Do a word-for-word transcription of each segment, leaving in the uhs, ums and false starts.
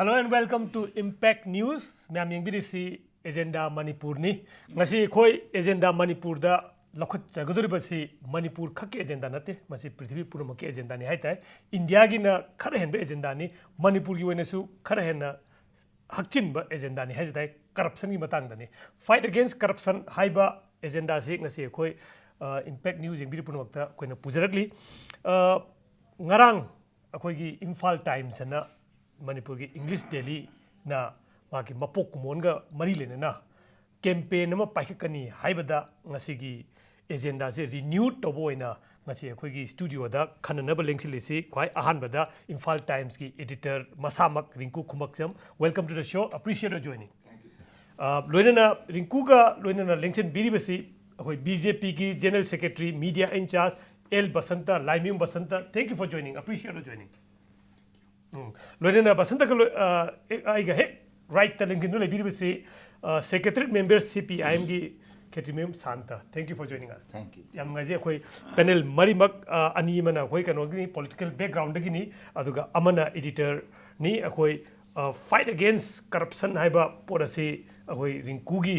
Hello and welcome to Impact News. ꯃꯌꯥꯝ ꯌꯦꯡꯕꯤꯔꯤꯁꯤ agenda ꯃꯅꯤꯄꯨꯔꯅꯤ꯫ ꯉꯁꯤ ꯑꯩꯈꯣꯏ ꯑꯦꯖꯦꯟꯗꯥ ꯃꯅꯤꯄꯨꯔꯗ ꯂꯧꯈꯠꯆꯒꯗꯧꯔꯤꯕꯁꯤ ꯃꯅꯤꯄꯨꯔ ꯈꯛꯀꯤ ꯑꯦꯖꯦꯟꯗꯥ ꯅꯠꯇꯦ, ꯃꯁꯤ ꯄ꯭ꯔꯤꯊꯤꯕꯤ ꯄꯨꯝꯅꯃꯛꯀꯤ ꯑꯦꯖꯦꯟꯗꯥꯅꯤ ꯍꯥꯏꯇꯥꯔꯦ꯫ ꯏꯟꯗꯤꯌꯥꯒꯤꯅ ꯈꯔ ꯍꯦꯟꯕ ꯑꯦꯖꯦꯟꯗꯥꯅꯤ, ꯃꯅꯤꯄꯨꯔꯒꯤ ꯑꯣꯏꯅꯁꯨ ꯈꯔ ꯍꯦꯟꯅ ꯍꯛꯆꯤꯟꯕ ꯑꯦꯖꯦꯟꯗꯥꯅꯤ ꯍꯥꯏꯖ ꯇꯥꯔꯦ꯫ ꯀꯔꯞꯁꯟꯒꯤ ꯃꯇꯥꯡꯗꯅꯤ꯫ Fight against corruption ꯍꯥꯏꯕ ꯑꯦꯖꯦꯟꯗꯥꯁꯤ ꯉꯁꯤ ꯑꯩꯈꯣꯏ ꯏꯝꯄꯦꯛ ꯅ꯭ꯌꯨꯁ ꯌꯦꯡꯕꯤꯔꯤꯕ ꯄꯨꯝꯅꯃꯛꯇ ꯑꯩꯈꯣꯏꯅ ꯄꯨꯖꯔꯛꯂꯤ꯫ ꯉꯔꯥꯡ ꯑꯩꯈꯣꯏꯒꯤ ꯏꯝꯐꯥꯜ ꯇꯥꯏꯝꯁ ꯑꯅ ꯃꯅꯤꯄꯨꯔꯒꯤ ꯏꯪꯂꯤꯁ ꯗꯦꯂꯤꯅ ꯃꯥꯒꯤ ꯃꯄꯣꯛ ꯀꯨꯝꯑꯣꯟꯒ ꯃꯔꯤ ꯂꯩꯅꯅ ꯀꯦꯝꯄꯦꯟ ꯑꯃ ꯄꯥꯏꯈꯠꯀꯅꯤ ꯍꯥꯏꯕꯗ ꯉꯁꯤꯒꯤ ꯑꯦꯖꯦꯟꯗꯥꯁꯦ ꯔꯤꯅ꯭ꯌꯨꯠ ꯇꯧꯕ ꯑꯣꯏꯅ ꯉꯁꯤ ꯑꯩꯈꯣꯏꯒꯤ ꯁ꯭ꯇꯨꯗꯤꯑꯣꯗ ꯈꯟꯅꯅꯕ ꯂꯦꯡꯁꯤꯜꯂꯤꯁꯤ ꯈ꯭ꯋꯥꯏ ꯑꯍꯥꯟꯕꯗ ꯏꯝꯐꯥꯜ ꯇꯥꯏꯝꯁꯀꯤ ꯑꯦꯗꯤꯇꯔ ꯃꯁꯥꯃꯛ ꯔꯤꯡꯀꯨ ꯈꯨꯃꯛꯆꯝ, welcome to the show, appreciate your joining꯫ ꯂꯣꯏꯅꯅ ꯔꯤꯡꯀꯨꯒ ꯂꯣꯏꯅꯅ ꯂꯦꯡꯁꯤꯟꯕꯤꯔꯤꯕꯁꯤ ꯑꯩꯈꯣꯏ ꯕꯤ ꯖꯦ ꯄꯤꯒꯤ general secretary media in charge L Basanta, Laimayum Basanta, thank you for joining, appreciate your joining꯫ ꯎꯝ꯫ ꯂꯣꯏꯅꯅ ꯕꯁꯟꯇꯒ ꯂꯣꯏ-, ꯑ, ꯑꯩꯒ ꯍꯦꯛ ꯔꯥꯏꯠꯇ ꯂꯦꯡꯁꯤꯟꯗꯨꯅ ꯂꯩꯕꯤꯔꯤꯕꯁꯤ ꯁꯦꯀ꯭ꯔꯦꯇꯔꯤ ꯃꯦꯝꯕꯔ ꯁꯤ ꯄꯤ ꯑꯥꯏ ꯑꯦꯝꯒꯤ ꯈꯦꯇ꯭ꯔꯤꯃꯌꯨꯝ Santa, thank you for joining us꯫ Thank you. ꯌꯥꯝ ꯅꯨꯡꯉꯥꯏꯖꯩ꯫ ꯑꯩꯈꯣꯏ ꯄꯦꯅꯦꯜ ꯃꯔꯤꯃꯛ ꯑ, ꯑꯅꯤ ꯑꯃꯅ ꯑꯩꯈꯣꯏ ꯀꯩꯅꯣꯒꯤꯅꯤ, ꯄꯣꯂꯤꯇꯤꯀꯦꯜ ꯕꯦꯛꯒ꯭ꯔꯥꯎꯟꯗꯒꯤꯅꯤ, ꯑꯗꯨꯒ ꯑꯃꯅ ꯑꯦꯗꯤꯇꯔꯅꯤ꯫ ꯑꯩꯈꯣꯏ ꯐꯥꯏꯠ ꯑꯒꯦꯟꯁ ꯀꯔꯞꯁꯟ ꯍꯥꯏꯕ ꯄꯣꯠ ꯑꯁꯤ ꯑꯩꯈꯣꯏ ꯔꯤꯡꯀꯨꯒꯤ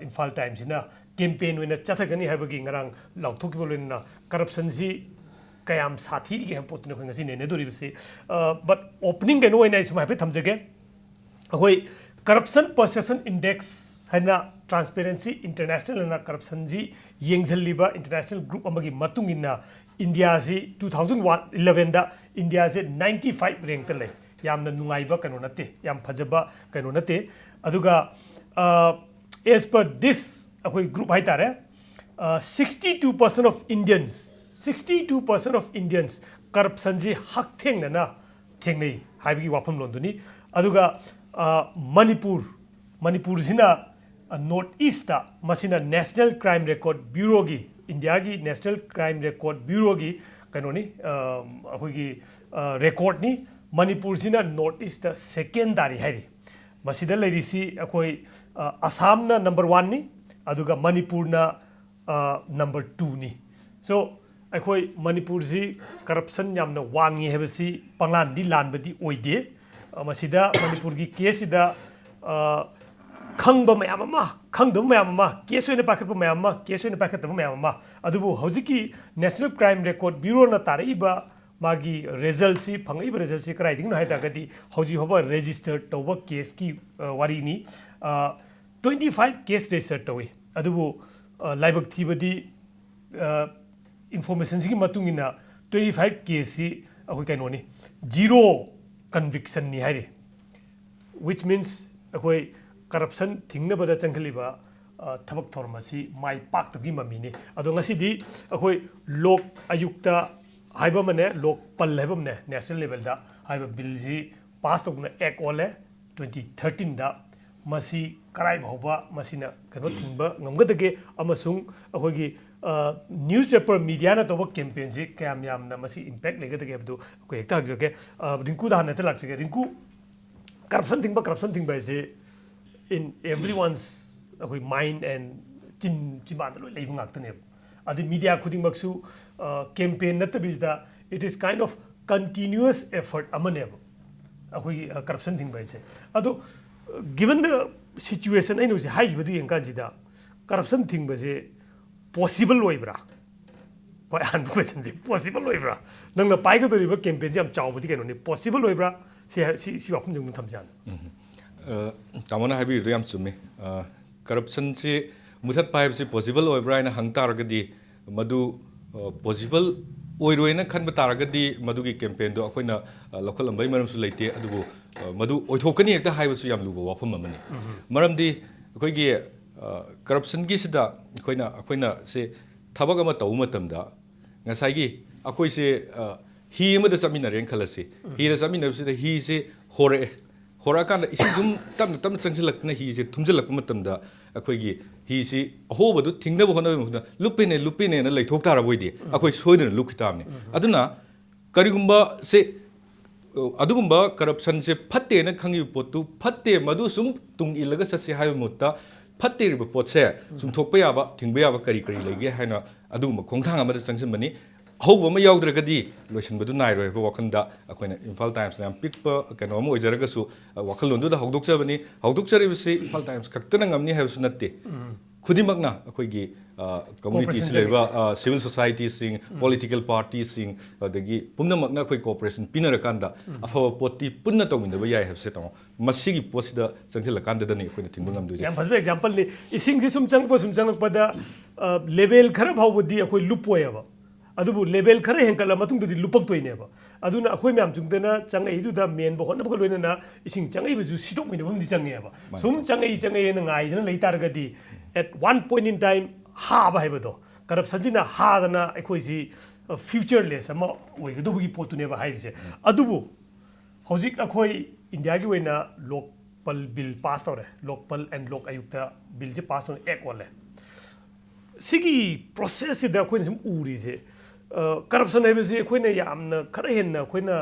ꯏꯝꯐꯥꯜ ꯇꯥꯏꯝꯁꯤꯅ ꯀꯦꯝꯄꯦꯟ ꯑꯣꯏꯅ ꯆꯠꯊꯒꯅꯤ ꯍꯥꯏꯕꯒꯤ ꯉꯔꯥꯡ ꯂꯥꯎꯊꯣꯛꯈꯤꯕ ꯂꯣꯏꯅꯅ ꯀꯔꯞꯁꯟꯁꯤ ꯀꯌꯥꯝ ꯁꯥꯊꯤꯔꯤꯒꯦ ꯍꯥꯏꯕ ꯄꯣꯠꯇꯨꯅꯤ ꯑꯩꯈꯣꯏ ꯉꯁꯤ ꯅꯩꯅꯗꯣꯔꯤꯕꯁꯤ꯫ ꯕꯠ ꯑꯣꯄꯅꯤꯡ ꯀꯩꯅꯣ ꯑꯣꯏꯅ ꯑꯩ ꯁꯨꯝ ꯍꯥꯏꯐꯦꯠ ꯊꯝꯖꯒꯦ꯫ ꯑꯩꯈꯣꯏ ꯀꯔꯞꯁꯟ ꯄꯔꯁꯦꯞꯁꯟ ꯏꯟꯗꯦꯛꯁ ꯍꯥꯏꯅ ꯇ꯭ꯔꯥꯟꯁꯄꯦꯔꯦꯟꯁꯤ ꯏꯟꯇꯔꯅꯦꯁꯅꯦꯜ ꯍꯥꯏꯅ ꯀꯔꯞꯁꯟꯁꯤ ꯌꯦꯡꯁꯤꯜꯂꯤꯕ ꯏꯟꯇꯔꯅꯦꯁꯅꯦꯜ ꯒ꯭ꯔꯨꯞ ꯑꯃꯒꯤ ꯃꯇꯨꯡ ꯏꯟꯅ ꯏꯟꯗꯤꯌꯥꯁꯤ ꯇꯨ ꯊꯥꯎꯖꯟ ꯋꯥꯟ ꯏꯂꯚꯦꯟꯗ ꯏꯟꯗꯤꯌꯥꯁꯦ ꯅꯥꯏꯟꯇꯤ ꯐꯥꯏꯚ ꯔꯦꯡꯛꯇ ꯂꯩ꯫ ꯌꯥꯝꯅ ꯅꯨꯡꯉꯥꯏꯕ ꯀꯩꯅꯣ ꯅꯠꯇꯦ, ꯌꯥꯝ ꯐꯖꯕ ꯀꯩꯅꯣ ꯅꯠꯇꯦ꯫ ꯑꯗꯨꯒ as per this ꯑꯩꯈꯣꯏ ꯒ꯭ꯔꯨꯞ ꯍꯥꯏꯇꯥꯔꯦ, sixty two percent of Indians, sixty two percent of Indians ꯀꯔꯞꯁꯟꯁꯤ ꯍꯛꯊꯦꯡꯅꯅ ꯊꯦꯡꯅꯩ ꯍꯥꯏꯕꯒꯤ ꯋꯥꯐꯝꯂꯣꯟꯗꯨꯅꯤ꯫ ꯑꯗꯨꯒ ꯃꯅꯤꯄꯨꯔ, ꯃꯅꯤꯄꯨꯔꯁꯤꯅ ꯅꯣꯔꯠ ꯏꯁꯇ, ꯃꯁꯤꯅ ꯅꯦꯁꯅꯦꯜ ꯀ꯭ꯔꯥꯏꯝ ꯔꯦꯀꯣꯔꯠ ꯕ꯭ꯌꯨꯔꯣꯒꯤ, ꯏꯟꯗꯤꯌꯥꯒꯤ ꯅꯦꯁꯅꯦꯜ ꯀ꯭ꯔꯥꯏꯝ ꯔꯦꯀꯣꯔꯠ ꯕ꯭ꯌꯨꯔꯣꯒꯤ ꯀꯩꯅꯣꯅꯤ, ꯑꯩꯈꯣꯏꯒꯤ ꯔꯦꯀꯣꯔꯠꯅꯤ꯫ ꯃꯅꯤꯄꯨꯔꯁꯤꯅ ꯅꯣꯔꯠ ꯏꯁꯇ ꯁꯦꯀꯦꯟ ꯇꯥꯔꯤ ꯍꯥꯏꯔꯤ꯫ ꯃꯁꯤꯗ ꯂꯩꯔꯤꯁꯤ ꯑꯩꯈꯣꯏ ꯑꯁꯥꯝꯅ ꯅꯝꯕꯔ ꯋꯥꯟꯅꯤ, ꯑꯗꯨꯒ ꯃꯅꯤꯄꯨꯔꯅ ꯅꯝꯕꯔ ꯇꯨꯅꯤ꯫ ꯁꯣ ꯑꯩꯈꯣꯏ ꯃꯅꯤꯄꯨꯔꯁꯤ ꯀꯔꯞꯁꯟ ꯌꯥꯝꯅ ꯋꯥꯡꯉꯤ ꯍꯥꯏꯕꯁꯤ ꯄꯪꯂꯥꯟꯗꯤ ꯂꯥꯟꯕꯗꯤ ꯑꯣꯏꯗꯦ꯫ ꯑ, ꯃꯁꯤꯗ ꯃꯅꯤꯄꯨꯔꯒꯤ ꯀꯦꯁꯁꯤꯗ, ꯑ, ꯈꯪꯕ ꯃꯌꯥꯝ ꯑꯃ, ꯈꯪꯗꯕ ꯃꯌꯥꯝ ꯑꯃ, ꯀꯦꯁ ꯑꯣꯏꯅ ꯄꯥꯏꯈꯠꯄ ꯃꯌꯥꯝ ꯑꯃ, ꯀꯦꯁ ꯑꯣꯏꯅ ꯄꯥꯏꯈꯠꯇꯕ ꯃꯌꯥꯝ ꯑꯃ, ꯑꯗꯨꯕꯨ ꯍꯧꯖꯤꯛꯀꯤ National Crime Record Bureauꯅ ꯇꯥꯔꯛꯏꯕ ꯃꯥꯒꯤ ꯔꯤꯖꯜꯁꯤ, ꯐꯪꯉꯛꯏꯕ ꯔꯤꯖꯜꯁꯤ ꯀꯗꯥꯏꯗꯒꯤꯅꯣ ꯍꯥꯏ ꯇꯥꯔꯒꯗꯤ, ꯍꯧꯖꯤꯛ ꯐꯥꯎꯕ ꯔꯦꯖꯤꯁꯇꯔ ꯇꯧꯕ ꯀꯦꯁꯀꯤ, ꯑ, ꯋꯥꯔꯤꯅꯤ꯫ ꯑ, ꯇ꯭ꯋꯦꯟꯇꯤ ꯐꯥꯏꯚ ꯀꯦꯁ ꯔꯦꯖꯤꯁꯇꯔ ꯇꯧꯏ, ꯑꯗꯨꯕꯨ, ꯑ, ꯂꯥꯏꯕꯛ ꯊꯤꯕꯗꯤ, ꯑ, ꯏꯟꯐꯣꯔꯃꯦꯁꯟꯁꯤꯒꯤ ꯃꯇꯨꯡ ꯏꯟꯅ ꯇ꯭ꯋꯦꯟꯇꯤ ꯐꯥꯏꯚ ꯀꯦꯁꯁꯤ ꯑꯩꯈꯣꯏ ꯀꯩꯅꯣꯅꯤ, ꯖꯤꯔꯣ ꯀꯟꯚꯤꯛꯁꯟꯅꯤ ꯍꯥꯏꯔꯤ꯫ Which means ꯑꯩꯈꯣꯏ ꯀꯔꯞꯁꯟ ꯊꯤꯡꯅꯕꯗ ꯆꯪꯈꯠꯂꯤꯕ, ꯑ, ꯊꯕꯛ ꯊꯧꯔꯝ ꯑꯁꯤ ꯃꯥꯏ ꯄꯥꯛꯇꯕꯒꯤ ꯃꯃꯤꯅꯤ꯫ ꯑꯗꯣ ꯉꯁꯤꯗꯤ ꯑꯩꯈꯣꯏ ꯂꯣꯛ ꯑꯌꯨꯛꯇ ꯍꯥꯏꯕ ꯑꯃꯅꯦ, ꯂꯣꯛ ꯄꯜ ꯍꯥꯏꯕ ꯑꯃꯅꯦ, ꯅꯦꯁꯅꯦꯜ ꯂꯦꯚꯦꯜꯗ ꯍꯥꯏꯕ ꯕꯤꯜꯁꯤ ꯄꯥꯁ ꯇꯧꯗꯨꯅ ꯑꯦꯛ ꯑꯣꯜꯂꯦ ꯇ꯭ꯋꯦꯟꯇꯤ ꯊꯥꯔꯇꯤꯟꯗ꯫ ꯃꯁꯤ ꯀꯔꯥꯏ ꯐꯥꯎꯕ ꯃꯁꯤꯅ ꯀꯩꯅꯣ ꯊꯤꯡꯕ ꯉꯝꯒꯗꯒꯦ ꯑꯃꯁꯨꯡ ꯑꯩꯈꯣꯏꯒꯤ, ꯑ, ꯅ꯭ꯌꯨꯁꯄꯦꯄꯔ ꯃꯤꯗꯤꯌꯥꯅ ꯇꯧꯕ ꯀꯦꯝꯄꯦꯟꯁꯤ ꯀꯌꯥꯝ ꯌꯥꯝꯅ ꯃꯁꯤ ꯏꯝꯄꯦꯛ ꯂꯩꯒꯗꯒꯦ ꯍꯥꯏꯕꯗꯨ ꯑꯩꯈꯣꯏ ꯍꯦꯛꯇ ꯍꯪꯖꯒꯦ꯫ ꯑ, ꯔꯤꯡꯀꯨꯗ ꯍꯥꯟꯅ ꯍꯦꯛꯇ ꯂꯥꯛꯆꯒꯦ꯫ ꯔꯤꯡꯀꯨ, ꯀꯔꯞꯁꯟ ꯊꯤꯡꯕ, ꯀꯔꯞꯁꯟ ꯊꯤꯡꯕ ꯍꯥꯏꯁꯦ in everyone's, ꯑꯩꯈꯣꯏ mind and ꯆꯤꯟ, ꯆꯤꯟꯕꯥꯟꯗ ꯂꯣꯏ ꯂꯩꯕ ꯉꯥꯛꯇꯅꯦꯕ꯫ ꯑꯗꯩ ꯃꯤꯗꯤꯌꯥ ꯈꯨꯗꯤꯡꯃꯛꯁꯨ, ꯑ, campaign ꯅꯠꯇꯕꯤꯁꯤꯗ it is kind of continuous effort ꯑꯃꯅꯦꯕ ꯑꯩꯈꯣꯏꯒꯤ, ꯑ, ꯀꯔꯞꯁꯟ ꯊꯤꯡꯕ ꯍꯥꯏꯁꯦ꯫ ꯑꯗꯣ, ꯒꯤꯕꯟ ꯗ ꯁꯤꯆꯨꯋꯦꯁꯟ ꯑꯩꯅ ꯍꯧꯖꯤꯛ ꯍꯥꯏꯈꯤꯕꯗꯨ ꯌꯦꯡꯀꯥꯟꯁꯤꯗ ꯀꯔꯞꯁꯟ ꯊꯤꯡꯕꯁꯦ ꯄꯣꯁꯤꯕꯜ ꯑꯣꯏꯕ꯭ꯔꯥ? ꯈ꯭ꯋꯥꯏ ꯑꯍꯥꯟꯕ ꯀꯣꯏꯁꯟꯁꯦ, ꯄꯣꯁꯤꯕꯜ ꯑꯣꯏꯕ꯭ꯔꯥ? ꯅꯪꯅ ꯄꯥꯏꯒꯗꯧꯔꯤꯕ ꯀꯦꯝꯄꯦꯟꯁꯦ ꯌꯥꯝ ꯆꯥꯎꯕꯗꯤ ꯀꯩꯅꯣꯅꯤ, ꯄꯣꯁꯤꯕꯜ ꯑꯣꯏꯕ꯭ꯔꯥ? ꯁꯤ ꯍꯥꯏ-, ꯁꯤ, ꯁꯤ ꯋꯥꯐꯝꯁꯦ ꯑꯃꯨꯛ ꯊꯝꯖꯥꯠꯅꯤ꯫ ꯎꯝ꯫ ꯑ, ꯇꯥꯃꯣꯅ ꯍꯥꯏꯕꯤꯔꯤꯗꯣ ꯌꯥꯝ ꯆꯨꯝꯃꯤ꯫ ꯑ, ꯀꯔꯞꯁꯟꯁꯤ ꯃꯨꯊꯠꯄ ꯍꯥꯏꯕꯁꯤ ꯄꯣꯁꯤꯕꯜ ꯑꯣꯏꯕ꯭ꯔꯥ ꯍꯥꯏꯅ ꯍꯪ ꯇꯥꯔꯒꯗꯤ, ꯃꯗꯨ, ꯑ, ꯄꯣꯁꯤꯕꯜ ꯑꯣꯏꯔꯣꯏꯅ ꯈꯟꯕ ꯇꯥꯔꯒꯗꯤ ꯃꯗꯨꯒꯤ ꯀꯦꯝꯄꯦꯟꯗꯣ ꯑꯩꯈꯣꯏꯅ, ꯑ, ꯂꯧꯈꯠꯂꯝꯕꯒꯤ ꯃꯔꯝꯁꯨ ꯂꯩꯇꯦ꯫ ꯑꯗꯨꯕꯨ, ꯑ, ꯃꯗꯨ ꯑꯣꯏꯊꯣꯛꯀꯅꯤ ꯍꯦꯛꯇ ꯍꯥꯏꯕꯁꯨ ꯌꯥꯝ ꯂꯨꯕ ꯋꯥꯐꯝ ꯑꯃꯅꯤ꯫ ꯃꯔꯝꯗꯤ ꯑꯩꯈꯣꯏꯒꯤ, ꯑ, ꯀꯔꯞꯁꯟꯒꯤꯁꯤꯗ ꯑꯩꯈꯣꯏꯅ, ꯑꯩꯈꯣꯏꯅ ꯁꯦ ꯊꯕꯛ ꯑꯃ ꯇꯧꯕ ꯃꯇꯝꯗ ꯉꯁꯥꯏꯒꯤ ꯑꯩꯈꯣꯏꯁꯦ, ꯑ, ꯍꯤ ꯑꯃꯗ ꯆꯠꯃꯤꯟꯅꯔꯦꯅ ꯈꯜꯂꯁꯤ꯫ ꯍꯤꯗ ꯆꯠꯃꯤꯟꯅꯕꯁꯤꯗ ꯍꯤꯁꯦ ꯍꯣꯔꯛꯑꯦ꯫ ꯍꯣꯔꯛꯑꯀꯥꯟꯗ ꯏꯁꯤꯡ ꯁꯨꯝ ꯇꯞꯅ ꯇꯞꯅ ꯆꯪꯁꯤꯜꯂꯛꯇꯅ ꯍꯤꯁꯦ ꯊꯨꯝꯖꯤꯜꯂꯛꯄ ꯃꯇꯝꯗ ꯑꯩꯈꯣꯏꯒꯤ ꯍꯤꯁꯤ ꯑꯍꯣꯕꯗꯨ ꯊꯤꯡꯅꯕ ꯍꯣꯠꯅꯕꯒꯤ ꯃꯍꯨꯠꯇ "ꯂꯨꯞꯄꯦꯅꯦ, ꯂꯨꯞꯄꯦꯅꯦꯅ" ꯂꯩꯊꯣꯛ ꯇꯥꯔꯕ ꯑꯣꯏꯗꯤ ꯑꯩꯈꯣꯏ ꯁꯣꯏꯗꯅ ꯂꯨꯞꯈꯤ ꯇꯥꯕꯅꯤ꯫ ꯑꯗꯨꯅ ꯀꯔꯤꯒꯨꯝꯕ ꯁꯦ, ꯑꯗꯨꯒꯨꯝꯕ ꯀꯔꯞꯁꯟꯁꯦ ꯐꯠꯇꯦꯅ ꯈꯪꯉꯤꯕ ꯄꯣꯠꯇꯨ ꯐꯠꯇꯦ, ꯃꯗꯨ ꯁꯨꯝ ꯇꯨꯡ ꯏꯜꯂꯒ ꯆꯠꯁꯦ ꯍꯥꯏꯕ ꯃꯍꯨꯠꯇ, ꯐꯠꯇ꯭ꯔꯤꯕ ꯄꯣꯠꯁꯦ ꯆꯨꯝꯊꯣꯛꯄ ꯌꯥꯕ, ꯊꯤꯡꯕ ꯌꯥꯕ ꯀꯔꯤ ꯀꯔꯤ ꯂꯩꯒꯦ ꯍꯥꯏꯅ ꯑꯗꯨꯒꯨꯝꯕ ꯈꯣꯡꯊꯥꯡ ꯑꯃꯗ ꯆꯪꯁꯤꯟꯕꯅꯤ꯫ ꯑꯍꯧꯕ ꯑꯃ ꯌꯥꯎꯗ꯭ꯔꯒꯗꯤ ꯂꯣꯏꯁꯤꯟꯕꯗꯨ ꯅꯥꯏꯔꯣꯏ ꯍꯥꯏꯕ ꯋꯥꯈꯜꯗ ꯑꯩꯈꯣꯏꯅ ꯏꯝꯐꯥꯜ ꯇꯥꯏꯝꯁꯅ ꯌꯥꯝ ꯄꯤꯛꯄ ꯀꯩꯅꯣ ꯑꯃ ꯑꯣꯏꯖꯔꯒꯁꯨ, ꯑ, ꯋꯥꯈꯜꯂꯣꯟꯗꯨꯗ ꯍꯧꯗꯣꯛꯆꯕꯅꯤ꯫ ꯍꯧꯗꯣꯛꯆꯔꯤꯕꯁꯤ ꯏꯝꯐꯥꯜ ꯇꯥꯏꯝꯁ ꯈꯛꯇꯅ ꯉꯝꯅꯤ ꯍꯥꯏꯕꯁꯨ ꯅꯠꯇꯦ꯫ ꯈꯨꯗꯤꯡꯃꯛꯅ ꯑꯩꯈꯣꯏꯒꯤ, ꯑ, communityꯁꯤ cooperation ꯂꯩꯔꯤꯕ, ꯑ, civil societyꯁꯤꯡ, political partyꯁꯤꯡ, ꯑꯗꯒꯤ ꯄꯨꯝꯅꯃꯛꯅ ꯑꯩꯈꯣꯏ cooperation ꯄꯤꯅꯔꯀꯥꯟꯗ ꯑꯐꯕ ꯄꯣꯠꯇꯤ ꯄꯨꯟꯅ ꯇꯧꯃꯤꯟꯅꯕ ꯌꯥꯏ ꯍꯥꯏꯕꯁꯦ, ꯇꯥꯃꯣ, ꯃꯁꯤꯒꯤ ꯄꯣꯠꯁꯤꯗ ꯆꯪꯁꯤꯜꯂꯀꯥꯟꯗꯗꯅꯤ ꯑꯩꯈꯣꯏꯅ ꯊꯤꯡꯕ ꯉꯝꯗꯣꯏꯁꯦ꯫ ꯌꯥꯝ ꯐꯖꯕ exampleꯅꯤ꯫ ꯏꯁꯤꯡꯁꯤ ꯁꯨꯝ ꯆꯪꯉꯛꯄ, ꯁꯨꯝ ꯆꯪꯉꯛꯄꯗ, ꯑ, level ꯈꯔ ꯐꯥꯎꯕꯗꯤ ꯑꯩꯈꯣꯏ ꯂꯨꯞꯄꯣꯏꯕ꯫ ꯑꯗꯨꯕꯨ level ꯈꯔ ꯍꯦꯟꯒꯠꯂ ꯃꯇꯨꯡꯗꯗꯤ ꯂꯨꯞꯄꯛꯇꯣꯏꯅꯦꯕ꯫ ꯑꯗꯨꯅ ꯑꯩꯈꯣꯏ ꯃꯌꯥꯝ ꯆꯨꯝꯗꯅ ꯆꯪꯉꯛꯏꯗꯨꯗ ꯃꯦꯟꯕ ꯍꯣꯠꯅꯕꯒ ꯂꯣꯏꯅꯅ ꯏꯁꯤꯡ ꯆꯪꯉꯛꯏꯕꯁꯨ ꯁꯤꯗꯣꯛꯃꯤꯟꯅꯕ ꯑꯃꯗꯤ ꯆꯪꯉꯦꯕ꯫ ꯃꯥꯅꯤ꯫ ꯁꯨꯝ ꯆꯪꯉꯛꯏ, ꯆꯪꯉꯛꯏꯅ ꯉꯥꯏꯗꯅ ꯂꯩ ꯇꯥꯔꯒꯗꯤ, at one point in time ꯍꯥꯕ ꯍꯥꯏꯕꯗꯣ, corruptionꯁꯤꯅ ꯍꯥꯗꯅ ꯑꯩꯈꯣꯏꯁꯤ, ꯑ, futureless ꯑꯃ ꯑꯣꯏꯒꯗꯧꯕꯒꯤ ꯄꯣꯠꯇꯨꯅꯦꯕ ꯍꯥꯏꯔꯤꯁꯦ꯫ ꯑꯗꯨꯕꯨ ꯍꯧꯖꯤꯛ ꯑꯩꯈꯣꯏ ꯏꯟꯗꯤꯌꯥꯒꯤ ꯑꯣꯏꯅ ꯂꯣꯛꯄꯜ ꯕꯤꯜ ꯄꯥꯁ ꯇꯧꯔꯦ, ꯂꯣꯛꯄꯜ ꯑꯦꯟ ꯂꯣꯛ ꯑꯌꯨꯛꯇ ꯕꯤꯜꯁꯦ ꯄꯥꯁ ꯇꯧꯔ ꯑꯦꯛ ꯑꯣꯜꯂꯦ꯫ ꯁꯤꯒꯤ ꯄ꯭ꯔꯣꯁꯦꯁꯁꯤꯗ ꯑꯩꯈꯣꯏꯅ ꯁꯨꯝ ꯎꯔꯤꯁꯦ, ꯑ, corruption ꯍꯥꯏꯕꯁꯤ ꯑꯩꯈꯣꯏꯅ ꯌꯥꯝꯅ ꯈꯔ ꯍꯦꯟꯅ ꯑꯩꯈꯣꯏꯅ,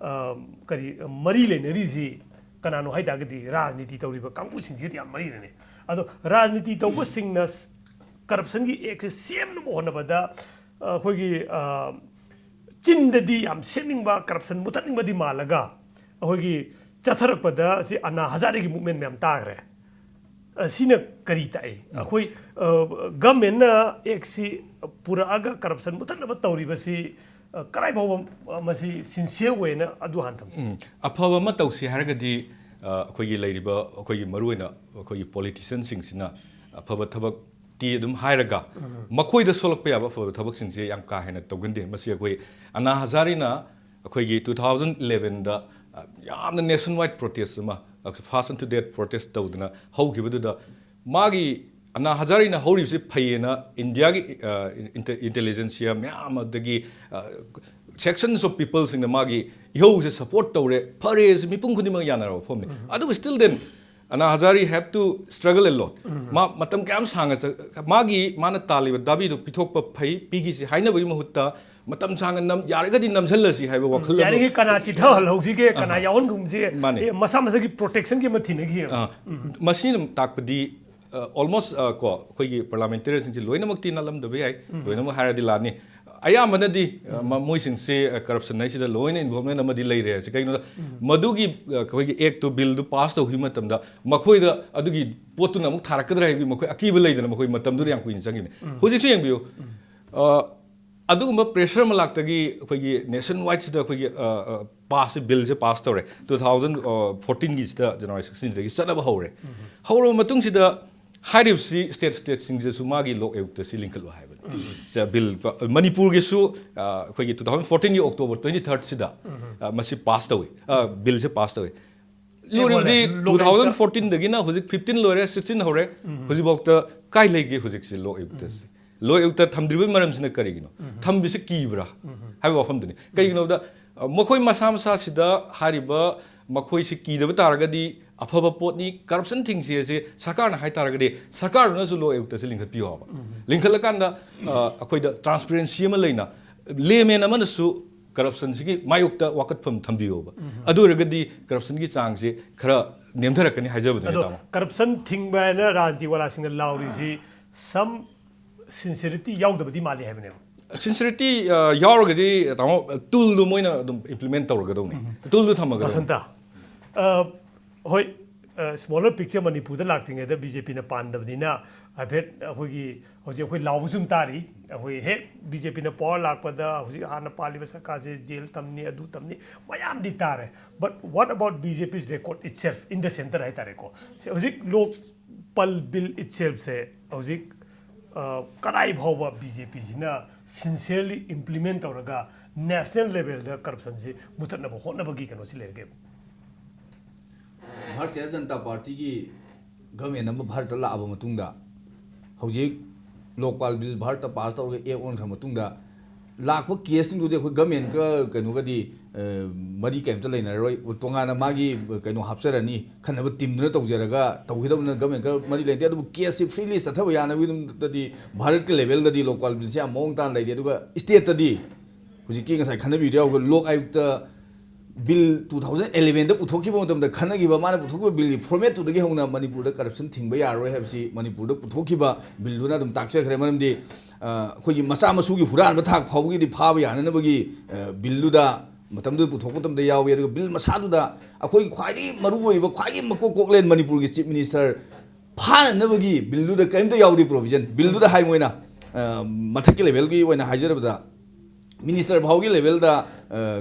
ꯑ, ꯀꯔꯤ, ꯃꯔꯤ ꯂꯩꯅꯔꯤꯁꯤ ꯀꯅꯥꯅꯣ ꯍꯥꯏ ꯇꯥꯔꯒꯗꯤ ꯔꯥꯖꯅꯤꯇꯤ ꯇꯧꯔꯤꯕ ꯀꯥꯡꯕꯨꯁꯤꯡꯁꯤꯒꯗꯤ ꯌꯥꯝ ꯃꯔꯤ ꯂꯩꯅꯩ꯫ ꯑꯗꯣ ꯔꯥꯖꯅꯤꯇꯤ ꯇꯧꯕꯁꯤꯡꯅ ꯁ-, corruptionꯒꯤ ꯑꯦꯛꯁꯦ ꯁꯦꯝꯅꯕ ꯍꯣꯠꯅꯕꯗ, ꯑ, ꯑꯩꯈꯣꯏꯒꯤ, ꯑ, ꯆꯤꯟꯗꯗꯤ ꯌꯥꯝ ꯁꯦꯝꯅꯤꯡꯕ, corruption ꯃꯨꯊꯠꯅꯤꯡꯕꯗꯤ ꯃꯥꯜꯂꯒ, ꯑꯩꯈꯣꯏꯒꯤ ꯆꯠꯊꯔꯛꯄꯗ ꯁꯤ ꯑꯅꯥ ꯍꯖꯥꯔꯦꯒꯤ movement ꯃꯌꯥꯝ ꯇꯥꯈ꯭ꯔꯦ꯫ ꯑ, ꯁꯤꯅ ꯀꯔꯤ ꯇꯥꯛꯏ? ꯑꯩꯈꯣꯏ, ꯑ, governmentꯅ ꯑꯦꯛꯁꯤ ꯄꯨꯔꯛꯑꯒ corruption ꯃꯨꯊꯠꯅꯕ ꯇꯧꯔꯤꯕꯁꯤ, ꯑ, ꯀꯗꯥꯏ ꯐꯥꯎꯕ, ꯑ, ꯃꯁꯤ sincere ꯑꯣꯏꯅ ꯑꯗꯨ ꯍꯥꯟꯅ ꯊꯝꯁꯤ꯫ ꯎꯝ, ꯑꯐꯕ ꯑꯃ ꯇꯧꯁꯤ ꯍꯥꯏꯔꯒꯗꯤ, ꯑ, ꯑꯩꯈꯣꯏꯒꯤ ꯂꯩꯔꯤꯕ, ꯑꯩꯈꯣꯏꯒꯤ ꯃꯔꯨꯑꯣꯏꯅ ꯑꯩꯈꯣꯏꯒꯤ politicianꯁꯤꯡꯁꯤꯅ ꯑꯐꯕ ꯊꯕꯛꯇꯤ ꯑꯗꯨꯝ ꯍꯥꯏꯔꯒ, ꯃꯈꯣꯏꯗ ꯁꯣꯛꯂꯛꯄ ꯌꯥꯕ ꯑꯐꯕ ꯊꯕꯛꯁꯤꯡꯁꯦ ꯌꯥꯝ ꯀꯥ ꯍꯦꯟꯅ ꯇꯧꯒꯟꯗꯦ꯫ ꯃꯁꯤ ꯑꯩꯈꯣꯏ ꯑꯅꯥ ꯍꯖꯥꯔꯤꯅ ꯑꯩꯈꯣꯏꯒꯤ two thousand elevenꯗ, ꯑ, ꯌꯥꯝꯅ nationwide protest ꯑꯃ, ꯑ, fast and to death protest ꯇꯧꯗꯅ ꯍꯧꯈꯤꯕꯗꯨꯗ, ꯃꯥꯒꯤ, ꯑꯅꯥ ꯍꯖꯥꯔꯤꯅ ꯍꯧꯔꯤꯕꯁꯤ ꯐꯩꯌꯦꯅ ꯏꯟꯗꯤꯌꯥꯒꯤ, ꯑ, inte-, intelligentsia ꯃꯌꯥꯝ, ꯑꯗꯒꯤ, ꯑ, sections of peopleꯁꯤꯡꯅ ꯃꯥꯒꯤ ꯏꯍꯧꯁꯦ support ꯇꯧꯔꯦ, ꯐꯔꯦ, ꯁꯤ ꯃꯤꯄꯨꯝ ꯈꯨꯗꯤꯡꯃꯛ ꯌꯥꯅꯔꯕ ꯋꯥꯐꯝꯅꯤ꯫ ꯑꯗꯨꯕꯨ still then, ꯑꯅꯥ ꯍꯖꯥꯔꯤ have to struggle a lot꯫ ꯃꯥ ꯃꯇꯝ ꯀꯌꯥꯝ ꯁꯥꯡꯅ ꯆ-, ꯃꯥꯒꯤ, ꯃꯥꯅ ꯇꯥꯜꯂꯤꯕ ꯗꯥꯕꯤꯗꯨ ꯄꯤꯊꯣꯛꯄ ꯐꯩ, ꯄꯤꯈꯤꯁꯤ ꯍꯥꯏꯅꯕꯒꯤ ꯃꯍꯨꯠꯇ ꯃꯇꯝ ꯁꯥꯡꯅ ꯅꯝ-, ꯌꯥꯔꯒꯗꯤ ꯅꯝꯁꯤꯜꯂꯁꯤ ꯍꯥꯏꯕ ꯋꯥꯈꯜ ꯑꯃ꯫ ꯌꯥꯔꯤꯉꯩ ꯀꯅꯥ ꯆꯤꯊꯍꯜꯍꯧꯁꯤꯒꯦ, ꯀꯅꯥ ꯌꯥꯎꯍꯟꯒꯨꯝꯁꯤꯒꯦ, ꯃꯥꯅꯦ꯫ ꯑꯦ, ꯃꯁꯥ ꯃꯁꯥꯒꯤ protectionꯒꯤ ꯑꯃ ꯊꯤꯅꯈꯤ꯫ ꯑ, ꯃꯁꯤꯅ ꯇꯥꯛꯄꯗꯤ, ꯑ, almost, ꯑ, ꯀꯣ, ꯑꯩꯈꯣꯏꯒꯤ parliamentarianꯁꯤꯡꯁꯦ ꯂꯣꯏꯅꯃꯛꯇꯤ ꯅꯠꯂꯝꯗꯕ ꯌꯥꯏ, ꯂꯣꯏꯅꯃꯛ ꯍꯥꯏꯔꯗꯤ ꯂꯥꯟꯅꯤ꯫ ꯑꯌꯥꯝꯕꯅꯗꯤ ꯑ, ꯃ- ꯃꯣꯏꯁꯤꯡꯁꯦ ꯀꯔꯞꯁꯟ ꯍꯥꯏꯁꯤꯗ ꯂꯣꯏꯅ ꯏꯟꯚꯣꯜꯚꯃꯦꯟ ꯑꯃꯗꯤ ꯂꯩꯔꯦ ꯍꯥꯏꯁꯦ꯫ ꯀꯩꯒꯤꯅꯣꯗ ꯃꯗꯨꯒꯤ ꯑ, ꯑꯩꯈꯣꯏꯒꯤ ꯑꯦꯛꯇꯣ, ꯕꯤꯜꯗꯨ ꯄꯥꯁ ꯇꯧꯈꯤꯕ ꯃꯇꯝꯗ ꯃꯈꯣꯏꯗ ꯑꯗꯨꯒꯤ ꯄꯣꯠꯇꯨꯅ ꯑꯃꯨꯛ ꯊꯥꯔꯛꯀꯗ꯭ꯔꯥ ꯍꯥꯏꯕꯒꯤ ꯃꯈꯣꯏ ꯑꯀꯤꯕ ꯂꯩꯗꯅ ꯃꯈꯣꯏ ꯃꯇꯝꯗꯨꯗ ꯌꯥꯝ ꯀꯨꯏꯅ ꯆꯪꯈꯤꯕꯅꯤ꯫ ꯍꯧꯖꯤꯛꯁꯨ ꯌꯦꯡꯕꯤꯌꯨ, ꯑ, ꯑꯗꯨꯒꯨꯝꯕ ꯄ꯭ꯔꯦꯁꯔ ꯑꯃ ꯂꯥꯛꯇꯒꯤ ꯑꯩꯈꯣꯏꯒꯤ ꯅꯦꯁꯟ ꯋꯥꯏꯗꯁꯤꯗ ꯑꯩꯈꯣꯏꯒꯤ ꯄꯥꯁꯁꯦ, ꯕꯤꯜꯁꯦ ꯄꯥꯁ ꯇꯧꯔꯦ꯫ ꯇꯨ ꯊꯥꯎꯖꯟ ꯐꯣꯔꯇꯤꯟꯒꯤꯁꯤꯗ ꯖꯅꯋꯥꯔꯤ ꯁꯤꯛꯁꯇꯤꯟꯗꯒꯤ ꯆꯠꯅꯕ ꯍꯧꯔꯦ꯫ ꯍꯧꯔꯕ ꯃꯇꯨꯡꯁꯤꯗ ꯍꯥꯏꯔꯤꯕꯁꯤ ꯁ꯭ꯇꯦꯠ ꯁ꯭ꯇꯦꯠꯁꯤꯡꯁꯤꯗꯁꯨ ꯃꯥꯒꯤ ꯂꯣ ꯑꯌꯨꯛꯇ ꯁꯤ ꯂꯤꯡꯈꯠꯂꯨ ꯍꯥꯏꯕꯅꯤ꯫ ꯁꯦ, ꯕꯤꯜ ꯄ- ꯃꯅꯤꯄꯨꯔꯒꯤꯁꯨ ꯑ, ꯑꯩꯈꯣꯏꯒꯤ ꯇꯨ ꯊꯥꯎꯖꯟ ꯐꯣꯔꯇꯤꯟꯒꯤ ꯑꯣꯛꯇꯣꯕꯔ ꯇ꯭ꯋꯦꯟꯇꯤ ꯊꯥꯔꯠꯁꯤꯗ ꯑ, ꯃꯁꯤ ꯄꯥꯁ ꯇꯧꯏ꯫ ꯑ, ꯕꯤꯜꯁꯦ ꯄꯥꯁ ꯇꯧꯏ꯫ ꯂꯨꯔꯤꯕꯗꯤ ꯂꯣ ꯑꯌꯨꯛꯇ ꯇꯨ ꯊꯥꯎꯖꯟ ꯐꯣꯔꯇꯤꯟꯗꯒꯤꯅ ꯍꯧꯖꯤꯛ ꯐꯤꯐꯇꯤꯟ ꯂꯣꯏꯔꯦ, ꯁꯤꯛꯁꯇꯤꯟ ꯍꯧꯔꯦ꯫ ꯍꯧꯖꯤꯛꯐꯥꯎꯗ ꯀꯥꯏ ꯂꯩꯒꯦ ꯍꯧꯖꯤꯛꯁꯦ ꯂꯣ ꯑꯌꯨꯛꯇꯁꯦ? ꯂꯣ ꯑꯌꯨꯛꯇ ꯊꯝꯗ꯭ꯔꯤꯕꯒꯤ ꯃꯔꯝꯁꯤꯅ ꯀꯔꯤꯒꯤꯅꯣ? ꯊꯝꯕꯤꯁꯦ ꯀꯤꯕ꯭ꯔꯥ ꯍꯥꯏꯕ ꯋꯥꯐꯝꯗꯨꯅꯤ꯫ ꯀꯩꯒꯤꯅꯣꯗ ꯑ, ꯃꯈꯣꯏ ꯃꯁꯥ ꯃꯁꯥꯁꯤꯗ ꯍꯥꯏꯔꯤꯕ ꯃꯈꯣꯏꯁꯤ ꯀꯤꯗꯕ ꯇꯥꯔꯒꯗꯤ ꯑꯐꯕ ꯄꯣꯠꯅꯤ꯫ ꯀꯔꯞꯁꯟ ꯊꯤꯡꯁꯤ ꯑꯁꯤ ꯁꯔꯀꯥꯔꯅ ꯍꯥꯏ ꯇꯥꯔꯒꯗꯤ ꯁꯔꯀꯥꯔꯗꯨꯅꯁꯨ ꯂꯣ ꯑꯌꯨꯛꯇꯁꯤ ꯂꯤꯡꯈꯠꯄꯤꯌꯣ ꯍꯥꯏꯕ꯫ ꯂꯤꯡꯈꯠꯂꯀꯥꯟꯗ ꯑ, ꯑꯩꯈꯣꯏꯗ ꯇ꯭ꯔꯥꯟꯁꯄꯦꯔꯦꯟꯁꯤ ꯑꯃ ꯂꯩꯅ ꯂꯦꯃꯦꯟ ꯑꯃꯅꯁꯨ ꯀꯔꯞꯁꯟꯁꯤꯒꯤ ꯃꯥꯌꯣꯛꯇ ꯋꯥꯀꯠꯐꯝ ꯊꯝꯕꯤꯌꯣꯕ꯫ ꯑꯗꯨ ꯑꯣꯏꯔꯒꯗꯤ ꯀꯔꯞꯁꯟꯒꯤ ꯆꯥꯡꯁꯦ ꯈꯔ ꯅꯦꯝꯊꯔꯛꯀꯅꯤ ꯍꯥꯏꯖꯕꯗꯨꯅꯤ, ꯑꯗꯣ ꯇꯥꯃꯣ꯫ ꯀꯔꯞꯁꯟ ꯊꯤꯡꯕ ꯍꯥꯏꯅ ꯔꯥꯖꯅꯤꯇꯤ ꯋꯥꯂꯥꯁꯤꯡꯅ ꯂꯥꯎꯔꯤꯁꯤ ꯁꯝ ꯁꯤꯟꯁꯤꯔꯤꯇꯤ ꯌꯥꯎꯗꯕꯗꯤ ꯃꯥꯜꯂꯤ ꯍꯥꯏꯕꯅꯦꯕ꯫ ꯁꯤꯟꯁꯤꯔꯤꯇꯤ ꯑ, ꯌꯥꯎꯔꯒꯗꯤ, ꯇꯥꯃꯣ, ꯇꯨꯜꯗꯣ ꯃꯣꯏꯅ ꯑꯗꯨꯝ ꯏꯝꯄ꯭ꯂꯤꯃꯦꯟ ꯇꯧꯔꯒꯗꯧꯅꯤ꯫ ꯇꯨꯜꯗꯣ ꯊꯝꯃꯒꯗꯧꯅꯤ꯫ ꯕꯁꯟꯇ, ꯑ, ꯍꯣꯏ, ꯁ꯭ꯃꯣꯂꯔ ꯄꯤꯛꯆꯔ ꯃꯅꯤꯄꯨꯔꯗ ꯂꯥꯛꯇ꯭ꯔꯤꯉꯩꯗ ꯕꯤ ꯖꯦ ꯄꯤꯅ ꯄꯥꯟꯗꯕꯅꯤꯅ ꯍꯥꯏꯐꯦꯠ ꯑꯩꯈꯣꯏꯒꯤ ꯍꯧꯖꯤꯛ ꯑꯩꯈꯣꯏ ꯂꯥꯎꯕꯁꯨ ꯑꯗꯨꯝ ꯇꯥꯔꯤ꯫ ꯑꯩꯈꯣꯏ ꯍꯦꯛ ꯕꯤ ꯖꯦ ꯄꯤꯅ ꯄꯋꯥꯔ ꯂꯥꯛꯄꯗ ꯍꯧꯖꯤꯛ ꯍꯥꯟꯅ ꯄꯥꯜꯂꯤꯕ ꯁꯔꯀꯥꯔꯁꯦ ꯖꯦꯜ ꯊꯝꯅꯤ, ꯑꯗꯨ ꯊꯝꯅꯤ, ꯃꯌꯥꯝꯗꯤ ꯇꯥꯔꯦ꯫ But what about B J P's record itself in the centre ꯍꯥꯏꯇꯥꯔꯦꯀꯣ? ꯁꯤ ꯍꯧꯖꯤꯛ ꯂꯣꯛ ꯄꯜ ꯕꯤꯜ ꯏꯠꯁꯦꯜꯐꯁꯦ ꯍꯧꯖꯤꯛ, ꯑ, ꯀꯗꯥꯏ ꯐꯥꯎꯕ ꯕꯤ ꯖꯦ ꯄꯤꯁꯤꯅ ꯁꯤꯟꯁꯤꯌꯔꯂꯤ ꯏꯝꯄ꯭ꯂꯤꯃꯦꯟ ꯇꯧꯔꯒ ꯅꯦꯁꯅꯦꯜ ꯂꯦꯚꯦꯜꯗ ꯀꯔꯞꯁꯟꯁꯤ ꯃꯨꯊꯠꯅꯕ ꯍꯣꯠꯅꯕꯒꯤ ꯀꯩꯅꯣꯁꯤ ꯂꯩꯔꯒꯦ? ꯚꯥꯔꯇꯤꯌ ꯖꯅꯇꯥ ꯄꯥꯔꯇꯤꯒꯤ ꯒꯚꯔꯟꯃꯦꯟ ꯑꯃ ꯚꯥꯔꯠꯇ ꯂꯥꯛꯑꯕ ꯃꯇꯨꯡꯗ, ꯍꯧꯖꯤꯛ ꯂꯣꯛꯄꯥꯜ ꯕꯤꯜ ꯚꯥꯔꯠꯇ ꯄꯥꯁ ꯇꯧꯔꯒ ꯑꯦꯛ ꯑꯣꯟꯈ꯭ꯔ ꯃꯇꯨꯡꯗ, ꯂꯥꯛꯄ ꯀꯦꯁꯁꯤꯡꯗꯨꯗꯤ ꯑꯩꯈꯣꯏ ꯒꯚꯔꯟꯃꯦꯟꯒ ꯀꯩꯅꯣꯒꯗꯤ, ꯑ, ꯃꯔꯤ ꯀꯩꯝꯇ ꯂꯩꯅꯔꯔꯣꯏ꯫ ꯇꯣꯉꯥꯟꯅ ꯃꯥꯒꯤ ꯀꯩꯅꯣ ꯍꯥꯞꯆꯔꯅꯤ, ꯈꯟꯅꯕ ꯇꯤꯝꯗꯨꯅ ꯇꯧꯖꯔꯒ ꯇꯧꯒꯗꯕꯅꯤꯅ ꯒꯚꯔꯟꯃꯦꯟꯒ ꯃꯔꯤ ꯂꯩꯅꯗꯦ꯫ ꯑꯗꯨꯕꯨ ꯀꯦꯁꯁꯤ ꯐ꯭ꯔꯤꯂꯤ ꯆꯠꯊꯕ ꯌꯥꯅꯕꯒꯤꯗꯃꯛꯇꯗꯤ ꯚꯥꯔꯠꯀꯤ ꯂꯦꯚꯦꯜꯗꯗꯤ ꯂꯣꯛꯄꯥꯜ ꯕꯤꯜꯁꯦ ꯌꯥꯝ ꯃꯑꯣꯡ ꯇꯥꯅ ꯂꯩꯔꯤ꯫ ꯑꯗꯨꯒ ꯁ꯭ꯇꯦꯠꯇꯗꯤ ꯍꯧꯖꯤꯛꯀꯤ ꯉꯁꯥꯏ ꯈꯟꯅꯕꯤꯕꯗ ꯌꯥꯎꯕ ꯂꯣꯛ ꯑꯌꯨꯛꯇ ꯕꯤꯜ ꯇꯨ ꯊꯥꯎꯖꯟ ꯑꯦꯂꯦꯚꯦꯟꯗ ꯄꯨꯊꯣꯛꯈꯤꯕ ꯃꯇꯝꯗ ꯈꯟꯅꯈꯤꯕ, ꯃꯥꯅ ꯄꯨꯊꯣꯛꯈꯤꯕ ꯕꯤꯜꯒꯤ ꯐꯣꯔꯃꯦꯠꯇꯨꯗꯒꯤ ꯍꯧꯅ ꯃꯅꯤꯄꯨꯔꯗ ꯀꯔꯞꯁꯟ ꯊꯤꯡꯕ ꯌꯥꯔꯔꯣꯏ ꯍꯥꯏꯕꯁꯤ ꯃꯅꯤꯄꯨꯔꯗ ꯄꯨꯊꯣꯛꯈꯤꯕ ꯕꯤꯜꯗꯨꯅ ꯑꯗꯨꯝ ꯇꯥꯛꯆꯈ꯭ꯔꯦ꯫ ꯃꯔꯝꯗꯤ ꯑꯩꯈꯣꯏꯒꯤ ꯃꯆꯥ ꯃꯁꯨꯒꯤ ꯍꯨꯔꯥꯟꯕ ꯊꯥꯛ ꯐꯥꯎꯕꯒꯤꯗꯤ ꯐꯥꯕ ꯌꯥꯅꯅꯕꯒꯤ ꯕꯤꯜꯗꯨꯗ ꯃꯇꯝꯗꯨꯗ ꯄꯨꯊꯣꯛꯄ ꯃꯇꯝꯗ ꯌꯥꯎꯏ꯫ ꯑꯗꯨꯒ ꯕꯤꯜ ꯃꯁꯥꯗꯨꯗ ꯑꯩꯈꯣꯏꯒꯤ ꯈ꯭ꯋꯥꯏꯗꯒꯤ ꯃꯔꯨ ꯑꯣꯏꯔꯤꯕ, ꯈ꯭ꯋꯥꯏꯗꯒꯤ ꯃꯀꯣꯛ ꯀꯣꯛꯂꯦꯟ ꯃꯅꯤꯄꯨꯔꯒꯤ ꯆꯤꯐ ꯃꯤꯅꯤꯁꯇꯔ ꯐꯥꯅꯅꯕꯒꯤ ꯕꯤꯜꯗꯨꯗ ꯀꯔꯤꯝꯇ ꯌꯥꯎꯗꯦ ꯄ꯭ꯔꯣꯕꯤꯖꯟ꯫ ꯕꯤꯜꯗꯨꯗ ꯍꯥꯏ ꯃꯣꯏꯅ ꯃꯊꯛꯀꯤ ꯂꯦꯚꯦꯜꯒꯤ ꯑꯣꯏꯅ ꯍꯥꯏꯖꯔꯕꯗ ꯃꯤꯅꯤꯁꯇꯔ ꯐꯥꯎꯒꯤ ꯂꯦꯚꯦꯜꯗ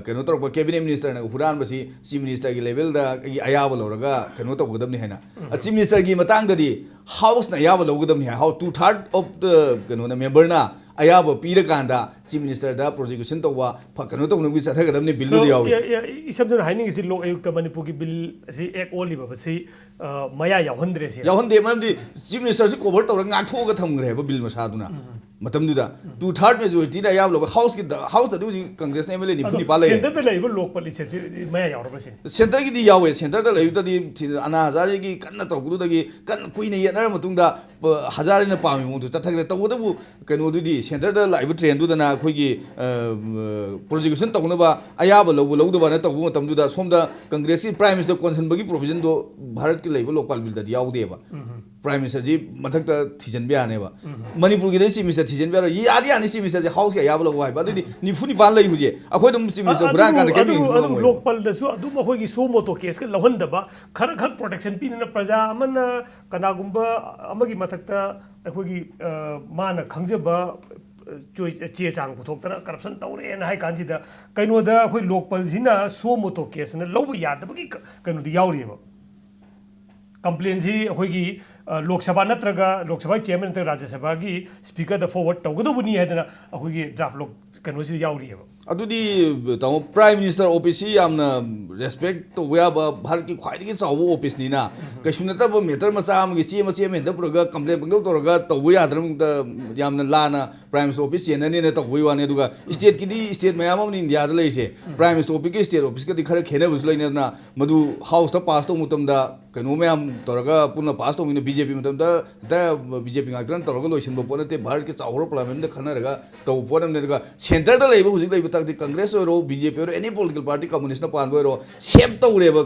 ꯀꯩꯅꯣ ꯇꯧꯔꯛꯄ, ꯀꯦꯕꯤꯅꯦꯠ ꯃꯤꯅꯤꯁꯇꯔꯅ ꯍꯨꯔꯥꯟꯕꯁꯤ ꯆꯤꯐ ꯃꯤꯅꯤꯁꯇꯔꯒꯤ ꯂꯦꯚꯦꯜꯗ ꯑꯩꯒꯤ ꯑꯌꯥꯕ ꯂꯧꯔꯒ ꯀꯩꯅꯣ ꯇꯧꯒꯗꯕꯅꯤ ꯍꯥꯏꯅ꯫ ꯆꯤꯐ ꯃꯤꯅꯤꯁꯇꯔꯒꯤ ꯃꯇꯥꯡꯗꯗꯤ ꯍꯥꯎꯁꯅ ꯑꯌꯥꯕ ꯂꯧꯒꯗꯕꯅꯤ ꯍꯥꯏ꯫ ꯍꯥꯎ, two third of the ꯀꯩꯅꯣꯅ, ꯃꯦꯝꯕꯔꯅ ꯑꯌꯥꯕ ꯄꯤꯔꯀꯥꯟꯗ ꯆꯤꯐ ꯃꯤꯅꯤꯁꯇꯔꯗ ꯄ꯭ꯔꯣꯁꯤꯀ꯭ꯌꯨꯁꯟ ꯇꯧꯕ ꯐ-, ꯀꯩꯅꯣ ꯇꯧꯅꯕꯒꯤ ꯆꯠꯊꯒꯗꯕꯅꯤ ꯕꯤꯜꯗꯨꯗ ꯌꯥꯎꯏ꯫ ꯏꯁꯝ ꯁꯝꯅ ꯍꯥꯏꯅꯤꯡꯉꯤꯁꯤ, ꯂꯣꯛ ꯑꯌꯨꯛꯇ ꯃꯅꯤꯄꯨꯔꯒꯤ ꯕꯤꯜ ꯑꯁꯤ, ꯑꯦꯛ ꯑꯣꯜꯂꯤꯕ ꯑꯁꯤ ꯃꯌꯥ ꯌꯥꯎꯍꯟꯗ꯭ꯔꯦ ꯁꯤꯅ꯫ ꯌꯥꯎꯍꯟꯗꯦ, ꯃꯔꯝꯗꯤ ꯆꯤꯐ ꯃꯤꯅꯤꯁꯇꯔꯁꯤ ꯀꯣꯚꯔ ꯇꯧꯔꯒ ꯉꯥꯛꯊꯣꯛꯑꯒ ꯊꯝꯈ꯭ꯔꯦꯕ ꯕꯤꯜ ꯃꯁꯥꯗꯨꯅ꯫ ꯃꯇꯝꯗꯨꯗ two third majorityꯗ ꯑꯌꯥꯕ ꯂꯧꯕ ꯍꯥꯎꯁꯀꯤ, ꯍꯥꯎꯁꯇꯗꯤ ꯍꯧꯖꯤꯛ ꯀꯪꯒ꯭ꯔꯦꯁꯅ ꯑꯦꯝ ꯑꯦꯜ ꯑꯦ ꯅꯤꯐꯨ ꯅꯤꯄꯥꯜ ꯂꯩ꯫ ꯁꯦꯟꯇꯔꯗ ꯂꯩꯔꯤꯕ ꯂꯣꯛꯄꯥꯜ ꯏꯟꯁꯇꯤꯇ꯭ꯌꯨꯠ ꯃꯌꯥ ꯌꯥꯎꯔꯕ ꯁꯤꯅꯤ꯫ ꯁꯦꯟꯇꯔꯒꯤꯗꯤ ꯌꯥꯎꯋꯦ꯫ ꯁꯦꯟꯇꯔꯗ ꯂꯩꯕꯗꯗꯤ ꯊꯤ-, ꯑꯅꯥ ꯍꯖꯥꯔꯦꯒꯤ ꯀꯟꯅ ꯇꯧꯔꯛꯄꯗꯨꯗꯒꯤ ꯀꯟꯅ ꯀꯨꯏꯅ ꯌꯦꯠꯅꯔ ꯃꯇꯨꯡꯗ, ꯄ-, ꯍꯖꯥꯔꯦꯅ ꯄꯥꯝꯃꯤ ꯃꯑꯣꯡꯗ ꯆꯠꯊꯈ꯭ꯔꯦ꯫ ꯇꯧꯕꯇꯕꯨ ꯀꯩꯅꯣꯗꯨꯗꯤ ꯁꯦꯟꯇꯔꯗ ꯂꯥꯛꯏꯕ ꯇ꯭ꯔꯦꯟꯗꯨꯗꯅ ꯑꯩꯈꯣꯏꯒꯤ ꯄ꯭ꯔꯣꯁꯤꯀ꯭ꯌꯨꯁꯟ ꯇꯧꯅꯕ ꯑꯌꯥꯕ ꯂꯧꯕ ꯂꯧꯗꯕꯅ ꯇꯧꯕ ꯃꯇꯝꯗꯨꯗ ꯁꯣꯝꯗ ꯀꯪꯒ꯭ꯔꯦꯁꯀꯤ ꯄ꯭ꯔꯥꯏꯝ ꯃꯤꯅꯤꯁꯇꯔ ꯀꯣꯟꯁꯤꯟꯕꯒꯤ ꯄ꯭ꯔꯣꯕꯤꯖꯟꯗꯣ ꯚꯥꯔꯠꯀꯤ ꯂꯩꯕ ꯂꯣꯛꯄꯥꯜ ꯕꯤꯜꯗꯗꯤ ꯌꯥꯎꯗꯦꯕ꯫ ꯄ꯭ꯔꯥꯏꯝ ꯃꯤꯅꯤꯁꯇꯔꯁꯤ ꯃꯊꯛꯇ ꯊꯤꯖꯤꯟꯕ ꯌꯥꯅꯦꯕ꯫ ꯃꯅꯤꯄꯨꯔꯒꯤꯗꯤ ꯆꯤꯐ ꯃꯤꯅꯤꯁꯇꯔ ꯊꯤꯖꯤꯟꯕ ꯌꯥꯔꯣꯏ꯫ ꯌꯥꯗꯤ ꯌꯥꯅꯤ ꯆꯤꯐ ꯃꯤꯅꯤꯁꯇꯔꯁꯦ ꯍꯥꯎꯁꯀꯤ ꯑꯌꯥꯕ ꯂꯧꯕ ꯍꯥꯏꯕ꯫ ꯑꯗꯨꯗꯤ ꯅꯤꯐꯨ ꯅꯤꯄꯥꯟ ꯂꯩ ꯍꯧꯖꯤꯛ꯫ ꯑꯩꯈꯣꯏ ꯑꯗꯨꯝ ꯆꯤꯐ ꯃꯤꯅꯤꯁꯇꯔ ꯍꯨꯔꯥꯟ ꯀꯥꯟꯗ ꯀꯩꯝ ꯑꯗꯨ, ꯌꯦꯡꯕ ꯑꯗꯨ ꯉꯝꯃꯣꯏꯕ꯫ ꯂꯣꯛꯄꯥꯜꯗꯁꯨ ꯑꯗꯨꯝ ꯑꯩꯈꯣꯏꯒꯤ ꯁꯣ ꯃꯣꯇꯣ ꯀꯦꯁꯀ ꯂꯧꯍꯟꯗꯕ, ꯈꯔ ꯈꯛ ꯄ꯭ꯔꯣꯇꯦꯛꯁꯟ ꯄꯤꯗꯅ ꯄ꯭ꯔꯖꯥ ꯑꯃꯅ ꯀꯅꯥꯒꯨꯝꯕ ꯑꯃꯒꯤ ꯃꯊꯛꯇ ꯑꯩꯈꯣꯏꯒꯤ, ꯑ, ꯃꯥꯅ ꯈꯪꯖꯕ, ꯑ, ꯆꯣꯏ-, ꯆꯦ ꯆꯥꯡ ꯄꯨꯊꯣꯛꯇꯅ ꯀꯔꯞꯁꯟ ꯇꯧꯔꯦꯅ ꯍꯥꯏ ꯀꯥꯟꯁꯤꯗ, ꯀꯩꯅꯣꯗ ꯑꯩꯈꯣꯏ ꯂꯣꯛꯄꯥꯜꯁꯤꯅ ꯁꯣ ꯃꯣꯇꯣ ꯀꯦꯁꯅ ꯂꯧꯕ ꯌꯥꯗꯕꯒꯤ ꯀ-, ꯀꯩꯅꯣꯗꯤ ꯌꯥꯎꯔꯤꯑꯕ꯫ ꯀꯝꯄ꯭ꯂꯦꯟꯁꯤ ꯑꯩꯈꯣꯏꯒꯤ, ꯑ, ꯂꯣꯛ ꯁꯚꯥ ꯅꯠꯇ꯭ꯔꯒ ꯂꯣꯛ ꯁꯚꯥꯒꯤ ꯆꯤꯌꯔꯃꯦꯟ ꯅꯠꯇ꯭ꯔꯒ ꯔꯥꯖ꯭ꯌ ꯁꯚꯥꯒꯤ ꯁ꯭ꯄꯤꯀꯔꯗ ꯐꯣꯔꯋꯥꯔꯗ ꯇꯧꯒꯗꯧꯕꯅꯤ ꯍꯥꯏꯗꯅ ꯑꯩꯈꯣꯏꯒꯤ ꯗ꯭ꯔꯥꯐ ꯂꯣꯛ ꯀꯩꯅꯣꯁꯤꯗ ꯌꯥꯎꯔꯤꯑꯕ꯫ ꯑꯗꯨꯗꯤ ꯇꯥꯃꯣ, ꯄ꯭ꯔꯥꯏꯝ ꯃꯤꯅꯤꯁꯇꯔ ꯑꯣꯐꯤꯁꯁꯤ ꯌꯥꯝꯅ ꯔꯦꯁꯄꯦꯛ ꯇꯧꯕ ꯌꯥꯕ ꯚꯥꯔꯠꯀꯤ ꯈ꯭ꯋꯥꯏꯗꯒꯤ ꯆꯥꯎꯕ ꯑꯣꯐꯤꯁꯅꯤꯅ, ꯀꯩꯁꯨ ꯅꯠꯇꯕ ꯃꯦꯇꯔ ꯃꯆꯥ ꯑꯃꯒꯤ ꯆꯦ ꯃꯆꯦ ꯑꯃ ꯍꯦꯟꯗ ꯄꯨꯔꯒ ꯀꯝꯄ꯭ꯂꯦꯟ ꯄꯪꯇꯧ ꯇꯧꯔꯒ ꯇꯧꯕ ꯌꯥꯗ꯭ꯔꯕ ꯃꯑꯣꯡꯗ ꯌꯥꯝꯅ ꯂꯥꯟꯅ ꯄ꯭ꯔꯥꯏꯝ ꯃꯤꯅꯤꯁꯇꯔ ꯑꯣꯐꯤꯁ ꯆꯦꯟꯅꯅꯦꯅ ꯇꯧꯕꯒꯤ ꯋꯥꯅꯤ꯫ ꯑꯗꯨꯒ ꯁ꯭ꯇꯦꯠꯀꯤꯗꯤ ꯁ꯭ꯇꯦꯠ ꯃꯌꯥꯝ ꯑꯃꯅ ꯏꯟꯗꯤꯌꯥꯗ ꯂꯩꯔꯤꯁꯦ, ꯄ꯭ꯔꯥꯏꯝ ꯃꯤꯅꯤꯁꯇꯔ ꯑꯣꯐꯤꯁꯀ ꯁ꯭ꯇꯦꯠ ꯑꯣꯐꯤꯁꯀꯗꯤ ꯈꯔ ꯈꯦꯠꯅꯕꯁꯨ ꯂꯩꯅꯗꯅ, ꯃꯗꯨ ꯍꯥꯎꯁꯇ ꯄꯥꯁ ꯇꯧꯕ ꯃꯇꯝꯗ ꯀꯩꯅꯣ ꯃꯌꯥꯝ ꯇꯧꯔꯒ ꯄꯨꯟꯅ ꯄꯥꯁ ꯇꯧꯕꯅꯤꯅ, ꯕꯤ ꯖꯦ ꯄꯤ ꯃꯇꯝꯗ ꯍꯦꯛꯇ ꯕꯤ ꯖꯦ ꯄꯤ ꯉꯥꯛꯇꯅ ꯇꯧꯔꯒ ꯂꯣꯏꯁꯤꯟꯕ ꯄꯣꯠ ꯅꯠꯇꯦ, ꯚꯥꯔꯠꯀꯤ ꯆꯥꯎꯈ꯭ꯔꯕ ꯄꯥꯔꯂꯤꯌꯥꯃꯦꯟꯗ ꯈꯟꯅꯔꯒ ꯇꯧꯕ ꯄꯣꯠ ꯑꯃꯅꯤ꯫ ꯑꯗꯨꯒ ꯁꯦꯟꯇꯔꯗ ꯂꯩꯕ ꯍꯧꯖꯤꯛ ꯂꯩꯕ ꯇꯥꯔꯗꯤ ꯀꯪꯒ꯭ꯔꯦꯁ ꯑꯣꯏꯔꯣ, ꯕꯤ ꯖꯦ ꯄꯤ ꯑꯣꯏꯔꯣ, ꯑꯦꯅꯤ ꯄꯣꯂꯤꯇꯤꯀꯦꯜ ꯄꯥꯔꯇꯤ, ꯀꯝꯃꯨꯅꯤꯁꯅ ꯄꯥꯟꯕ ꯑꯣꯏꯔꯣ, ꯁꯦꯞ ꯇꯧꯔꯦꯕ꯫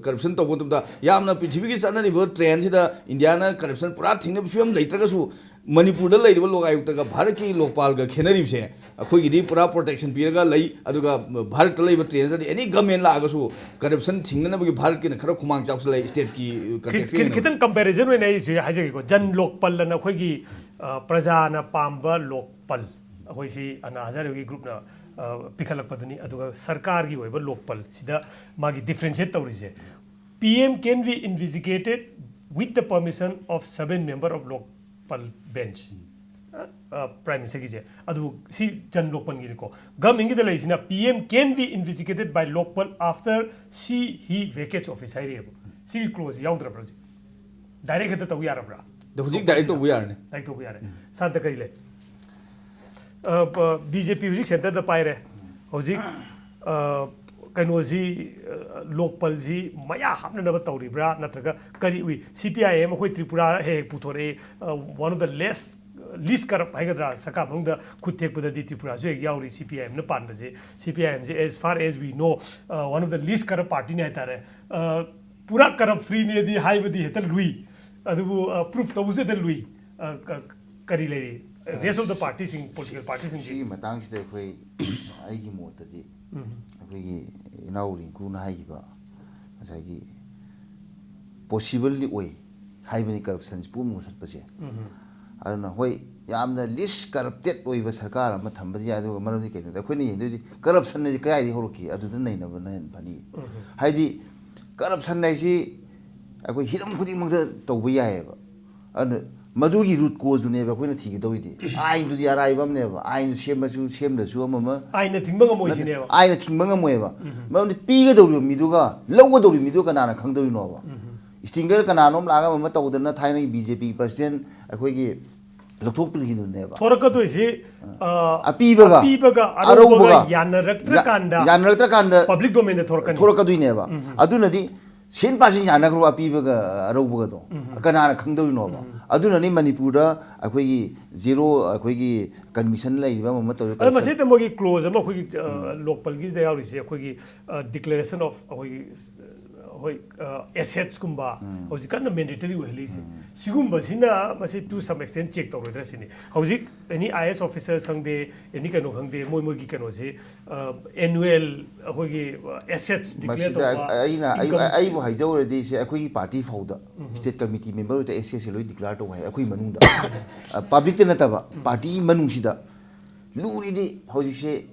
ꯀꯔꯞꯁꯟ ꯇꯧꯕ ꯃꯇꯝꯗ ꯌꯥꯝꯅ ꯄ꯭ꯔꯤꯊꯤꯕꯤꯒꯤ ꯆꯠꯅꯔꯤꯕ ꯇ꯭ꯔꯦꯟꯁꯤꯗ ꯏꯟꯗꯤꯌꯥꯅ ꯀꯔꯞꯁꯟ ꯄꯨꯔꯥ ꯊꯤꯡꯅꯕ ꯐꯤꯕꯝ ꯂꯩꯇ꯭ꯔꯒꯁꯨ, ꯃꯅꯤꯄꯨꯔꯗ ꯂꯩꯔꯤꯕ ꯂꯣꯛ ꯑꯥꯌꯨꯛꯇꯒ ꯚꯥꯔꯠꯀꯤ ꯂꯣꯛꯄꯥꯜꯒ ꯈꯦꯠꯅꯔꯤꯕꯁꯦ, ꯑꯩꯈꯣꯏꯒꯤꯗꯤ ꯄꯨꯔꯥ ꯄ꯭ꯔꯣꯇꯦꯛꯁꯟ ꯄꯤꯔꯒ ꯂꯩ, ꯑꯗꯨꯒ ꯚꯥꯔꯠꯇ ꯂꯩꯕ ꯇ꯭ꯔꯦꯟꯁꯤꯗꯗꯤ ꯑꯦꯅꯤ ꯒꯃꯦꯟ ꯂꯥꯛꯑꯒꯁꯨ ꯀꯔꯞꯁꯟ ꯊꯤꯡꯅꯅꯕꯒꯤ ꯚꯥꯔꯠꯀꯤꯅ ꯈꯔ ꯈꯨꯃꯥꯡ ꯆꯥꯎꯁꯤꯜꯂꯛꯑꯦ ꯁ꯭ꯇꯦꯠꯀꯤ ꯀꯟꯇꯦꯛꯁꯇ ꯌꯦꯡꯅꯕꯗ꯫ ꯈꯤꯇꯪ ꯀꯝꯄꯦꯔꯤꯖꯟ ꯑꯣꯏꯅ ꯑꯩ ꯍꯧꯖꯤꯛ ꯍꯥꯏꯖꯒꯦꯀꯣ, ꯖꯟ ꯂꯣꯛꯄꯜ ꯑꯅ ꯑꯩꯈꯣꯏꯒꯤ ꯑ, ꯄ꯭ꯔꯖꯥꯅ ꯄꯥꯝꯕ ꯂꯣꯛꯄꯜ, ꯑꯩꯈꯣꯏ ꯁꯤ ꯑꯅꯥ ꯍꯖꯥꯔꯦꯒꯤ ꯒ꯭ꯔꯨꯞꯅ ꯑ, ꯄꯤꯈꯠꯂꯛꯄꯗꯨꯅꯤ꯫ ꯑꯗꯨꯒ ꯁꯔꯀꯥꯔꯒꯤ ꯑꯣꯏꯕ ꯂꯣꯛꯄꯜ ꯁꯤꯗ ꯃꯥꯒꯤ ꯗꯤꯐ꯭ꯔꯦꯟꯁꯤꯌꯦꯠ ꯇꯧꯔꯤꯁꯦ, P M can be investigated with the permission of seven member of Lokpal bench꯫ Prime ꯃꯤꯅꯤꯁꯇꯔꯒꯤꯁꯦ ꯑꯗꯨ ꯁꯤ ꯖꯟ ꯂꯣꯛꯄꯜꯒꯤꯅꯤꯀꯣ꯫ ꯒꯃꯦꯟꯒꯤꯗ ꯂꯩꯔꯤꯁꯤꯅ P M can be investigated by Lokpal after she he vacates office ꯍꯥꯏꯔꯤꯑꯕ꯫ ꯁꯤꯒꯤ ꯀ꯭ꯂꯣꯖ ꯌꯥꯎꯗ꯭ꯔꯕ꯭ꯔꯥ ꯍꯧꯖꯤꯛ? ꯗꯥꯏꯔꯦꯛ ꯍꯦꯛꯇ ꯇꯧꯕ ꯌꯥꯔꯕ꯭ꯔꯥ? ꯑꯗꯣ ꯍꯧꯖꯤꯛ ꯗꯥꯏꯔꯦꯛ ꯇꯧꯕ ꯌꯥꯔꯅꯤ꯫ ꯗꯥꯏꯔꯦꯛ ꯇꯧꯕ ꯌꯥꯔꯦ꯫ ꯁꯥꯟꯇ ꯀꯔꯤ ꯂꯩ? ꯕꯤ ꯖꯦ ꯄꯤ ꯍꯧꯖꯤꯛ ꯁꯦꯟꯇꯔꯗ ꯄꯥꯏꯔꯦ꯫ ꯍꯧꯖꯤꯛ ꯑ, ꯀꯩꯅꯣꯁꯤ, ꯑ, ꯂꯣꯛꯄꯜꯁꯤ ꯃꯌꯥ ꯍꯥꯞꯅꯅꯕ ꯇꯧꯔꯤꯕ꯭ꯔꯥ, ꯅꯠꯇ꯭ꯔꯒ ꯀꯔꯤ ꯎꯏ? ꯁꯤ ꯄꯤ ꯑꯥꯏ ꯑꯦꯝ ꯑꯩꯈꯣꯏ ꯇ꯭ꯔꯤꯄꯨꯔꯥ ꯍꯦꯛ ꯍꯦꯛ ꯄꯨꯊꯣꯔꯛꯏ, ꯑ, one of the less, least corrupt ꯍꯥꯏꯒꯗ꯭ꯔꯥ, ꯁꯔꯀꯥꯔ ꯃꯅꯨꯡꯗ ꯈꯨꯠ ꯊꯦꯛꯄꯗꯗꯤ ꯇ꯭ꯔꯤꯄꯨꯔꯥꯁꯨ ꯍꯦꯛ ꯌꯥꯎꯔꯤ꯫ ꯁꯤ ꯄꯤ ꯑꯥꯏ ꯑꯦꯝꯅ ꯄꯥꯟꯕꯁꯦ, ꯁꯤ P I ꯑꯦꯝꯁꯦ as far as we know, ꯑ, one of the least corrupt partyꯅꯤ ꯍꯥꯏꯇꯥꯔꯦ꯫ ꯑ, ꯄꯨꯔꯥ ꯀꯔꯞ ꯐ꯭ꯔꯤꯅꯦꯗꯤ ꯍꯥꯏꯕꯗꯤ ꯍꯦꯛꯇ ꯂꯨꯏ, ꯑꯗꯨꯕꯨ ꯄ꯭ꯔꯨꯐ ꯇꯧꯕꯁꯨ ꯍꯦꯛꯇ ꯂꯨꯏ꯫ ꯑ, ꯀ-, ꯀꯔꯤ ꯂꯩꯔꯤ? Rest of the partyꯁꯤꯡ, political partyꯁꯤꯡꯁꯤ꯫ ꯁꯤꯒꯤ ꯃꯇꯥꯡꯁꯤꯗ ꯑꯩꯈꯣꯏ, ꯑꯩꯒꯤ ꯃꯣꯠꯇꯗꯤ, ꯑꯩꯈꯣꯏꯒꯤ ꯏꯅꯥꯎ ꯔꯤꯡꯀꯨꯅ ꯍꯥꯏꯈꯤꯕ ꯉꯁꯥꯏꯒꯤ ꯄꯣꯁꯤꯕꯜꯗꯤ ꯑꯣꯏ ꯍꯥꯏꯕꯅꯤ ꯀꯔꯞꯁꯟꯁꯤ ꯄꯨꯝꯅꯃꯛ ꯃꯨꯊꯠꯄꯁꯦ꯫ ꯑꯗꯨꯅ ꯍꯣꯏ, ꯌꯥꯝꯅ ꯂꯤꯁ ꯀꯔꯞꯇꯦꯠ ꯑꯣꯏꯕ ꯁꯔꯀꯥꯔ ꯑꯃ ꯊꯝꯕꯗꯤ ꯌꯥꯏ꯫ ꯑꯗꯨꯒ ꯃꯔꯝꯗꯤ ꯀꯩꯅꯣꯗ ꯑꯩꯈꯣꯏꯅ ꯌꯦꯡꯗꯣꯏꯗꯤ ꯀꯔꯞꯁꯟ ꯍꯥꯏꯁꯤ ꯀꯗꯥꯏꯗꯒꯤ ꯍꯧꯔꯛꯈꯤ, ꯑꯗꯨꯗ ꯅꯩꯅꯕꯅ ꯍꯦꯟꯅ ꯐꯅꯤ꯫ ꯍꯥꯏꯗꯤ ꯀꯔꯞꯁꯟ ꯍꯥꯏꯁꯤ ꯑꯩꯈꯣꯏ ꯍꯤꯔꯝ ꯈꯨꯗꯤꯡꯃꯛꯇ ꯇꯧꯕ ꯌꯥꯏꯑꯕ꯫ ꯑꯗꯨꯅ ꯃꯗꯨꯒꯤ ꯔꯨꯠ ꯀꯣꯖꯇꯨꯅꯦꯕ ꯑꯩꯈꯣꯏꯅ ꯊꯤꯒꯗꯧꯔꯤꯗꯤ꯫ ꯑꯥꯏꯟꯗꯨꯗꯤ ꯑꯔꯥꯏꯕ ꯑꯃꯅꯦꯕ, ꯑꯥꯏꯟꯗꯨ ꯁꯦꯝꯃꯁꯨ ꯁꯦꯝꯗ꯭ꯔꯁꯨ ꯑꯃ ꯑꯃ ꯑꯥꯏꯟꯅ ꯊꯤꯡꯕ ꯉꯝꯃꯣꯏ ꯁꯤꯅꯦꯕ꯫ ꯑꯥꯏꯟꯅ ꯊꯤꯡꯕ ꯉꯝꯃꯣꯏꯕ꯫ ꯃꯔꯝꯗꯤ ꯄꯤꯒꯗꯧꯔꯤꯕ ꯃꯤꯗꯨꯒ ꯂꯧꯒꯗꯧꯔꯤꯕ ꯃꯤꯗꯨꯒ ꯀꯅꯥꯅ ꯈꯪꯗꯧꯔꯤꯅꯣꯕ? ꯏꯁꯇꯤꯡꯒꯔ ꯀꯅꯥꯅꯣꯝ ꯂꯥꯛꯑꯒ ꯑꯃ ꯇꯧꯗꯅ ꯊꯥꯏꯅꯒꯤ ꯕꯤ ꯖꯦ ꯄꯤꯒꯤ ꯄ꯭ꯔꯁꯤꯗꯦꯟ ꯑꯩꯈꯣꯏꯒꯤ ꯂꯧꯊꯣꯛꯄꯤꯈꯤꯗꯨꯅꯦꯕ꯫ ꯊꯣꯔꯛꯀꯗꯣꯏꯁꯤ, ꯑ, ꯑꯄꯤꯕꯒ, ꯑꯄꯤꯕꯒ ꯑꯔꯧꯕꯒ, ꯑꯔꯧꯕꯒ ꯌꯥꯅꯔꯛꯇ꯭ꯔꯀꯥꯟꯗ ꯌꯥ-, ꯌꯥꯅꯔꯛꯇ꯭ꯔꯀꯥꯟꯗ ꯄꯕ꯭ꯂꯤꯛ ꯗꯣꯃꯦꯟꯗ ꯊꯣꯔꯛꯀꯅꯤ꯫ ꯊꯣꯔꯛꯀꯗꯣꯏꯅꯦꯕ꯫ ꯑꯗꯨꯅꯗꯤ ꯁꯦꯟ ꯄꯥꯁꯤꯡ ꯌꯥꯅꯈ꯭ꯔꯣ ꯑꯄꯤꯕꯒ ꯑꯔꯧꯕꯒꯗꯣ꯫ ꯀꯅꯥꯅ ꯈꯪꯗꯧꯔꯤꯅꯣꯕ? ꯑꯗꯨꯅꯅꯤ ꯃꯅꯤꯄꯨꯔꯗ ꯑꯩꯈꯣꯏꯒꯤ ꯖꯦꯔꯣ, ꯑꯩꯈꯣꯏꯒꯤ ꯀꯟꯚꯤꯛꯁꯟ ꯂꯩꯔꯤꯕ ꯑꯃ ꯑꯃ ꯇꯧꯔꯤ꯫ ꯑꯗꯣ ꯃꯁꯤꯗ ꯃꯣꯏꯒꯤ ꯀ꯭ꯂꯣꯖ ꯑꯃ ꯑꯩꯈꯣꯏꯒꯤ, ꯑ, ꯂꯣꯛꯄꯜꯒꯤꯁꯤꯗ ꯌꯥꯎꯔꯤꯁꯦ ꯑꯩꯈꯣꯏꯒꯤ, ꯑ, declaration of ꯑꯩꯈꯣꯏꯒꯤ, ꯑ, ꯍꯣꯏ, ꯑꯦꯁꯦꯠꯁꯀꯨꯝꯕ ꯍꯧꯖꯤꯛ ꯀꯟꯅ ꯃꯦꯟꯗꯦꯇꯔꯤ ꯑꯣꯏꯍꯜꯂꯤꯁꯦ, ꯁꯤꯒꯨꯝꯕꯁꯤꯅ ꯃꯁꯤ to some extent check ꯇꯧꯔꯣꯏꯗ꯭ꯔꯥ ꯁꯤꯅꯤ꯫ ꯍꯧꯖꯤꯛ ꯑꯦꯅꯤ ꯑꯥꯏ ꯑꯦꯁ ꯑꯣꯐꯤꯁꯔꯁ ꯈꯪꯗꯦ, ꯑꯦꯅꯤ ꯀꯩꯅꯣ ꯈꯪꯗꯦ, ꯃꯣꯏ ꯃꯣꯏꯒꯤ ꯀꯩꯅꯣꯁꯤ ꯑꯦꯅꯨꯋꯦꯜ ꯑꯩꯈꯣꯏꯒꯤ ꯑꯦꯁꯦꯠꯁ ꯗꯤꯀ꯭ꯂꯦꯌꯔ ꯃꯁꯤꯗ ꯇꯧꯕ, ꯑꯩꯅ ꯑꯩ- income ꯑꯩꯕꯨ ꯍꯥꯏꯖꯧꯔꯗꯤ, ꯁꯦ, ꯑꯩꯈꯣꯏꯒꯤ ꯄꯥꯔꯇꯤ ꯐꯥꯎꯗ ꯁ꯭ꯇꯦꯠ ꯀꯃꯤꯇꯤ ꯃꯦꯝꯕꯔ ꯑꯣꯏꯗ ꯑꯦꯁ ꯁꯤ ꯑꯦꯁ ꯁꯤ ꯂꯣꯏ ꯗꯤꯀ꯭ꯂꯦꯌꯔ ꯇꯧꯕ ꯍꯥꯏ ꯑꯩꯈꯣꯏ ꯃꯅꯨꯡꯗ꯫ ꯄꯕ꯭ꯂꯤꯛꯇ ꯅꯠꯇꯕ, ꯄꯥꯔꯇꯤ ꯃꯅꯨꯡꯁꯤꯗ꯫ ꯂꯨꯔꯤꯗꯤ ꯍꯧꯖꯤꯛꯁꯦ,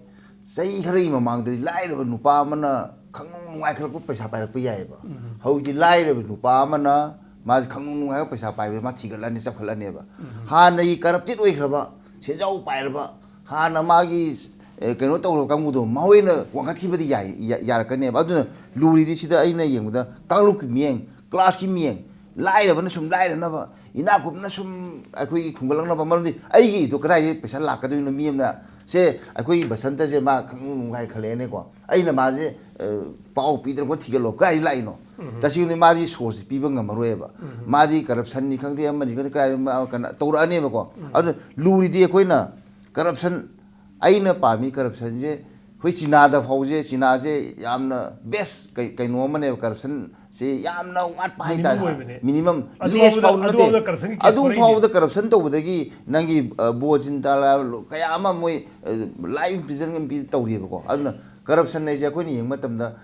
ꯆꯍꯤ ꯈꯔꯒꯤ ꯃꯃꯥꯡꯗꯗꯤ ꯂꯥꯏꯔꯕ ꯅꯨꯄꯥ ꯑꯃꯅ ꯈꯪꯅꯨꯡ ꯅꯨꯡꯉꯥꯏꯈꯠꯂꯛꯄ ꯄꯩꯁꯥ ꯄꯥꯏꯔꯛꯄ ꯌꯥꯏꯑꯕ꯫ ꯍꯧꯖꯤꯛꯇꯤ ꯂꯥꯏꯔꯕ ꯅꯨꯄꯥ ꯑꯃꯅ ꯃꯥꯁꯦ ꯈꯪꯅꯨꯡ ꯅꯨꯡꯉꯥꯏꯈꯠꯂꯛꯄ ꯄꯩꯁꯥ ꯄꯥꯏꯕ, ꯃꯥ ꯊꯤꯒꯠꯂꯅꯤ, ꯆꯥꯎꯈꯠꯂꯅꯦꯕ꯫ ꯍꯥꯟꯅꯒꯤ ꯀꯔꯞꯇꯦꯠ ꯑꯣꯏꯈ꯭ꯔꯕ, ꯁꯦꯟꯖꯥꯎ ꯄꯥꯏꯔꯕ, ꯍꯥꯟꯅ ꯃꯥꯒꯤ ꯑꯦ, ꯀꯩꯅꯣ ꯇꯧꯔꯕ ꯀꯥꯡꯕꯨꯗꯣ ꯃꯈꯣꯏꯅ ꯋꯥꯡꯈꯠꯈꯤꯕꯗꯤ ꯌꯥꯏ-, ꯌꯥ-, ꯌꯥꯔꯛꯀꯅꯦꯕ꯫ ꯑꯗꯨꯅ ꯂꯨꯔꯤꯗꯤ ꯁꯤꯗ ꯑꯩꯅ ꯌꯦꯡꯕꯗ ꯀꯥꯡꯂꯨꯞꯀꯤ ꯃꯤꯠꯌꯦꯡ, ꯀ꯭ꯂꯥꯁꯀꯤ ꯃꯤꯠꯌꯦꯡ, ꯂꯥꯏꯔꯕꯅ ꯁꯨꯝ ꯂꯥꯏꯔꯅꯕ, ꯏꯅꯥꯛ ꯈꯨꯟꯕꯅ ꯁꯨꯝ ꯑꯩꯈꯣꯏꯒꯤ ꯈꯨꯝꯒꯠꯂꯛꯅꯕ꯫ ꯃꯔꯝꯗꯤ ꯑꯩꯒꯤꯗꯣ ꯀꯗꯥꯏꯗꯒꯤ ꯄꯩꯁꯥ ꯂꯥꯛꯀꯗꯣꯏꯅꯣ? ꯃꯤ ꯑꯃꯅ, ꯁꯦ, ꯑꯩꯈꯣꯏꯒꯤ ꯕꯁꯟꯇꯁꯦ ꯃꯥ ꯈꯪꯅꯨꯡ ꯅꯨꯡꯉꯥꯏ ꯈꯜꯂꯛꯑꯦꯅꯦꯀꯣ, ꯑꯩꯅ ꯃꯥꯁꯦ, ꯑ, ꯄꯥꯎ ꯄꯤꯗꯅ ꯈꯣꯠ ꯊꯤꯒꯠꯂꯣ, ꯀꯗꯥꯏꯗ ꯂꯥꯛꯏꯅꯣ? ꯇꯁꯦꯡꯅ ꯃꯥꯗꯤ ꯁꯣꯔꯁꯁꯦ ꯄꯤꯕ ꯉꯝꯃꯔꯣꯏꯕ꯫ ꯃꯥꯗꯤ ꯀꯔꯞꯁꯟꯅꯤ ꯈꯪꯗꯦ, ꯑꯃꯅꯤ ꯈꯪꯗꯦ, ꯀꯗꯥꯏ ꯃꯥ ꯀꯩꯅꯣ ꯇꯧꯔꯛꯑꯅꯦꯕꯀꯣ꯫ ꯑꯗꯨꯅ ꯂꯨꯔꯤꯗꯤ ꯑꯩꯈꯣꯏꯅ ꯀꯔꯞꯁꯟ, ꯑꯩꯅ ꯄꯥꯝꯃꯤ ꯀꯔꯞꯁꯟꯁꯦ, ꯑꯩꯈꯣꯏ ꯆꯤꯅꯥꯗ ꯐꯥꯎꯁꯦ, ꯆꯤꯅꯥꯁꯦ ꯌꯥꯝꯅ ꯕꯦꯁ ꯀꯩ-, ꯀꯩꯅꯣ ꯑꯃꯅꯦꯕ, ꯀꯔꯞꯁꯟꯁꯦ ꯌꯥꯝꯅ ꯋꯥꯠꯄ ꯍꯥꯏꯇꯥꯔꯦ꯫ ꯑꯣꯏꯕꯅꯦ꯫ ꯃꯤꯅꯤꯃꯝ, ꯑꯗꯨ ꯂꯦꯁ ꯐꯥꯎꯗ- ꯐꯥꯎ ꯅꯠꯇꯦ꯫ ꯑꯗꯨꯐꯥꯎꯗ ꯀꯔꯞꯁꯟꯒꯤ ꯀꯦꯁ ꯑꯗꯨ ꯊꯣꯛꯂꯛꯏꯅꯦ꯫ ꯐꯥꯎꯗ ꯀꯔꯞꯁꯟ ꯇꯧꯕꯗꯒꯤ ꯅꯪꯒꯤ, ꯑ, ꯕꯣ ꯆꯤꯟꯇꯥꯂꯥ ꯀꯌꯥ ꯑꯃ ꯃꯣꯏ, ꯑ, ꯂꯥꯏꯐ ꯏꯝꯄ꯭ꯔꯤꯖꯟ ꯇꯧꯔꯤꯕꯀꯣ꯫ ꯑꯗꯨꯅ ꯀꯔꯞꯁꯟ ꯍꯥꯏꯁꯦ ꯑꯩꯈꯣꯏꯅ ꯌꯦꯡꯕ ꯃꯇꯝꯗ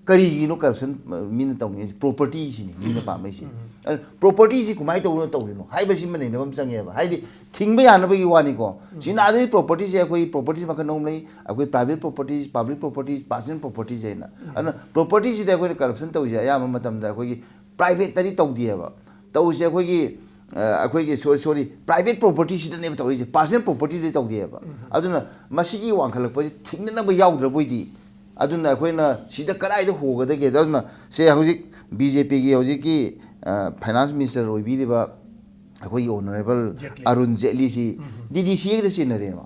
ꯀꯔꯤꯒꯤꯅꯣ ꯀꯔꯞꯁꯟ ꯃꯤꯅ ꯇꯧꯅꯤꯡꯉꯤꯁꯦ? ꯄ꯭ꯔꯣꯄꯔꯇꯤꯁꯤꯅꯤ ꯃꯤꯅ ꯄꯥꯝꯃꯛꯏꯁꯦ꯫ ꯑꯗꯨ ꯄ꯭ꯔꯣꯄꯔꯇꯤꯁꯤ ꯀꯃꯥꯏꯅ ꯇꯧꯗꯅ ꯇꯧꯔꯤꯅꯣ ꯍꯥꯏꯕꯁꯤꯃ ꯅꯩꯅꯕ ꯑꯃ ꯆꯪꯉꯦꯕ꯫ ꯍꯥꯏꯗꯤ ꯊꯤꯡꯕ ꯌꯥꯅꯕꯒꯤ ꯋꯥꯅꯤꯀꯣ꯫ ꯆꯤꯅꯥꯗꯗꯤ ꯄ꯭ꯔꯣꯄꯔꯇꯤꯁꯦ ꯑꯩꯈꯣꯏ ꯄ꯭ꯔꯣꯄꯔꯇꯤꯁ ꯃꯈꯜ ꯑꯍꯨꯝ ꯂꯩ꯫ ꯑꯩꯈꯣꯏ private properties, public properties, personal properties ꯍꯥꯏꯅ꯫ ꯑꯗꯨꯅ ꯄ꯭ꯔꯣꯄꯔꯇꯤꯁꯤꯗ ꯑꯩꯈꯣꯏꯅ ꯀꯔꯞꯁꯟ ꯇꯧꯔꯤꯁꯦ ꯑꯌꯥꯝꯕ ꯃꯇꯝꯗ ꯑꯩꯈꯣꯏꯒꯤ ꯄ꯭ꯔꯥꯏꯚꯦꯠꯇꯗꯤ ꯇꯧꯗꯦꯕ꯫ ꯇꯧꯔꯤꯁꯦ ꯑꯩꯈꯣꯏꯒꯤ, ꯑ, ꯑꯩꯈꯣꯏꯒꯤ, ꯁꯣꯔꯤ, ꯁꯣꯔꯤ, ꯄ꯭ꯔꯥꯏꯚꯦꯠ ꯄ꯭ꯔꯣꯄꯔꯇꯤꯁꯤꯗꯅꯦꯕ ꯇꯧꯔꯤꯁꯦ, ꯄꯥꯔꯁꯅꯦꯜ ꯄ꯭ꯔꯣꯄꯔꯇꯤꯗ ꯇꯧꯗꯦꯕ꯫ ꯑꯗꯨꯅ ꯃꯁꯤꯒꯤ ꯋꯥꯡꯈꯠꯂꯛꯄꯁꯤ ꯊꯤꯡꯅꯅꯕ ꯌꯥꯎꯗ꯭ꯔꯕꯣꯏꯗꯤ꯫ ꯑꯗꯨꯅ ꯑꯩꯈꯣꯏꯅ ꯁꯤꯗ ꯀꯗꯥꯏꯗ ꯍꯣꯒꯗꯒꯦ? ꯑꯗꯨꯅ ꯁꯦ ꯍꯧꯖꯤꯛ ꯕꯤ ꯖꯦ ꯄꯤꯒꯤ ꯍꯧꯖꯤꯛꯀꯤ, ꯑ, ꯐꯥꯏꯅꯥꯟꯁ ꯃꯤꯅꯤꯁꯇꯔ ꯑꯣꯏꯕꯤꯔꯤꯕ ꯑꯩꯈꯣꯏꯒꯤ ꯑꯣꯅꯔꯦꯕꯜ ꯖꯦꯠꯂꯤ꯫ ꯑꯔꯨꯟ ꯖꯦꯠꯂꯤꯁꯤ ꯗꯤ ꯗꯤ ꯁꯤ ꯑꯦꯗ ꯆꯦꯟꯅꯔꯦꯕ꯫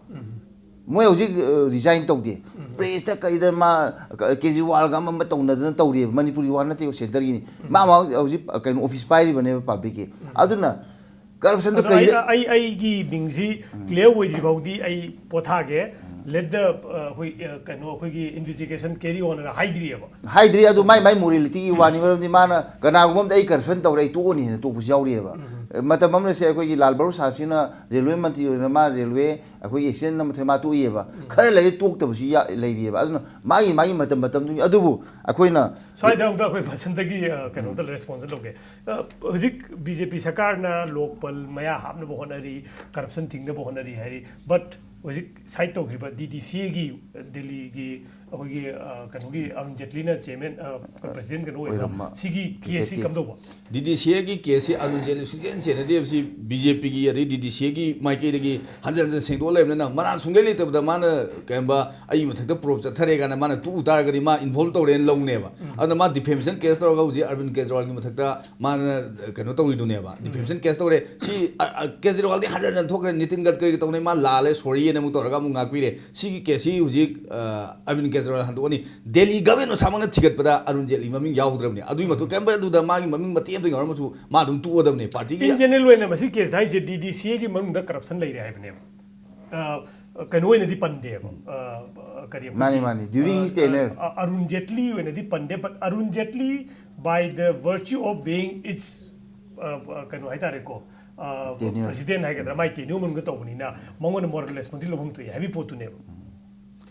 ꯃꯣꯏ ꯍꯧꯖꯤꯛ, ꯑ, ꯔꯤꯖꯥꯏꯟ ꯇꯧꯗꯦ꯫ ꯄ꯭ꯔꯦꯁꯇ ꯀꯩꯗ ꯃꯥ, ꯀ-, ꯀꯦꯖꯔꯤꯋꯥꯜꯒ ꯑꯃ ꯑꯃ ꯇꯧꯅꯗꯅ ꯇꯧꯔꯤꯑꯕ, ꯃꯅꯤꯄꯨꯔꯒꯤ ꯋꯥ ꯅꯠꯇꯦ, ꯁꯦꯟꯇꯔꯒꯤꯅꯤ꯫ ꯃꯥ, ꯃꯥ ꯍꯧꯖꯤꯛ, ꯑ, ꯀꯩꯅꯣ, ꯑꯣꯐꯤꯁ ꯄꯥꯏꯔꯤꯕꯅꯦꯕ ꯄꯕ꯭ꯂꯤꯛꯀꯤ꯫ ꯑꯗꯨꯅ ꯀꯔꯞꯁꯟꯗꯣ ꯑꯗꯣ ꯑꯩ ꯀꯩꯗ ꯑꯩ ꯑꯩꯒꯤ ꯃꯤꯡꯁꯤ ꯀ꯭ꯂꯤꯌꯥꯔ ꯑꯣꯏꯗ꯭ꯔꯤ ꯐꯥꯎꯗꯤ ꯑꯩ ꯄꯣꯊꯥꯒꯦ꯫ Let the ꯑꯩꯈꯣꯏ ꯑ, ꯀꯩꯅꯣ ꯑꯩꯈꯣꯏꯒꯤ investigation carry on ꯍꯥꯏꯅ ꯍꯥꯏꯗ꯭ꯔꯤꯑꯕ. ꯍꯥꯏꯗ꯭ꯔꯤ꯫ ꯑꯗꯨ ꯃꯥꯏ ꯃꯥꯏ ꯃꯣꯔꯦꯂꯤꯇꯤꯒꯤ ꯋꯥꯅꯤ꯫ ꯃꯔꯝꯗꯤ ꯃꯥꯅ ꯀꯅꯥꯒꯨꯝꯕ ꯑꯝꯗ "ꯑꯩ ꯀꯔꯞꯁꯟ ꯇꯧꯔꯦ, ꯑꯩ ꯇꯣꯛꯑꯅꯤ" ꯍꯥꯏꯅ ꯇꯣꯛꯄꯁꯨ ꯌꯥꯎꯔꯤꯑꯕ꯫ ꯃꯇꯝ ꯑꯃꯗꯁꯦ ꯑꯩꯈꯣꯏꯒꯤ ꯂꯥꯜ ꯚꯔꯣꯁꯥꯁꯤꯅ ꯔꯦꯜꯋꯦ ꯃꯟꯇ꯭ꯔꯤ ꯑꯣꯏꯅ ꯃꯥ ꯔꯦꯜꯋꯦ ꯑꯩꯈꯣꯏꯒꯤ ꯑꯦꯛꯁꯤꯗꯦꯟ ꯑꯃ ꯊꯣꯛꯑꯦ, ꯃꯥ ꯇꯣꯛꯏꯑꯕ꯫ ꯈꯔ ꯂꯩꯔꯗꯤ ꯇꯣꯛꯇꯕꯁꯨ ꯌꯥ- ꯂꯩꯔꯤꯑꯕ꯫ ꯑꯗꯨꯅ ꯃꯥꯒꯤ ꯃꯥꯒꯤ ꯃꯇꯝ ꯃꯇꯝꯗꯨꯒꯤ꯫ ꯑꯗꯨꯕꯨ ꯑꯩꯈꯣꯏꯅ ꯁ꯭ꯋꯥꯏꯗ ꯑꯃꯨꯛꯇ ꯑꯩꯈꯣꯏ ꯃꯁꯟꯗꯒꯤ ꯑ, ꯀꯩꯅꯣꯗ ꯔꯦꯁꯄꯣꯟꯁ ꯂꯧꯒꯦ. ꯑ, ꯍꯧꯖꯤꯛ ꯕꯤ ꯖꯦ ꯄꯤ ꯁꯔꯀꯥꯔꯅ ꯂꯣꯛꯄꯜ ꯃꯌꯥ ꯍꯥꯞꯅꯕ ꯍꯣꯠꯅꯔꯤ, ꯀꯔꯞꯁꯟ ꯊꯤꯡꯅꯕ ꯍꯣꯠꯅꯔꯤ ꯍꯥꯏꯔꯤ. ꯕꯠ ꯍꯧꯖꯤꯛ ꯁꯥꯏꯠ ꯇꯧꯈ꯭ꯔꯤꯕ ꯗꯤ ꯗꯤ ꯁꯤ ꯑꯦꯒꯤ, ꯗꯦꯜꯂꯤꯒꯤ ꯑꯩꯈꯣꯏꯒꯤ ꯑ, ꯀꯩꯅꯣꯒꯤ ꯑꯔꯨꯟ ꯖꯦꯠꯂꯤꯅ ꯆꯤꯌꯔꯃꯦꯟ, ꯄ꯭ꯔꯁꯤꯗꯦꯟ ꯀꯩꯅꯣ ꯑꯣꯏꯕ ꯑꯣꯏꯔꯝꯕ ꯁꯤꯒꯤ ꯀꯦꯁꯁꯤ ꯀꯦ- ꯀꯝꯗꯧꯕ? ꯗꯤ ꯗꯤ ꯁꯤ ꯑꯦꯒꯤ ꯀꯦꯁꯁꯤ Arun Jaitley ꯁꯨꯡꯆꯦꯟ ꯆꯦꯟꯅꯗꯦ꯫ C B J ꯄꯤꯒꯤ ꯑꯗꯩ ꯗꯤ ꯗꯤ ꯁꯤ ꯑꯦꯒꯤ ꯃꯥꯏꯀꯩꯗꯒꯤ ꯍꯟꯖꯟ ꯍꯟꯖꯟ ꯁꯦꯡꯗꯣꯛꯑ ꯂꯩꯕꯅꯤꯅ, ꯃꯔꯥꯜ ꯁꯨꯡꯂꯩ ꯂꯩꯇꯕꯗ ꯃꯥꯅ ꯀꯩꯒꯨꯝꯕ ꯑꯩꯒꯤ ꯃꯊꯛꯇ ꯄ꯭ꯔꯣꯞ ꯆꯠꯊꯔꯦ ꯀꯥꯏꯅ ꯃꯥꯅ ꯇꯨꯛꯎ ꯇꯥꯔꯒꯗꯤ ꯃꯥ ꯏꯟꯚꯣꯜꯕ ꯇꯧꯔꯦꯅ ꯂꯧꯅꯦꯕ꯫ ꯑꯗꯨꯅ ꯃꯥ ꯗꯤꯐꯦꯃꯦꯁꯟ ꯀꯦꯁ ꯇꯧꯔꯒ ꯍꯧꯖꯤꯛ ꯑꯔꯕꯤꯟ ꯀꯦꯖ꯭ꯔꯤꯋꯥꯜꯒꯤ ꯃꯊꯛꯇ ꯃꯥꯅ ꯀꯩꯅꯣ ꯇꯧꯔꯤꯗꯨꯅꯦꯕ, ꯗꯤꯐꯦꯃꯦꯁꯟ ꯀꯦꯁ ꯇꯧꯔꯦ꯫ ꯁꯤ ꯑ, ꯑ, ꯀꯦꯖ꯭ꯔꯤꯋꯥꯜꯗꯤ ꯍꯟꯖꯟ ꯍꯟꯖꯟ ꯊꯣꯛꯈ꯭ꯔꯦ, ꯅꯤꯇꯤꯟ ꯒꯗꯀꯔꯤꯒ ꯇꯧꯅꯩ, ꯃꯥ ꯂꯥꯜꯂꯦ, ꯁꯣꯔꯤ ꯍꯥꯏꯅ ꯑꯃꯨꯛ ꯇꯧꯔꯒ ꯑꯃꯨꯛ ꯉꯥꯛꯄꯤꯔꯦ꯫ ꯁꯤꯒꯤ ꯀꯦꯁꯁꯤ ꯍꯧꯖꯤꯛ ꯑ, ꯑꯔꯕꯤꯟ ꯀꯦꯖ꯭ꯔꯤꯋꯥꯜ ꯍꯟꯗꯣꯛꯑꯅꯤ꯫ ꯗꯦꯜꯂꯤ ꯒꯚꯔꯟꯃꯦꯟ ꯃꯁꯥꯃꯛꯅ ꯊꯤꯒꯠꯄꯗ ꯑꯔꯨꯟ ꯖꯦꯠꯂꯤ ꯃꯃꯤꯡ ꯌꯥꯎꯗ꯭ꯔꯕꯅꯤ꯫ ꯑꯗꯨꯒꯤ ꯃꯇꯨꯡ ꯀꯔꯤꯝꯕ ꯑꯗꯨꯗ ꯃꯥꯒꯤ ꯃꯃꯤꯡ ꯃꯇꯦꯛ ꯑꯃꯇ ꯌꯥꯎꯔꯝꯃꯁꯨ ꯃꯥ ꯑꯗꯨꯝ ꯇꯣꯛꯑꯗꯕꯅꯦ ꯄꯥꯔꯇꯤꯒꯤ꯫ ꯏꯟ ꯖꯦꯅꯔꯦꯜ ꯑꯣꯏꯅ ꯃꯁꯤ ꯀꯦꯁ ꯍꯥꯏꯁꯦ ꯗꯤ ꯗꯤ ꯁꯤ ꯑꯦꯒꯤ ꯃꯅꯨꯡꯗ ꯀꯔꯞꯁꯟ ꯂꯩꯔꯦ ꯍꯥꯏꯕꯅꯦꯕ꯫ ꯑ, ꯀꯩꯅꯣ ꯑꯣꯏꯅꯗꯤ ꯄꯟꯗꯦꯕ꯫ ꯑ, ꯀꯔꯤ ꯃꯥꯅꯤ, ꯃꯥꯅꯤ. During his tenure. ꯑ, ꯑꯔꯨꯟ ꯖꯦꯠꯂꯤ ꯑꯣꯏꯅꯗꯤ ꯄꯟꯗꯦ, but Arun Jaitley, by the virtue of being its, ꯑ, ꯑ, ꯀꯩꯅꯣ ꯍꯥꯏꯇꯥꯔꯦꯀꯣ, Tenure. ꯄ꯭ꯔꯁꯤꯗꯦꯟ ꯍꯥꯏꯒꯗ꯭ꯔꯥ, ꯃꯥꯏ ꯇꯦꯅ꯭ꯌꯨꯔ ꯃꯅꯨꯡꯗ ꯇꯧꯕꯅꯤꯅ ꯃꯉꯣꯟꯗ ꯃꯣꯔꯦꯜ ꯔꯦꯁꯄꯣꯟꯁꯤꯕꯤꯂꯤꯇꯤ ꯂꯧꯐꯝ ꯊꯣꯛꯏ ꯍꯥꯏꯕꯒꯤ ꯄꯣꯠꯇꯨꯅꯦꯕ꯫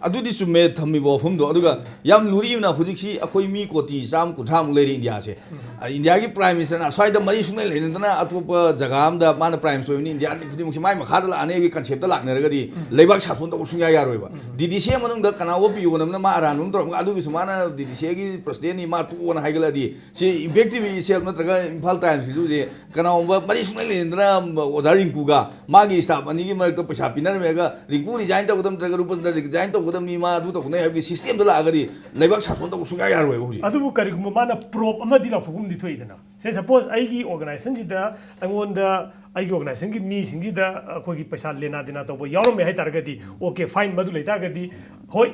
ꯑꯗꯨꯗꯤ ꯆꯨꯝꯃꯦ ꯊꯝꯃꯤꯕ ꯋꯥꯐꯝꯗꯣ꯫ ꯑꯗꯨꯒ ꯌꯥꯝ ꯂꯨꯔꯤꯕꯅ ꯍꯧꯖꯤꯛꯁꯤ ꯑꯩꯈꯣꯏ ꯃꯤ ꯀꯣꯇꯤ ꯆꯥꯝꯃ ꯀꯨꯟꯊ꯭ꯔꯥꯃꯨꯛ ꯂꯩꯔꯤ ꯏꯟꯗꯤꯌꯥꯁꯦ꯫ ꯑ, ꯏꯟꯗꯤꯌꯥꯒꯤ ꯄ꯭ꯔꯥꯏꯝ ꯃꯤꯅꯤꯁꯇꯔꯅ ꯑꯁ꯭ꯋꯥꯏꯗ ꯃꯔꯤ ꯁꯨꯡꯂꯩ ꯂꯩꯅꯗꯅ ꯑꯇꯣꯞꯄ ꯖꯒꯥ ꯑꯃꯗ ꯃꯥꯅ ꯄ꯭ꯔꯥꯏꯝ ꯃꯤꯅꯤꯁꯇꯔ ꯑꯣꯏꯕꯅꯤ, ꯏꯟꯗꯤꯌꯥ ꯈꯨꯗꯤꯡꯃꯛꯁꯤ ꯃꯥꯏ ꯃꯈꯥꯗ ꯂꯥꯛꯑꯅꯤ ꯍꯥꯏꯕꯒꯤ ꯀꯟꯁꯦꯞꯇ ꯂꯥꯛꯅꯔꯒꯗꯤ ꯂꯩꯕꯥꯛ ꯁꯥꯁꯣꯟ ꯇꯧꯕ ꯁꯨꯡꯌꯥ ꯌꯥꯔꯣꯏꯕ꯫ ꯗꯤ ꯗꯤ ꯁꯤ ꯑꯦ ꯃꯅꯨꯡꯗ ꯀꯅꯥꯒꯨꯝꯕ ꯄꯤꯌꯣꯟ ꯑꯃꯅ ꯃꯥ ꯑꯔꯥꯟꯕ ꯑꯃ ꯇꯧꯔꯝꯒ ꯑꯗꯨꯒꯤꯁꯨ ꯃꯥꯅ ꯗꯤ ꯗꯤ ꯁꯤ ꯑꯦꯒꯤ ꯄ꯭ꯔꯁꯤꯗꯦꯟꯅꯤ ꯃꯥ ꯇꯣꯛꯑꯣꯅ ꯍꯥꯏꯒꯠꯂꯛꯑꯗꯤ ꯁꯤ ꯏꯝꯄꯦꯛ ꯇꯤ ꯚꯤ ꯏꯠꯁꯦꯜꯐ ꯅꯠꯇ꯭ꯔꯒ ꯏꯝꯐꯥꯜ ꯇꯥꯏꯝꯁꯀꯤꯁꯨ ꯍꯧꯖꯤꯛ ꯀꯅꯥꯒꯨꯝꯕ ꯃꯔꯤ ꯁꯨꯡꯂꯩ ꯂꯩꯅꯗꯅ ꯑꯣꯖꯥ ꯔꯤꯡꯀꯨꯒ ꯃꯥꯒꯤ ꯁ꯭ꯇꯥꯐ ꯑꯅꯤꯒꯤ ꯃꯔꯛꯇ ꯄꯩꯁꯥ ꯄꯤꯅꯔꯝꯃꯦꯒ ꯔꯤꯡꯀꯨ ꯔꯤꯖꯥꯏꯟ ꯇꯧꯒꯗꯕ ꯅꯠꯇ꯭ꯔꯒ ꯔꯨꯄꯁꯟꯗ ꯔꯤꯖꯥꯏꯟ ꯇꯧꯒꯗꯕꯅꯤ, ꯃꯥ ꯑꯗꯨ ꯇꯧꯒꯗꯕꯅꯤ ꯍꯥꯏꯕꯒꯤ ꯁꯤꯁꯇꯦꯝꯗ ꯂꯥꯛꯑꯒꯗꯤ ꯂꯩꯕꯥꯛ ꯁꯥꯁꯣꯟ ꯇꯧꯕ ꯁꯨꯡꯌꯥ ꯌꯥꯔꯣꯏꯕ ꯍꯧꯖꯤꯛ꯫ ꯑꯗꯨꯕꯨ ꯀꯔꯤꯒꯨꯝꯕ ꯃꯥꯅ ꯄ꯭ꯔꯣꯞ ꯑꯃꯗꯤ ꯂꯥꯎꯊꯣꯛꯐꯝꯗꯤ ꯊꯣꯛꯏꯗꯅ꯫ ꯁꯦ ꯁꯄꯣꯁ ꯑꯩꯒꯤ ꯑꯣꯔꯒꯅꯥꯏꯖꯦꯁꯟꯁꯤꯗ ꯑꯩꯉꯣꯟꯗ, ꯑꯩꯒꯤ ꯑꯣꯔꯒꯅꯥꯏꯖꯦꯁꯟꯒꯤ ꯃꯤꯁꯤꯡꯁꯤꯗ ꯑꯩꯈꯣꯏꯒꯤ ꯄꯩꯁꯥ ꯂꯦꯅꯥ ꯗꯦꯅꯥ ꯇꯧꯕ ꯌꯥꯎꯔꯝꯃꯦ ꯍꯥꯏ ꯇꯥꯔꯒꯗꯤ, ꯑꯣꯀꯦ, ꯐꯥꯏꯟ ꯃꯗꯨ ꯂꯩ ꯇꯥꯔꯒꯗꯤ, ꯍꯣꯏ,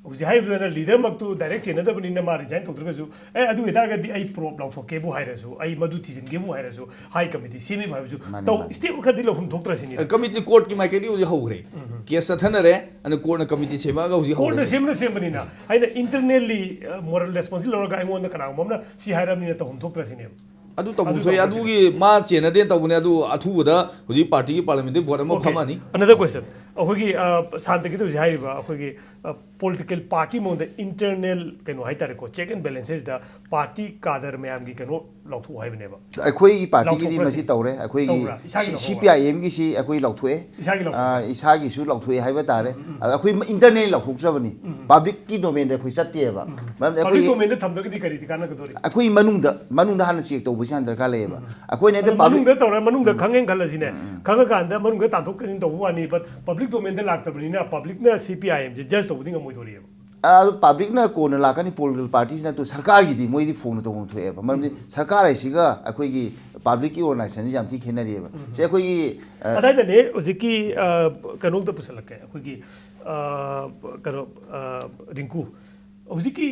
ꯍꯧꯖꯤꯛ ꯍꯥꯏꯔꯤꯕꯗꯨꯅ ꯂꯤꯗꯔꯃꯛꯇꯨ ꯗꯥꯏꯔꯦꯛ ꯆꯦꯟꯅꯗꯕꯅꯤꯅ ꯃꯥ ꯔꯤꯖꯥꯏꯟ ꯇꯧꯗ꯭ꯔꯒꯁꯨ, ꯑꯦ, ꯑꯗꯨ ꯑꯣꯏꯇꯥꯔꯒꯗꯤ ꯑꯩ ꯄ꯭ꯔꯣꯞ ꯂꯥꯎꯊꯣꯛꯀꯦꯕꯨ ꯍꯥꯏꯔꯁꯨ, ꯑꯩ ꯃꯗꯨ ꯊꯤꯖꯤꯟꯒꯦꯕꯨ ꯍꯥꯏꯔꯁꯨ, ꯍꯥꯏ ꯀꯃꯤꯇꯤ ꯁꯦꯝꯃꯤꯕꯨ ꯍꯥꯏꯔꯁꯨ, ꯃꯥꯅꯤ, ꯇꯧ ꯃꯥꯅꯤ. ꯁ꯭ꯇꯦꯞ ꯈꯔꯗꯤ ꯂꯧꯐꯝ ꯊꯣꯛꯇ꯭ꯔꯁꯤꯅꯤ꯫ ꯀꯃꯤꯇꯤ ꯀꯣꯔꯠꯀꯤ ꯃꯥꯏꯀꯩꯗꯤ ꯍꯧꯖꯤꯛ ꯍꯧꯈ꯭ꯔꯦ꯫ ꯀꯦꯁ ꯆꯠꯊꯅꯔꯦ꯫ ꯑꯗꯨ ꯀꯣꯔꯠꯅ ꯀꯃꯤꯇꯤ ꯁꯦꯝꯃꯛꯑꯒ ꯍꯧꯖꯤꯛ ꯀꯣꯔꯠꯅ ꯍꯧꯔꯕꯅꯤ꯫ ꯁꯦꯝꯅ ꯁꯦꯝꯕꯅꯤꯅ ꯑꯩꯅ internally moral responsibility ꯂꯧꯔꯒ ꯑꯩꯉꯣꯟꯗ ꯀꯅꯥꯒꯨꯝꯕ ꯑꯃꯅ ꯁꯤ ꯍꯥꯏꯔꯕꯅꯤꯅ ꯇꯧꯐꯝ ꯊꯣꯛꯇ꯭ꯔꯁꯤꯅꯦꯕ꯫ ꯑꯗꯨ ꯇꯧꯐꯝ ꯑꯗꯨ ꯊꯣꯛꯑꯦ꯫ ꯇꯧꯐꯝ ꯊꯣꯛꯇ꯭ꯔꯁꯤꯅꯦꯕ꯫ ꯑꯗꯨꯒꯤ ꯃꯥ ꯆꯦꯟꯅꯗꯦꯅ ꯇꯧꯕꯅꯦ꯫ ꯑꯗꯨ ꯑꯊꯨꯕꯗ ꯍꯧꯖꯤꯛ ꯄꯥꯔꯇꯤꯒꯤ ꯄꯥꯔꯂꯤꯌꯥꯃꯦꯟꯇꯔꯤ ꯚꯣꯠ ꯑꯃ Okay. ꯐꯝꯃꯅꯤ꯫ Another question. ꯑꯩꯈꯣꯏꯒꯤ ꯁꯥꯟꯇꯒꯤꯗ ꯍꯧꯖꯤꯛ ꯍꯥꯏꯔꯤꯕ ꯑꯩꯈꯣꯏꯒꯤ ꯄꯣꯂꯤꯇꯤꯀꯦꯜ ꯄꯥꯔꯇꯤ ꯃꯑꯣꯡꯗ internal ꯀꯩꯅꯣ ꯍꯥꯏꯇꯥꯔꯦꯀꯣ, check and balancesꯗ ꯄꯥꯔꯇꯤ ꯀꯥꯗꯔ ꯃꯌꯥꯝꯒꯤ ꯀꯩꯅꯣ ꯂꯥꯎꯊꯣꯛꯑꯣ ꯍꯥꯏꯕꯅꯦꯕ꯫ ꯑꯩꯈꯣꯏꯒꯤ ꯄꯥꯔꯇꯤꯒꯤꯗꯤ ꯂꯥꯎꯊꯣꯛꯄ꯭ꯔꯥ ꯃꯁꯤ ꯁꯤꯅꯤ? ꯇꯧꯔꯦ꯫ ꯑꯩꯈꯣꯏꯒꯤ ꯇꯧꯕ꯭ꯔꯥ? ꯏꯁꯥꯒꯤ ꯂꯧꯊꯣꯛꯄ꯭ꯔꯥ? ꯁꯤ ꯄꯤ ꯑꯥꯏ ꯑꯦꯝꯒꯤꯁꯤ ꯑꯩꯈꯣꯏ ꯂꯧꯊꯣꯛꯑꯦ꯫ ꯏꯁꯥꯒꯤ ꯂꯧꯊꯣꯛꯄ꯭ꯔꯥ? ꯑꯥ, ꯏꯁꯥꯒꯤꯁꯨ ꯂꯧꯊꯣꯛꯑꯦ ꯍꯥꯏꯕ ꯇꯥꯔꯦ꯫ ꯑꯗ ꯑꯩꯈꯣꯏ internally ꯂꯧꯊꯣꯛꯆꯕꯅꯤ꯫ ꯄꯕ꯭ꯂꯤꯛꯀꯤ ꯗꯣꯃꯦꯟꯗ ꯑꯩꯈꯣꯏ ꯆꯠꯇꯦꯕ꯫ ꯃꯔꯝꯗꯤ ꯄꯕ꯭ꯂꯤꯛ ꯑꯩꯈꯣꯏꯒꯤ ꯗꯣꯃꯦꯟꯗ ꯊꯝꯗ꯭ꯔꯒꯗꯤ ꯀꯔꯤꯗꯤ ꯀꯥꯟꯅꯒꯗꯧꯔꯤ? ꯑꯩꯈꯣꯏ ꯃꯅꯨꯡꯗ ꯃꯅꯨꯡꯗ ꯍꯥꯟꯅ ꯆꯦꯛ ꯇꯧꯕꯁꯤ ꯍꯥꯟꯅ ꯗꯔꯀꯥꯔ ꯂꯩꯌꯦꯕ꯫ ꯑꯩꯈꯣꯏꯅ ꯍꯦꯛꯇ ꯑꯗꯣ ꯄꯕ꯭ꯂꯤꯛ ꯃꯅꯨꯡꯗ ꯇꯧꯔ ꯃꯅꯨꯡꯗ ꯈꯪꯉꯦꯅ ꯈꯜꯂꯁꯤꯅꯦ꯫ ꯈꯪꯉꯀꯥꯟꯗ ꯃꯅꯨꯡꯗ ꯇꯥꯟꯊꯣꯛ ꯇꯥꯟꯁꯤꯟ ꯇꯧꯕ ꯋꯥꯅꯤ, but ꯄꯕ꯭ꯂꯤꯛ ꯗꯣꯃꯦꯟꯗ ꯂꯥꯛꯇꯕꯅꯤꯅ ꯄꯕ꯭ꯂꯤꯛꯅ ꯁꯤ ꯄꯤ ꯑꯥꯏ ꯑꯦꯝꯁꯦ ꯖꯁ ꯇꯧꯕꯗꯤ ꯉꯝꯃꯣꯏꯗꯣꯔꯤꯑꯕ꯫ ꯑꯗꯨ ꯄꯕ꯭ꯂꯤꯛꯅ ꯀꯣꯟꯅ ꯂꯥꯛꯀꯅꯤ꯫ ꯄꯣꯂꯤꯇꯤꯀꯦꯜ ꯄꯥꯔꯇꯤꯁꯤꯅ ꯇꯨ ꯁꯔꯀꯥꯔꯒꯤꯗꯤ ꯃꯣꯏꯗꯤ ꯐꯣꯡꯅ ꯇꯧꯐꯝ ꯊꯣꯛꯑꯦꯕ꯫ ꯃꯔꯝꯗꯤ ꯁꯔꯀꯥꯔ ꯍꯥꯏꯁꯤꯒ ꯑꯩꯈꯣꯏꯒꯤ ꯄꯕ꯭ꯂꯤꯛꯀꯤ ꯑꯣꯔꯒꯅꯥꯏꯖꯦꯁꯟꯁꯤ ꯌꯥꯝ ꯊꯤ ꯈꯦꯠꯅꯔꯤꯑꯕ꯫ ꯁꯦ ꯑꯩꯈꯣꯏꯒꯤ ꯑ, ꯑꯗꯥꯏꯗꯅꯦ ꯍꯧꯖꯤꯛꯀꯤ ꯑ, ꯀꯩꯅꯣꯝꯇ ꯄꯨꯁꯜꯂꯛꯀꯦ꯫ ꯑꯩꯈꯣꯏꯒꯤ ꯑ, ꯀꯩꯅꯣ ꯑ, ꯔꯤꯡꯀꯨ, ꯍꯧꯖꯤꯛꯀꯤ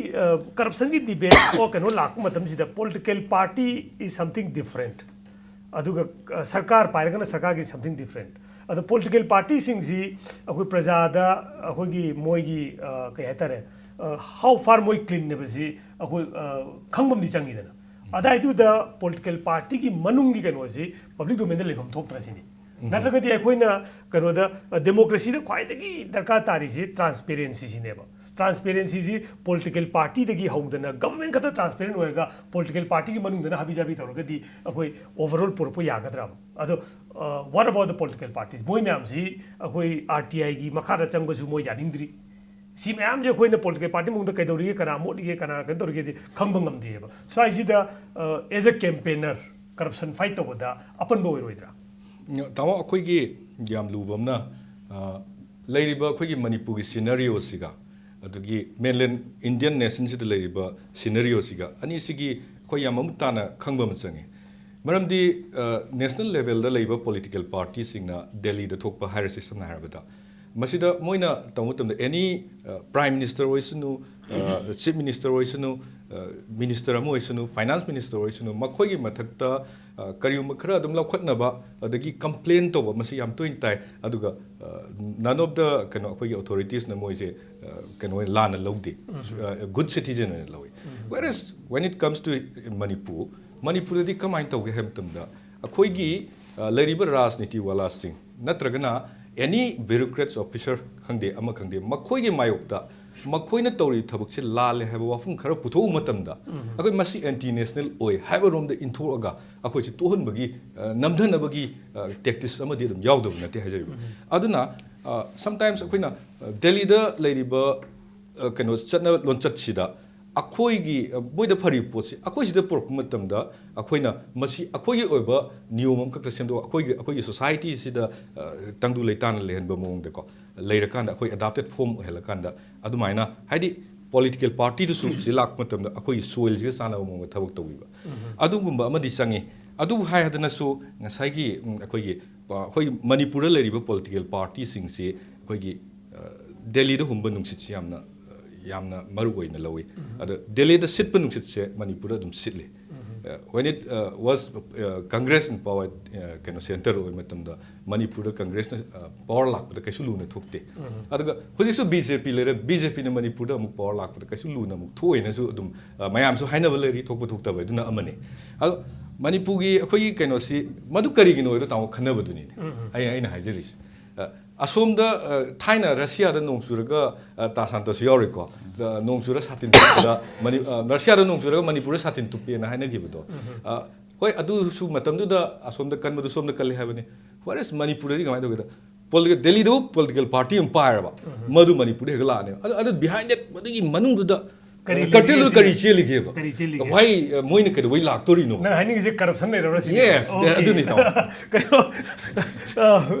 ꯀꯔꯞꯁꯟꯒꯤ ꯗꯤꯕꯦꯠ ꯑꯣ ꯀꯩꯅꯣ ꯂꯥꯛꯄ ꯃꯇꯝꯁꯤꯗ political party is something different. ꯑꯗꯨꯒ ꯑ, ꯁꯔꯀꯥꯔ ꯄꯥꯏꯔꯒꯅ ꯁꯔꯀꯥꯔꯒꯤ something different. ꯑꯗꯣ ꯄꯣꯂꯤꯇꯤꯀꯦꯜ ꯄꯥꯔꯇꯤꯁꯤꯡꯁꯤ ꯑꯩꯈꯣꯏ ꯄ꯭ꯔꯖꯥꯗ ꯑꯩꯈꯣꯏꯒꯤ ꯃꯣꯏꯒꯤ ꯑ, ꯀꯩ ꯍꯥꯏꯇꯥꯔꯦ, how far ꯃꯣꯏ ꯀ꯭ꯂꯤꯟꯅꯦꯕꯁꯤ ꯑꯩꯈꯣꯏ ꯑ, ꯈꯪꯕ ꯑꯃꯗꯤ ꯆꯪꯉꯤꯗꯅ꯫ ꯑꯗꯥꯏꯗꯨꯗ ꯄꯣꯂꯤꯇꯤꯀꯦꯜ ꯄꯥꯔꯇꯤꯒꯤ ꯃꯅꯨꯡꯒꯤ ꯀꯩꯅꯣꯁꯤ ꯄꯕ꯭ꯂꯤꯛ ꯗꯣꯃꯦꯟꯗ ꯂꯩꯐꯝ ꯊꯣꯛꯇ꯭ꯔꯁꯤꯅꯤ꯫ ꯅꯠꯇ꯭ꯔꯒꯗꯤ ꯑꯩꯈꯣꯏꯅ ꯀꯩꯅꯣꯗ, ꯗꯦꯃꯣꯀ꯭ꯔꯦꯁꯤꯗ ꯈ꯭ꯋꯥꯏꯗꯒꯤ ꯗꯔꯀꯥꯔ ꯇꯥꯔꯤꯁꯤ ꯇ꯭ꯔꯥꯟꯁꯄꯦꯔꯦꯟꯁꯤꯁꯤꯅꯦꯕ꯫ ꯇ꯭ꯔꯥꯟꯁꯄꯦꯔꯦꯟꯁꯤꯁꯤ ꯄꯣꯂꯤꯇꯤꯀꯦꯜ ꯄꯥꯔꯇꯤꯗꯒꯤ ꯍꯧꯗꯅ ꯒꯚꯔꯟꯃꯦꯟ ꯈꯛꯇ ꯇ꯭ꯔꯥꯟꯁꯄꯦꯔꯦꯟ ꯑꯣꯏꯔꯒ ꯄꯣꯂꯤꯇꯤꯀꯦꯜ ꯄꯥꯔꯇꯤꯒꯤ ꯃꯅꯨꯡꯗꯅ ꯍꯥꯕꯤ ꯖꯥꯕꯤ ꯇꯧꯔꯒꯗꯤ ꯑꯩꯈꯣꯏ ꯑꯣꯚꯔꯑꯣꯜ ꯄꯨꯔꯛꯄ ꯌꯥꯒꯗ꯭ꯔꯕ? ꯑꯗꯣ what about the political parties? ꯃꯣꯏ ꯃꯌꯥꯝꯁꯤ ꯑꯩꯈꯣꯏ ꯑꯥꯔ ꯇꯤ ꯑꯥꯏꯒꯤ ꯃꯈꯥꯗ ꯆꯪꯕꯁꯨ ꯃꯣꯏ ꯌꯥꯅꯤꯡꯗ꯭ꯔꯤ꯫ ꯁꯤ ꯃꯌꯥꯝꯁꯦ ꯑꯩꯈꯣꯏꯅ ꯄꯣꯂꯤꯇꯤꯀꯦꯜ ꯄꯥꯔꯇꯤ ꯃꯅꯨꯡꯗ ꯀꯩꯗꯧꯔꯤꯒꯦ, ꯀꯅꯥ ꯃꯣꯠꯂꯤꯒꯦ, ꯀꯅꯥ ꯀꯩꯅꯣ ꯇꯧꯔꯤꯒꯦꯗꯤ ꯈꯪꯕ ꯉꯝꯗꯦꯕ꯫ ꯁ꯭ꯋꯥꯏꯁꯤꯗ ꯑꯦꯖ ꯑ ꯀꯦꯝꯄꯦꯅꯔ ꯀꯔꯞꯁꯟ ꯐꯥꯏꯠ ꯇꯧꯕꯗ ꯑꯄꯟꯕ ꯑꯣꯏꯔꯣꯏꯗ꯭ꯔꯥ? ꯇꯥꯃꯣ, ꯑꯩꯈꯣꯏꯒꯤ ꯌꯥꯝ ꯂꯨꯕ ꯑꯃꯅ, ꯑ, ꯂꯩꯔꯤꯕ ꯑꯩꯈꯣꯏꯒꯤ ꯃꯅꯤꯄꯨꯔꯒꯤ ꯁꯤꯅꯔꯤꯑꯣꯁꯤꯒ ꯑꯗꯒꯤ ꯃꯦꯟꯂꯦꯟ ꯏꯟꯗꯤꯌꯟ ꯅꯦꯁꯟꯁꯤꯗ ꯂꯩꯔꯤꯕ ꯁꯤꯅꯔꯤꯑꯣꯁꯤꯒ ꯑꯅꯤꯁꯤꯒꯤ ꯑꯩꯈꯣꯏ ꯌꯥꯝ ꯃꯃꯨꯠ ꯇꯥꯅ ꯈꯪꯕ ꯑꯃ ꯆꯪꯉꯤ꯫ ꯃꯔꯝꯗꯤ, ꯑ, ꯅꯦꯁꯅꯦꯜ ꯂꯦꯚꯦꯜꯗ ꯂꯩꯕ ꯄꯣꯂꯤꯇꯤꯀꯦꯜ ꯄꯥꯔꯇꯤꯁꯤꯡꯅ ꯗꯦꯜꯂꯤꯗ ꯊꯣꯛꯄ ꯍꯥꯏꯔꯁꯤ, ꯁꯝꯅ ꯍꯥꯏꯔꯕꯗ, ꯃꯁꯤꯗ ꯃꯣꯏꯅ ꯇꯧꯕ ꯃꯇꯝꯗ ꯑꯦꯅꯤ ꯄ꯭ꯔꯥꯏꯝ ꯃꯤꯅꯤꯁꯇꯔ ꯑꯣꯏꯁꯅꯨ, ꯆꯤꯐ ꯃꯤꯅꯤꯁꯇꯔ ꯑꯣꯏꯁꯅꯨ, ꯃꯤꯅꯤꯁꯇꯔ ꯑꯃ ꯑꯣꯏꯁꯅꯨ, ꯐꯥꯏꯅꯥꯟꯁ ꯃꯤꯅꯤꯁꯇꯔ ꯑꯣꯏꯁꯅꯨ, ꯃꯈꯣꯏꯒꯤ ꯃꯊꯛꯇ ꯀꯔꯤꯒꯨꯝꯕ ꯈꯔ ꯑꯗꯨꯝ ꯂꯧꯈꯠꯅꯕ ꯑꯗꯒꯤ ꯀꯝꯄ꯭ꯂꯦꯟ ꯇꯧꯕ ꯃꯁꯤ ꯌꯥꯝ ꯇꯣꯏꯅ ꯇꯥꯏ꯫ ꯑꯗꯨꯒ ꯅꯟ ꯑꯣꯐ ꯗ ꯀꯩꯅꯣ ꯑꯩꯈꯣꯏꯒꯤ ꯑꯣꯊꯣꯔꯤꯇꯤꯁꯅ ꯃꯣꯏꯁꯦ ꯀꯩꯅꯣ ꯑꯣꯏꯅ ꯂꯥꯟꯅ ꯂꯧꯗꯦ, ꯒꯨꯗ ꯁꯤꯇꯤꯖꯟ ꯑꯣꯏꯅ ꯂꯧꯏ꯫ Whereas when it comes to Manipur, ꯃꯅꯤꯄꯨꯔꯗꯗꯤ ꯀꯃꯥꯏꯅ ꯇꯧꯒꯦ ꯍꯥꯏꯕ ꯃꯇꯝꯗ ꯑꯩꯈꯣꯏꯒꯤ ꯂꯩꯔꯤꯕ ꯔꯥꯖꯅꯤꯇꯤ ꯋꯥꯂꯥꯁꯤꯡ ꯅꯠꯇ꯭ꯔꯒꯅ ꯑꯦꯅꯤ ꯕ꯭ꯌꯨꯔꯣꯀ꯭ꯔꯦꯠꯁ ꯑꯣꯐꯤꯁꯔ ꯈꯪꯗꯦ ꯑꯃ ꯈꯪꯗꯦ ꯃꯈꯣꯏꯒꯤ ꯃꯥꯌꯣꯛꯇ ꯃꯈꯣꯏꯅ ꯇꯧꯔꯤꯕ ꯊꯕꯛꯁꯦ ꯂꯥꯜꯂꯦ ꯍꯥꯏꯕ ꯋꯥꯐꯝ ꯈꯔ ꯄꯨꯊꯣꯛꯄ ꯃꯇꯝꯗ ꯑꯩꯈꯣꯏ ꯃꯁꯤ ꯑꯦꯟꯇꯤ ꯅꯦꯁꯅꯦꯜ ꯑꯣꯏ ꯍꯥꯏꯕ ꯔꯣꯝꯗ ꯏꯟꯊꯣꯛꯑꯒ ꯑꯩꯈꯣꯏꯁꯤ ꯇꯣꯛꯍꯟꯕꯒꯤ ꯅꯝꯊꯅꯕꯒꯤ ꯇꯦꯛꯇꯤꯛꯁ ꯑꯃꯗꯤ ꯑꯗꯨꯝ ꯌꯥꯎꯗꯕ ꯅꯠꯇꯦ ꯍꯥꯏꯖꯔꯤꯕ꯫ ꯑꯗꯨꯅ ꯁꯝꯇꯥꯏꯝꯁ ꯑꯩꯈꯣꯏꯅ ꯗꯦꯜꯂꯤꯗ ꯂꯩꯔꯤꯕ ꯀꯩꯅꯣ ꯆꯠꯅ ꯂꯣꯟꯆꯠꯁꯤꯗ ꯑꯩꯈꯣꯏꯒꯤ ꯃꯣꯏꯗ ꯐꯔꯤꯕ ꯄꯣꯠꯁꯤ ꯑꯩꯈꯣꯏ ꯁꯤꯗ ꯄꯨꯔꯛꯄ ꯃꯇꯝꯗ ꯑꯩꯈꯣꯏꯅ ꯃꯁꯤ ꯑꯩꯈꯣꯏꯒꯤ ꯑꯣꯏꯕ ꯅꯤꯌꯣꯝ ꯑꯃꯈꯛꯇ ꯁꯦꯝꯗꯣꯛ ꯑꯩꯈꯣꯏꯒꯤ ꯑꯩꯈꯣꯏꯒꯤ ꯁꯣꯁꯥꯏꯇꯤꯁꯤꯗ ꯇꯪꯗꯨ ꯂꯩꯇꯥꯅ ꯂꯩꯍꯟꯕ ꯃꯑꯣꯡꯗꯀꯣ ꯂꯩꯔꯀꯥꯟꯗ ꯑꯩꯈꯣꯏ ꯑꯦꯗꯥꯞꯇꯦꯠ ꯐꯣꯔꯝ ꯑꯣꯏꯍꯜꯂꯀꯥꯟꯗ ꯑꯗꯨꯃꯥꯏꯅ ꯍꯥꯏꯗꯤ ꯄꯣꯂꯤꯇꯤꯀꯦꯜ ꯄꯥꯔꯇꯤꯗꯨꯁꯨ ꯁꯤ ꯂꯥꯛꯄ ꯃꯇꯝꯗ ꯑꯩꯈꯣꯏꯒꯤ ꯁꯣꯏꯜꯁꯤꯒ ꯆꯥꯟꯅꯕ ꯃꯑꯣꯡꯗ ꯊꯕꯛ ꯇꯧꯕꯤꯕ ꯑꯗꯨꯒꯨꯝꯕ ꯑꯃꯗꯤ ꯆꯪꯉꯤ꯫ ꯑꯗꯨꯕꯨ ꯍꯥꯏ ꯍꯥꯏꯗꯅꯁꯨ ꯉꯁꯥꯏꯒꯤ ꯑꯩꯈꯣꯏꯒꯤ ꯑꯩꯈꯣꯏ ꯃꯅꯤꯄꯨꯔꯗ ꯂꯩꯔꯤꯕ ꯄꯣꯂꯤꯇꯤꯀꯦꯜ ꯄꯥꯔꯇꯤꯁꯤꯡꯁꯤ ꯑꯩꯈꯣꯏꯒꯤ ꯗꯦꯜꯂꯤꯗ ꯍꯨꯝꯕ ꯅꯨꯡꯁꯤꯠꯁꯤ ꯌꯥꯝꯅ ꯌꯥꯝꯅ ꯃꯔꯨ ꯑꯣꯏꯅ ꯂꯧꯏ꯫ ꯑꯗꯣ ꯗꯦꯜꯂꯤꯗ ꯁꯤꯠꯄ ꯅꯨꯡꯁꯤꯠꯁꯦ ꯃꯅꯤꯄꯨꯔꯗ ꯑꯗꯨꯝ ꯁꯤꯠꯂꯤ꯫ When it was Congress in power, ꯀꯩꯅꯣ ꯁꯦꯟꯇꯔ ꯑꯣꯏꯕ ꯃꯇꯝꯗ ꯃꯅꯤꯄꯨꯔꯗ ꯀꯪꯒ꯭ꯔꯦꯁꯅ ꯄꯋꯥꯔ ꯂꯥꯛꯄꯗ ꯀꯩꯁꯨ ꯂꯨꯅ ꯊꯣꯛꯇꯦ꯫ ꯑꯗꯨꯒ ꯍꯧꯖꯤꯛꯁꯨ ꯕꯤ ꯖꯦ ꯄꯤ ꯂꯩꯔꯦ, ꯕꯤ ꯖꯦ ꯄꯤꯅ ꯃꯅꯤꯄꯨꯔꯗ ꯑꯃꯨꯛ ꯄꯋꯥꯔ ꯂꯥꯛꯄꯗ ꯀꯩꯁꯨ ꯂꯨꯅ ꯑꯃꯨꯛ ꯊꯣꯛꯑꯣꯏꯅꯁꯨ ꯑꯗꯨꯝ ꯃꯌꯥꯝꯁꯨ ꯍꯥꯏꯅꯕ ꯂꯩꯔꯤ, ꯊꯣꯛꯄ ꯊꯣꯛꯇꯕ ꯑꯗꯨꯅ ꯑꯃꯅꯤ꯫ ꯑꯗꯣ ꯃꯅꯤꯄꯨꯔꯒꯤ ꯑꯩꯈꯣꯏꯒꯤ ꯀꯩꯅꯣꯁꯤ ꯃꯗꯨ ꯀꯔꯤꯒꯤꯅꯣ ꯍꯥꯏꯗꯣ ꯇꯥꯃꯣ ꯈꯟꯅꯕꯗꯨꯅꯤꯅꯦ ꯑꯩ ꯑꯩꯅ ꯍꯥꯏꯖꯔꯤꯁꯦ꯫ ꯑꯁꯣꯝꯗ ꯊꯥꯏꯅ ꯔꯁꯤꯌꯥꯗ ꯅꯣꯡ ꯆꯨꯔꯒ ꯇꯥ ꯁꯥꯟꯇꯣꯁ ꯌꯥꯎꯔꯤꯀꯣ꯫ ꯅꯣꯡ ꯆꯨꯔ ꯁꯥꯇꯤꯟ ꯇꯨꯞꯄꯗ ꯔꯁꯤꯌꯥꯗ ꯅꯣꯡ ꯆꯨꯔꯒ ꯃꯅꯤꯄꯨꯔꯗ ꯁꯥꯇꯤꯟ ꯇꯨꯞꯄꯦꯅ ꯍꯥꯏꯅꯈꯤꯕꯗꯣ꯫ ꯍꯣꯏ, ꯑꯗꯨꯁꯨ ꯃꯇꯝꯗꯨꯗ ꯑꯁꯣꯝꯗ ꯀꯟꯕꯗꯨ ꯁꯣꯝꯗ ꯀꯜꯂꯤ ꯍꯥꯏꯕꯅꯤ꯫ Whereas ꯃꯅꯤꯄꯨꯔꯗꯗꯤ ꯀꯃꯥꯏꯅ ꯇꯧꯒꯦꯗ ꯄꯣꯂꯤꯇꯤꯀꯦꯜ ꯗꯦꯜꯂꯤꯗꯕꯨ ꯄꯣꯂꯤꯇꯤꯀꯦꯜ ꯄꯥꯔꯇꯤ ꯑꯃ ꯄꯥꯏꯔꯕ ꯃꯗꯨ ꯃꯅꯤꯄꯨꯔꯗ ꯍꯦꯛꯇ ꯂꯥꯛꯑꯅꯦꯕ꯫ ꯑꯗꯨ ꯑꯗꯨ ꯕꯤꯍꯥꯏꯟ ꯗꯦꯠ ꯃꯗꯨꯒꯤ ꯃꯅꯨꯡꯗꯨꯗ ꯀꯔꯤ ꯀꯔꯇꯦꯜꯗꯨ ꯂꯩꯒꯦ ꯀꯔꯤ ꯁꯤꯅꯤ? ꯆꯦꯜꯂꯤꯒꯦꯕ? ꯀꯔꯤ ꯆꯦꯜꯂꯤꯒꯦ? Why, ꯃꯣꯏꯅ ꯀꯩꯗꯧꯕꯩ ꯂꯥꯛꯇꯣꯔꯤꯅꯣ? ꯅꯪ ꯍꯥꯏꯅꯤꯡꯉꯤꯁꯦ ꯀꯔꯞꯁꯟ ꯂꯩꯔꯕ꯭ꯔꯥ ꯁꯤꯅꯤ? Yes, okay. ꯑꯗꯨꯅꯤ ꯇꯥꯃꯣ꯫ ꯀꯩꯅꯣ, ꯑ,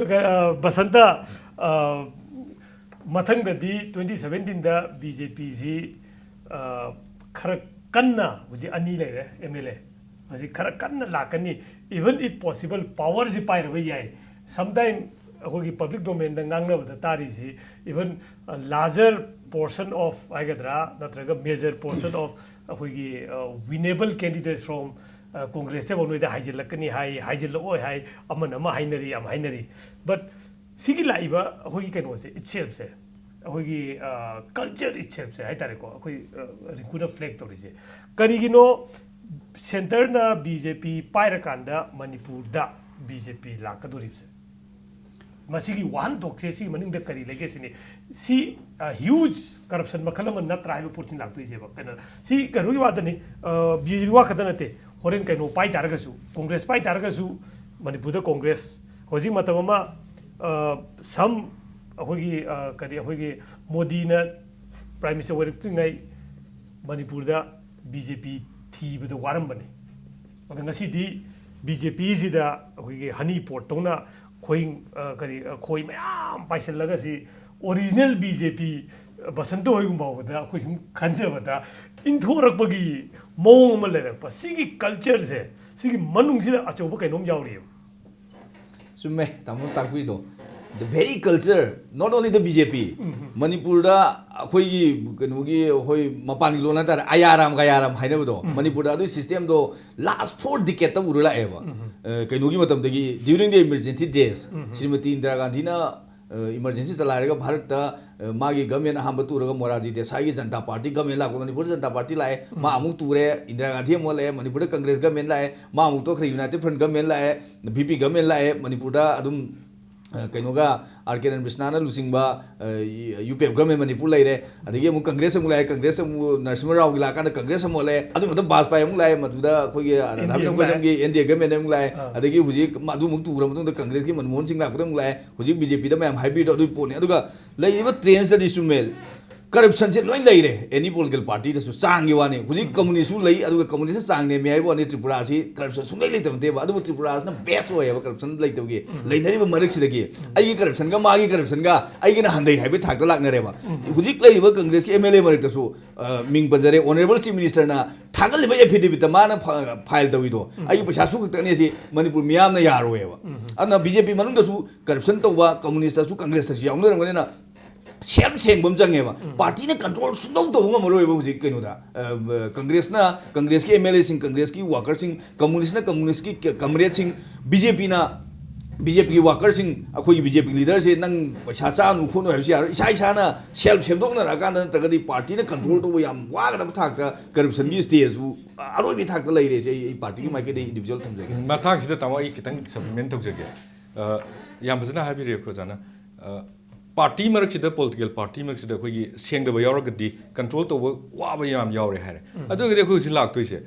ꯑ, ꯕꯁꯟꯇ, ꯑ, ꯃꯊꯪꯗꯗꯤ ꯇ꯭ꯋꯦꯟꯇꯤ ꯁꯚꯦꯟꯇꯤꯟꯗ ꯕꯤ ꯖꯦ ꯄꯤꯁꯤ ꯈꯔ ꯀꯟꯅ ꯍꯧꯖꯤꯛ ꯑꯅꯤ ꯂꯩꯔꯦ ꯑꯦꯝ ꯑꯦꯜ ꯑꯦ꯫ ꯍꯧꯖꯤꯛ ꯈꯔ ꯀꯟꯅ ꯂꯥꯛꯀꯅꯤ꯫ Even if possible, ꯄꯥꯋꯔꯁꯤ ꯄꯥꯏꯔꯕ ꯌꯥꯏ꯫ Sometime ꯑꯩꯈꯣꯏꯒꯤ public ꯗꯣꯃꯦꯟꯗ ꯉꯥꯡꯅꯕꯗ ꯇꯥꯔꯤꯁꯤ, even larger portion of ꯍꯥꯏꯒꯗ꯭ꯔꯥ, ꯅꯠꯇ꯭ꯔꯒ major portion of ꯑꯩꯈꯣꯏꯒꯤ ꯋꯤꯅꯦꯕꯜ ꯀꯦꯟꯗꯤꯗꯦꯠ ꯐ꯭ꯔꯣꯝ ꯀꯣꯡꯒ꯭ꯔꯦꯁꯇꯕꯨ ꯅꯣꯏꯗ ꯍꯥꯏꯖꯤꯜꯂꯛꯀꯅꯤ ꯍꯥꯏ, ꯍꯥꯏꯖꯤꯜꯂꯛꯑꯣꯏ ꯍꯥꯏ, ꯑꯃꯅ ꯑꯃ ꯍꯥꯏꯅꯔꯤ, ꯌꯥꯝ ꯍꯥꯏꯅꯔꯤ꯫ But ꯁꯤꯒꯤ ꯂꯥꯛꯏꯕ ꯑꯩꯈꯣꯏꯒꯤ ꯀꯩꯅꯣꯁꯦ, ꯏꯠꯁꯦꯞꯁꯦ, ꯑꯩꯈꯣꯏꯒꯤ ꯀꯜꯆꯔ ꯏꯠꯁꯦꯞꯁꯦ ꯍꯥꯏ ꯇꯥꯔꯦꯀꯣ, ꯑꯩꯈꯣꯏ ꯔꯤꯡꯀꯨꯅ ꯐ꯭ꯂꯦꯛ ꯇꯧꯔꯤꯁꯦ꯫ ꯀꯔꯤꯒꯤꯅꯣ ꯁꯦꯟꯇꯔꯅ ꯕꯤ ꯖꯦ ꯄꯤ ꯄꯥꯏꯔꯀꯥꯟꯗ ꯃꯅꯤꯄꯨꯔꯗ ꯕꯤ ꯖꯦ ꯄꯤ ꯂꯥꯛꯀꯗꯣꯔꯤꯕꯁꯦ? ꯃꯁꯤꯒꯤ ꯋꯥꯍꯟꯊꯣꯛꯁꯦ, ꯁꯤꯒꯤ ꯃꯅꯨꯡꯗ ꯀꯔꯤ ꯂꯩꯒꯦ ꯁꯤꯅꯤ꯫ ꯁꯤ ꯍ꯭ꯌꯨꯖ ꯀꯔꯞꯁꯟ ꯃꯈꯜ ꯑꯃ ꯅꯠꯇ꯭ꯔꯥ ꯍꯥꯏꯕ ꯄꯣꯠꯁꯤꯅ ꯂꯥꯛꯇꯣꯏꯁꯦꯕ꯫ ꯀꯩꯅꯣ, ꯁꯤ ꯀꯩꯅꯣꯒꯤ ꯋꯥꯗꯅꯤ, ꯕꯤ ꯖꯦ ꯄꯤ ꯋꯥ ꯈꯛꯇ ꯅꯠꯇꯦ꯫ ꯍꯣꯔꯦꯟ ꯀꯩꯅꯣ ꯄꯥꯏ ꯇꯥꯔꯒꯁꯨ, ꯀꯣꯡꯒ꯭ꯔꯦꯁ ꯄꯥꯏ ꯇꯥꯔꯒꯁꯨ, ꯃꯅꯤꯄꯨꯔꯗ ꯀꯣꯡꯒ꯭ꯔꯦꯁ ꯍꯧꯖꯤꯛ ꯃꯇꯝ ꯑꯃ, ꯁꯝ ꯑꯩꯈꯣꯏꯒꯤ, ꯀꯔꯤ, ꯑꯩꯈꯣꯏꯒꯤ ꯃꯣꯗꯤꯅ ꯄ꯭ꯔꯥꯏꯝ ꯃꯤꯅꯤꯁꯇꯔ ꯑꯣꯏꯔꯛꯇ꯭ꯔꯤꯉꯩ ꯃꯅꯤꯄꯨꯔꯗ ꯕꯤ ꯖꯦ ꯄꯤ ꯊꯤꯕꯗ ꯋꯥꯔꯝꯕꯅꯤ꯫ ꯑꯗꯣ ꯉꯁꯤꯗꯤ ꯕꯤ ꯖꯦ ꯄꯤꯁꯤꯗ ꯑꯩꯈꯣꯏꯒꯤ ꯍꯅꯤ ꯄꯣꯠꯇꯧꯅ ꯈꯣꯏ, ꯀꯔꯤ, ꯈꯣꯏ ꯃꯌꯥꯝ ꯄꯥꯏꯁꯤꯜꯂꯒ ꯁꯤ ꯑꯣꯔꯤꯖꯤꯅꯦꯜ ꯕꯤ ꯖꯦ ꯄꯤ ꯕꯁꯟꯇ ꯍꯣꯏꯒꯨꯝꯕ ꯐꯥꯎꯕꯗ ꯑꯩꯈꯣꯏ ꯁꯨꯝ ꯈꯟꯖꯕꯗ ꯏꯟꯊꯣꯔꯛꯄꯒꯤ ꯃꯑꯣꯡ ꯑꯃ ꯂꯩꯔꯛꯄ꯫ ꯁꯤꯒꯤ ꯀꯜꯆꯔꯁꯦ, ꯁꯤꯒꯤ ꯃꯅꯨꯡꯁꯤꯗ ꯑꯆꯧꯕ ꯀꯩꯅꯣꯝ ꯌꯥꯎꯔꯤꯑꯕ꯫ ꯆꯨꯝꯃꯦ, ꯇꯥꯃꯣ ꯇꯥꯛꯄꯤꯗꯣ꯫ The very culture, not only the B J P. ꯃꯅꯤꯄꯨꯔꯗ ꯑꯩꯈꯣꯏꯒꯤ ꯀꯩꯅꯣꯒꯤ, ꯑꯩꯈꯣꯏ ꯃꯄꯥꯟꯒꯤ ꯂꯣꯟ ꯍꯥꯏꯇꯥꯔꯦ, ꯑꯌꯥꯔꯥꯝ ꯒꯌꯥꯔꯥꯝ ꯍꯥꯏꯅꯕꯗꯣ, ꯃꯅꯤꯄꯨꯔꯗ ꯑꯗꯨꯒꯤ system ꯗꯣ last four decade ꯇ ꯎꯔ ꯂꯥꯛꯑꯦꯕ꯫ ꯑ, ꯀꯩꯅꯣꯒꯤ ꯃꯇꯝꯗꯒꯤ, during the emergency days, Shrimati Indira ꯒꯥꯟꯙꯤꯅ, ꯑ, emergency ꯆꯂꯥꯏꯔꯒ ꯚꯥꯔꯠꯇ, ꯑ, ꯃꯥꯒꯤ government ꯑꯍꯥꯟꯕ ꯇꯨꯔꯒ ꯃꯣꯔꯥꯔꯖꯤ ꯗꯦꯁꯥꯏꯒꯤ ꯖꯟꯇꯥ ꯄꯥꯔꯇꯤ government ꯂꯥꯛꯄ, ꯃꯅꯤꯄꯨꯔꯗ ꯖꯟꯇꯥ ꯄꯥꯔꯇꯤ ꯂꯥꯛꯑꯦ, ꯃꯥ ꯑꯃꯨꯛ ꯇꯨꯔꯦ, ꯏꯟꯗꯤꯔꯥ ꯒꯥꯟꯙꯤ ꯑꯃꯨꯛ ꯂꯥꯛꯑꯦ, ꯃꯅꯤꯄꯨꯔꯗ ꯀꯪꯒ꯭ꯔꯦꯁ government ꯂꯥꯛꯑꯦ, ꯃꯥ ꯑꯃꯨꯛ ꯇꯣꯛꯈ꯭ꯔꯦ, United Front government ꯂꯥꯛꯑꯦ, V P government ꯂꯥꯛꯑꯦ, ꯃꯅꯤꯄꯨꯔꯗ ꯑꯗꯨꯝ, ꯑ, ꯀꯩꯅꯣꯒ, ꯑꯥꯔ ꯀꯦ ꯔꯟꯕꯤꯁꯅꯥꯅ ꯂꯨꯆꯤꯡꯕ, ꯑ, U P F government Manipur ꯂꯩꯔꯦ꯫ ꯑꯗꯒꯤ ꯑꯃꯨꯛ ꯀꯪꯒ꯭ꯔꯦꯁ ꯑꯃꯨꯛ ꯂꯥꯛꯑꯦ, ꯀꯪꯒ꯭ꯔꯦꯁ ꯑꯃꯨꯛ ꯅꯔꯁꯤꯡꯍ ꯔꯥꯎꯒꯤ ꯂꯥꯛꯑꯀꯥꯟꯗ ꯀꯪꯒ꯭ꯔꯦꯁ ꯑꯃꯨꯛ ꯂꯥꯛꯑꯦ꯫ ꯑꯗꯨ ꯃꯇꯝ ꯕꯥꯖꯄꯥꯏ ꯑꯃꯨꯛ ꯂꯥꯛꯑꯦ, ꯃꯗꯨꯗ ꯑꯩꯈꯣꯏꯒꯤ, ꯑ, ꯔꯥꯙꯥ ꯑꯦꯟ ꯗꯤ ꯑꯦ ꯑꯃꯨꯛ ꯂꯥꯛꯑꯦ꯫ ꯀꯣꯏꯖꯝꯒꯤ ꯑꯦꯟ ꯗꯤ ꯑꯦ government ꯑꯃꯨꯛ ꯂꯥꯛꯑꯦ꯫ ꯑꯥ꯫ ꯑꯗꯒꯤ ꯍꯧꯖꯤꯛ ꯃ-, ꯑꯗꯨ ꯑꯃꯨꯛ ꯇꯨꯈ꯭ꯔ ꯃꯇꯨꯡꯗ ꯀꯪꯒ꯭ꯔꯦꯁꯀꯤ ꯃꯟꯃꯣꯍꯟ ꯁꯤꯡ ꯂꯥꯛꯄꯗ ꯑꯃꯨꯛ ꯂꯥꯛꯑꯦ꯫ ꯍꯧꯖꯤꯛ ꯕꯤ ꯖꯦ ꯄꯤꯗ ꯃꯌꯥꯝ ꯍꯥꯏꯕꯤꯔꯤꯗꯣ ꯑꯗꯨꯒꯤ ꯄꯣꯠꯅꯤ꯫ ꯑꯗꯨꯒ ꯂꯩꯔꯤꯕ trends ꯇꯗꯤ ꯆꯨꯝꯃꯦ꯫ ꯀꯔꯞꯁꯟꯁꯦ ꯂꯣꯏ ꯂꯩꯔꯦ ꯑꯦꯅꯤ ꯄꯣꯂꯤꯇꯤꯀꯦꯜ ꯄꯥꯔꯇꯤꯗꯁꯨ꯫ ꯆꯥꯡꯒꯤ ꯋꯥꯅꯤ꯫ ꯍꯧꯖꯤꯛ ꯀꯝꯃꯨꯅꯤꯁ꯭ꯠꯁꯨ ꯂꯩ, ꯑꯗꯨꯒ ꯀꯝꯃꯨꯅꯤꯁ꯭ꯠꯅ ꯆꯥꯡ ꯅꯦꯝꯃꯦ ꯍꯥꯏꯕ ꯋꯥꯅꯤ꯫ ꯇ꯭ꯔꯤꯄꯨꯔꯥꯁꯤ ꯀꯔꯞꯁꯟ ꯁꯨꯡꯂꯩ ꯂꯩꯇꯕ ꯅꯠꯇꯦꯕ꯫ ꯑꯗꯨꯕꯨ ꯇ꯭ꯔꯤꯄꯨꯔꯥꯁꯤꯅ ꯕꯦꯁ ꯑꯣꯏꯌꯦꯕ ꯀꯔꯞꯁꯟ ꯂꯩꯇꯕꯒꯤ꯫ ꯂꯩꯅꯔꯤꯕ ꯃꯔꯛꯁꯤꯗꯒꯤ ꯑꯩꯒꯤ ꯀꯔꯞꯁꯟꯒ ꯃꯥꯒꯤ ꯀꯔꯞꯁꯟꯒ ꯑꯩꯒꯤꯅ ꯍꯟꯊꯩ ꯍꯥꯏꯕꯒꯤ ꯊꯥꯛꯇ ꯂꯥꯛꯅꯔꯦꯕ꯫ ꯍꯧꯖꯤꯛ ꯂꯩꯔꯤꯕ ꯀꯪꯒ꯭ꯔꯦꯁꯀꯤ ꯑꯦꯝ ꯑꯦꯜ ꯑꯦ ꯃꯔꯛꯇꯁꯨ, ꯑ, ꯃꯤꯡ ꯄꯟꯖꯔꯦ, ꯑꯣꯅꯔꯦꯕꯜ ꯆꯤꯐ ꯃꯤꯅꯤꯁꯇꯔꯅ ꯊꯥꯒꯠꯂꯤꯕ ꯑꯦꯐꯤꯗꯦꯕꯤꯠꯇ ꯃꯥꯅ ꯐ-, ꯐꯥꯏꯜ ꯇꯧꯔꯤꯗꯣ, "ꯑꯩꯒꯤ ꯄꯩꯁꯥ ꯁꯨ ꯈꯛꯇꯅꯤ" ꯑꯁꯤ ꯃꯅꯤꯄꯨꯔ ꯃꯤꯌꯥꯝꯅ ꯌꯥꯔꯣꯏꯌꯦꯕ꯫ ꯑꯗꯨꯅ ꯕꯤ ꯖꯦ ꯄꯤ ꯃꯅꯨꯡꯗꯁꯨ ꯀꯔꯞꯁꯟ ꯇꯧꯕ, ꯀꯝꯃꯨꯅꯤꯁꯇꯁꯨ ꯀꯪꯒ꯭ꯔꯦꯁꯇꯁꯨ ꯌꯥꯎꯅꯔꯝꯒꯅꯤꯅ, ꯁꯦꯝ ꯁꯦꯡꯕ ꯑꯃ ꯆꯪꯉꯦꯕ꯫ ꯄꯥꯔꯇꯤꯅ ꯀꯟꯇ꯭ꯔꯣꯜ ꯁꯨꯡꯇꯧ ꯇꯧꯕ ꯉꯝꯃꯔꯣꯏꯕ ꯍꯧꯖꯤꯛ ꯀꯩꯅꯣꯗ꯫ ꯑ, ꯀꯪꯒ꯭ꯔꯦꯁꯅ ꯀꯪꯒ꯭ꯔꯦꯁꯀꯤ ꯑꯦꯝ ꯑꯦꯜ ꯑꯦꯁꯤꯡ, ꯀꯪꯒ꯭ꯔꯦꯁꯀꯤ ꯋꯥꯀꯔꯁꯤꯡ, ꯀꯝꯃꯨꯅꯤꯁꯅ ꯀꯝꯃꯨꯅꯤꯁꯀꯤ ꯀ-, ꯀꯝꯔꯦꯗꯁꯤꯡ, ꯕꯤ ꯖꯦ ꯄꯤꯅ ꯕꯤ ꯖꯦ ꯄꯤꯒꯤ ꯋꯥꯀꯔꯁꯤꯡ, ꯑꯩꯈꯣꯏꯒꯤ ꯕꯤ ꯖꯦ ꯄꯤ ꯂꯤꯗꯔꯁꯦ ꯅꯪ ꯄꯩꯁꯥ ꯆꯥꯅꯨ ꯈꯣꯠꯅꯨ ꯍꯥꯏꯕꯁꯤ ꯌꯥꯔꯣꯏ꯫ ꯏꯁꯥ ꯏꯁꯥꯅ ꯁꯦꯜꯐ ꯁꯦꯝꯗꯣꯛꯅꯔꯛꯑꯀꯥꯟꯗ ꯅꯠꯇ꯭ꯔꯒꯗꯤ ꯄꯥꯔꯇꯤꯅ ꯀꯟꯇ꯭ꯔꯣꯜ ꯇꯧꯕ ꯌꯥꯝ ꯋꯥꯒꯗꯕ ꯊꯥꯛꯇ ꯀꯔꯞꯁꯟꯒꯤ ꯁ꯭ꯇꯦꯖꯁꯨ ꯑꯔꯣꯏꯕꯒꯤ ꯊꯥꯛꯇ ꯂꯩꯔꯦꯁꯦ꯫ ꯑꯩ, ꯑꯩ ꯄꯥꯔꯇꯤꯒꯤ ꯃꯥꯏꯀꯩꯗꯒꯤ ꯏꯟꯗꯤꯕꯤꯖꯨꯋꯦꯜ ꯊꯝꯖꯒꯦ꯫ ꯃꯇꯥꯡꯁꯤꯗ ꯇꯥꯃꯣ ꯑꯩ ꯈꯤꯇꯪ ꯁꯄ꯭ꯂꯤꯃꯦꯟ ꯇꯧꯖꯒꯦ꯫ ꯑ, ꯌꯥꯝ ꯐꯖꯅ ꯍꯥꯏꯕꯤꯔꯦ ꯑꯩꯈꯣꯏ ꯑꯣꯖꯥꯅ꯫ ꯑ, ꯄꯥꯔꯇꯤ ꯃꯔꯛꯁꯤꯗ, ꯄꯣꯂꯤꯇꯤꯀꯦꯜ ꯄꯥꯔꯇꯤ ꯃꯔꯛꯁꯤꯗ ꯑꯩꯈꯣꯏꯒꯤ ꯁꯦꯡꯗꯕ ꯌꯥꯎꯔꯒꯗꯤ ꯀꯟꯇ꯭ꯔꯣꯜ ꯇꯧꯕ ꯋꯥꯕ ꯌꯥꯝ ꯌꯥꯎꯔꯦ ꯍꯥꯏꯔꯦ꯫ ꯑꯗꯨ ꯑꯣꯏꯔꯒꯗꯤ ꯑꯩꯈꯣꯏ ꯍꯧꯖꯤꯛ ꯂꯥꯛꯇꯣꯏꯁꯦ,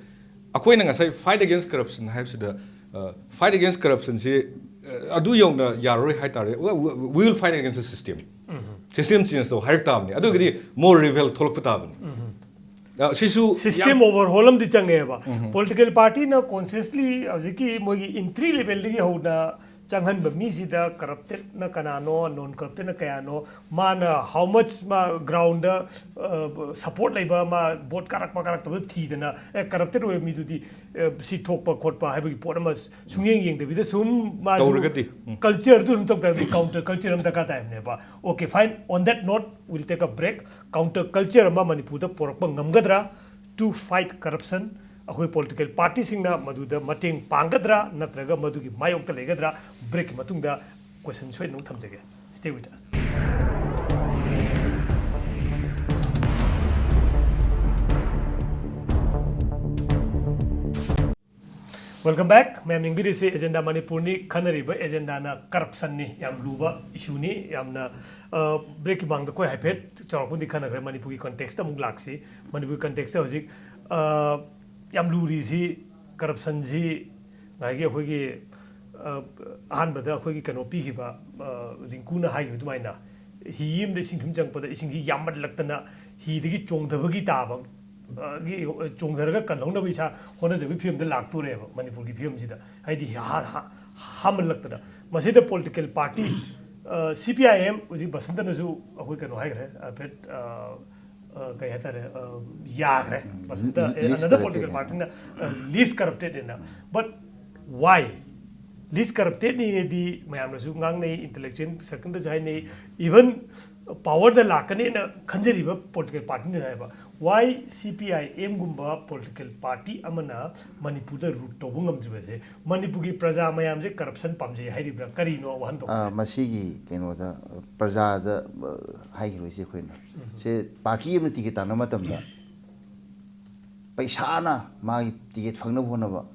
ꯑꯩꯈꯣꯏꯅ ꯉꯁꯥꯏ fight against corruption ꯍꯥꯏꯕꯁꯤꯗ, ꯑ, fight against corruption ꯁꯤ, ꯑ, ꯑꯗꯨ ꯌꯧꯅ ꯌꯥꯔꯔꯣꯏ ꯍꯥꯏ ꯇꯥꯔꯦ, we, we, we will fight against the system꯫ System change ꯇꯧ ꯍꯥꯏꯔꯛ ꯇꯥꯕꯅꯤ꯫ ꯑꯗꯨ ꯑꯣꯏꯔꯒꯗꯤ more revival ꯊꯣꯛꯂꯛꯄ ꯇꯥꯕꯅꯤ꯫ ꯑ, ꯁꯤꯁꯨ ꯁꯤꯁꯇꯦꯝ ꯌꯥꯝ ꯑꯣꯚꯔꯍꯣꯜ ꯑꯃꯗꯤ ꯆꯪꯉꯦꯕ꯫ ꯄꯣꯂꯤꯇꯤꯀꯦꯜ ꯄꯥꯔꯇꯤꯅ ꯀꯣꯟꯁꯤꯌꯁꯂꯤ ꯍꯧꯖꯤꯛꯀꯤ ꯃꯣꯏꯒꯤ ꯏꯟꯇ꯭ꯔꯤ ꯂꯦꯚꯦꯜꯗꯒꯤ ꯍꯧꯅ ꯆꯪꯍꯟꯕ ꯃꯤꯁꯤꯗ ꯀꯔꯞꯇꯦꯠꯅ ꯀꯅꯥꯅꯣ, ꯅꯣꯟ ꯀꯔꯞꯇꯦꯠꯅ ꯀꯌꯥꯅꯣ, ꯃꯥꯅ ꯍꯥꯎ ꯃꯆ ꯃꯥ ꯒ꯭ꯔꯥꯎꯟꯗ ꯁꯄꯣꯔꯠ ꯂꯩꯕ, ꯃꯥ ꯚꯣꯠ ꯀꯥꯔꯛꯄ ꯀꯥꯔꯛꯇꯕ ꯊꯤꯗꯅ, ꯑꯦ, ꯀꯔꯞꯇꯦꯠ ꯑꯣꯏꯕ ꯃꯤꯗꯨꯗꯤ, ꯑꯦ, ꯁꯤ ꯊꯣꯛꯄ ꯈꯣꯠꯄ ꯍꯥꯏꯕꯒꯤ ꯄꯣꯠ ꯑꯃ ꯁꯨꯡꯌꯦꯡ ꯌꯦꯡꯗꯕꯤꯗ ꯁꯨꯝ ꯃꯥꯁꯨ ꯇꯧꯔꯒꯗꯤ, ꯎꯝ꯫ ꯀꯜꯆꯔꯗꯨ ꯑꯗꯨꯝ ꯇꯧ ꯇꯥꯔꯗꯤ ꯀꯥꯎꯟꯇꯔ ꯀꯜꯆꯔ ꯑꯃ ꯗꯔꯀꯥꯔ ꯇꯥꯏꯕꯅꯦꯕ꯫ Okay, fine, on that note, we'll take a break. Counter culture ꯑꯃ ꯃꯅꯤꯄꯨꯔꯗ ꯄꯨꯔꯛꯄ ꯉꯝꯒꯗ꯭ꯔꯥ? To fight corruption, ꯑꯩꯈꯣꯏ ꯄꯣꯂꯤꯇꯤꯀꯦꯜ ꯄꯥꯔꯇꯤꯁꯤꯡꯅ ꯃꯗꯨꯗ ꯃꯇꯦꯡ ꯄꯥꯡꯒꯗ꯭ꯔꯥ ꯅꯠꯇ꯭ꯔꯒ ꯃꯗꯨꯒꯤ ꯃꯥꯌꯣꯛꯇ ꯂꯩꯒꯗ꯭ꯔꯥ? ꯕ꯭ꯔꯦꯛꯀꯤ ꯃꯇꯨꯡꯗ ꯀꯣꯏꯁꯟ ꯁꯣꯏꯗꯅ ꯑꯃꯨꯛ ꯊꯝꯖꯒꯦ꯫ Stay with us. Welcome back. ꯃꯌꯥꯝ ꯌꯦꯡꯕꯤꯔꯤꯁꯤ ꯑꯦꯖꯦꯟꯗꯥ ꯃꯅꯤꯄꯨꯔꯅꯤ꯫ ꯈꯟꯅꯔꯤꯕ ꯑꯦꯖꯦꯟꯗꯥꯅ ꯀꯔꯞꯁꯟꯅꯤ꯫ ꯌꯥꯝ ꯂꯨꯕ ꯏꯁꯨꯅꯤ꯫ ꯌꯥꯝꯅ, ꯑ, ꯕ꯭ꯔꯦꯛꯀꯤ ꯃꯃꯥꯡꯗ ꯑꯩꯈꯣꯏ ꯍꯥꯏꯐꯦꯠ ꯆꯥꯎꯔꯥꯛꯄꯗꯤ ꯈꯟꯅꯈ꯭ꯔꯦ꯫ ꯃꯅꯤꯄꯨꯔꯒꯤ ꯀꯟꯇꯦꯛꯁꯇ ꯑꯃꯨꯛ ꯂꯥꯛꯁꯤ꯫ ꯃꯅꯤꯄꯨꯔꯒꯤ ꯀꯟꯇꯦꯛꯁꯇ ꯍꯧꯖꯤꯛ, ꯑ, ꯌꯥꯝ ꯂꯨꯔꯤꯁꯤ ꯀꯔꯞꯁꯟꯁꯤ ꯉꯁꯥꯏꯒꯤ ꯑꯩꯈꯣꯏꯒꯤ, ꯑ, ꯑꯍꯥꯟꯕꯗ ꯑꯩꯈꯣꯏꯒꯤ ꯀꯩꯅꯣ ꯄꯤꯈꯤꯕ, ꯑ, ꯔꯤꯡꯀꯨꯅ ꯍꯥꯏꯈꯤꯕ ꯑꯗꯨꯃꯥꯏꯅ ꯍꯤ ꯑꯃꯗ ꯏꯁꯤꯡ ꯁꯨꯝ ꯆꯪꯉꯛꯄꯗ ꯏꯁꯤꯡꯁꯤ ꯌꯥꯝꯃꯜꯂꯛꯇꯅ ꯍꯤꯗꯒꯤ ꯆꯣꯡꯊꯕꯒꯤ ꯇꯥꯕ, ꯑ, ꯒꯤ, ꯑ, ꯆꯣꯡꯊꯔꯒ ꯀꯟꯍꯧꯅꯕ ꯏꯁꯥ ꯍꯣꯠꯅꯖꯕꯒꯤ ꯐꯤꯕꯝꯗ ꯂꯥꯛꯇꯣꯔꯦꯕ ꯃꯅꯤꯄꯨꯔꯒꯤ ꯐꯤꯕꯝꯁꯤꯗ꯫ ꯍꯥꯏꯗꯤ ꯍꯥ-, ꯍꯥ-, ꯍꯥꯃꯜꯂꯛꯇꯅ꯫ ꯃꯁꯤꯗ political party, ꯑ, C P I M, ꯍꯧꯖꯤꯛ ꯕꯁꯟꯇꯅꯁꯨ ꯑꯩꯈꯣꯏ ꯀꯩꯅꯣ ꯍꯥꯏꯈ꯭ꯔꯦ, ꯍꯥꯏꯐꯦꯠ, ꯑ, ꯑ, ꯀꯩ ꯍꯥꯏꯇꯥꯔꯦ, ꯑ, ꯌꯥꯈ꯭ꯔꯦ꯫ ꯎꯝ, ꯕꯁꯟꯇ, ꯂꯤ-, ꯑꯦ, least another corrupted political ꯍꯥꯏꯅ꯫ Party ꯅ, ꯑ, least corrupted ꯍꯥꯏꯅ꯫ But why? Least corrupted ꯅꯤꯅꯦꯗꯤ ꯃꯌꯥꯝꯅꯁꯨ ꯉꯥꯡꯅꯩ, intellectual circle ꯗꯁꯨ ꯍꯥꯏꯅꯩ, even power ꯗ ꯂꯥꯛꯀꯅꯦꯅ ꯈꯟꯖꯔꯤꯕ political party ꯅ ꯍꯥꯏꯕ꯫ Why C P I M ꯒꯨꯝꯕ political party ꯑꯃꯅ ꯃꯅꯤꯄꯨꯔꯗ root ꯇꯧꯕ ꯉꯝꯗ꯭ꯔꯤꯕꯁꯦ? ꯃꯅꯤꯄꯨꯔꯒꯤ ꯄ꯭ꯔꯖꯥ ꯃꯌꯥꯝꯁꯦ corruption ꯄꯥꯝꯖꯩ ꯍꯥꯏꯔꯤꯕ꯭ꯔꯥ? ꯀꯔꯤꯅꯣ ꯋꯥꯍꯟꯊꯣꯛꯁꯦ? ꯑ, ꯃꯁꯤꯒꯤ ꯀꯩꯅꯣꯗ, ꯑ, ꯄ꯭ꯔꯖꯥꯗ, ꯑ, ꯍꯥꯏꯈꯤꯔꯣꯏꯁꯦ ꯑꯩꯈꯣꯏꯅ꯫ ꯎꯝ꯫ ꯁꯦ party ꯑꯃꯅ ticket ꯇꯥꯟꯅꯕ ꯃꯇꯝꯗ ꯄꯩꯁꯥꯅ ꯃꯥꯒꯤ ticket ꯐꯪꯅꯕ ꯍꯣꯠꯅꯕ,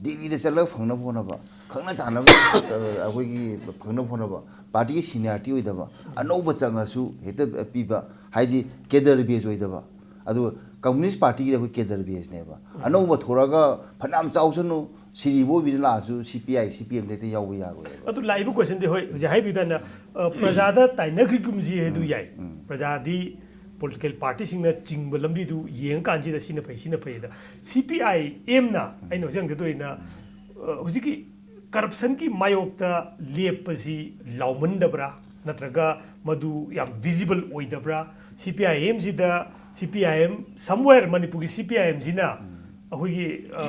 ꯗꯤꯜꯂꯤꯗ ꯆꯠꯂꯒ ꯐꯪꯅꯕ ꯍꯣꯠꯅꯕ, ꯈꯪꯅ ꯆꯥꯟꯅꯕ, ꯑ, ꯑꯩꯈꯣꯏꯒꯤ ꯐꯪꯅꯕ ꯍꯣꯠꯅꯕ, party ꯒꯤ seniority ꯑꯣꯏꯗꯕ, ꯑꯅꯧꯕ ꯆꯪꯉꯁꯨ ꯍꯦꯛꯇ ꯄꯤꯕ, ꯍꯥꯏꯗꯤ cadre base ꯑꯣꯏꯗꯕ꯫ ꯑꯗꯨꯒ Communist Party ꯒꯤꯗꯤ ꯑꯩꯈꯣꯏ cadre base ꯅꯦꯕ꯫ ꯑꯅꯧꯕ ꯊꯣꯔꯛꯑꯒ ꯐꯅꯌꯥꯝ ꯆꯥꯎꯁꯅꯨ, ꯁꯤꯔꯤꯕ ꯑꯣꯏꯕꯤꯅ ꯂꯥꯛꯑꯁꯨ C P I, C P M ꯗ ꯍꯦꯛꯇ ꯌꯥꯎꯕ ꯌꯥꯔꯣꯏꯕ꯫ ꯑꯗꯨ ꯂꯥꯛꯏꯕ question ꯗꯤ, ꯍꯣꯏ, ꯍꯧꯖꯤꯛ ꯍꯥꯏꯕꯤꯗꯅ, ꯑ, ꯄ꯭ꯔꯖꯥꯗ ꯇꯥꯏꯅꯈꯤꯒꯨꯝꯁꯤ ꯍꯥꯏꯗꯨ ꯎꯝ, ꯌꯥꯏ꯫ ꯎꯝ꯫ ꯄ꯭ꯔꯖꯥꯗꯤ political party ꯁꯤꯡꯅ ꯆꯤꯡꯕ ꯂꯝꯕꯤꯗꯨ ꯌꯦꯡꯉꯀꯥꯟꯁꯤꯗ ꯁꯤꯅ ꯐꯩ, ꯁꯤꯅ ꯐꯩ ꯑꯗ꯫ C P I M ꯅ, ꯑꯩꯅ ꯍꯧꯖꯤꯛ ꯍꯪꯖꯗꯣꯏꯅ, ꯑ, ꯍꯧꯖꯤꯛꯀꯤ corruption ꯒꯤ ꯃꯥꯌꯣꯛꯇ ꯂꯦꯞꯄꯁꯤ ꯂꯥꯎꯃꯟꯗꯕ꯭ꯔꯥ? ꯅꯠꯇ꯭ꯔꯒ ꯃꯗꯨ ꯌꯥꯝ visible ꯑꯣꯏꯗꯕ꯭ꯔꯥ? C P I M ꯁꯤꯗ, C P I M, somewhere ꯃꯅꯤꯄꯨꯔꯒꯤ C P I M ꯁꯤꯅ ꯑꯩꯈꯣꯏꯒꯤ, ꯑ,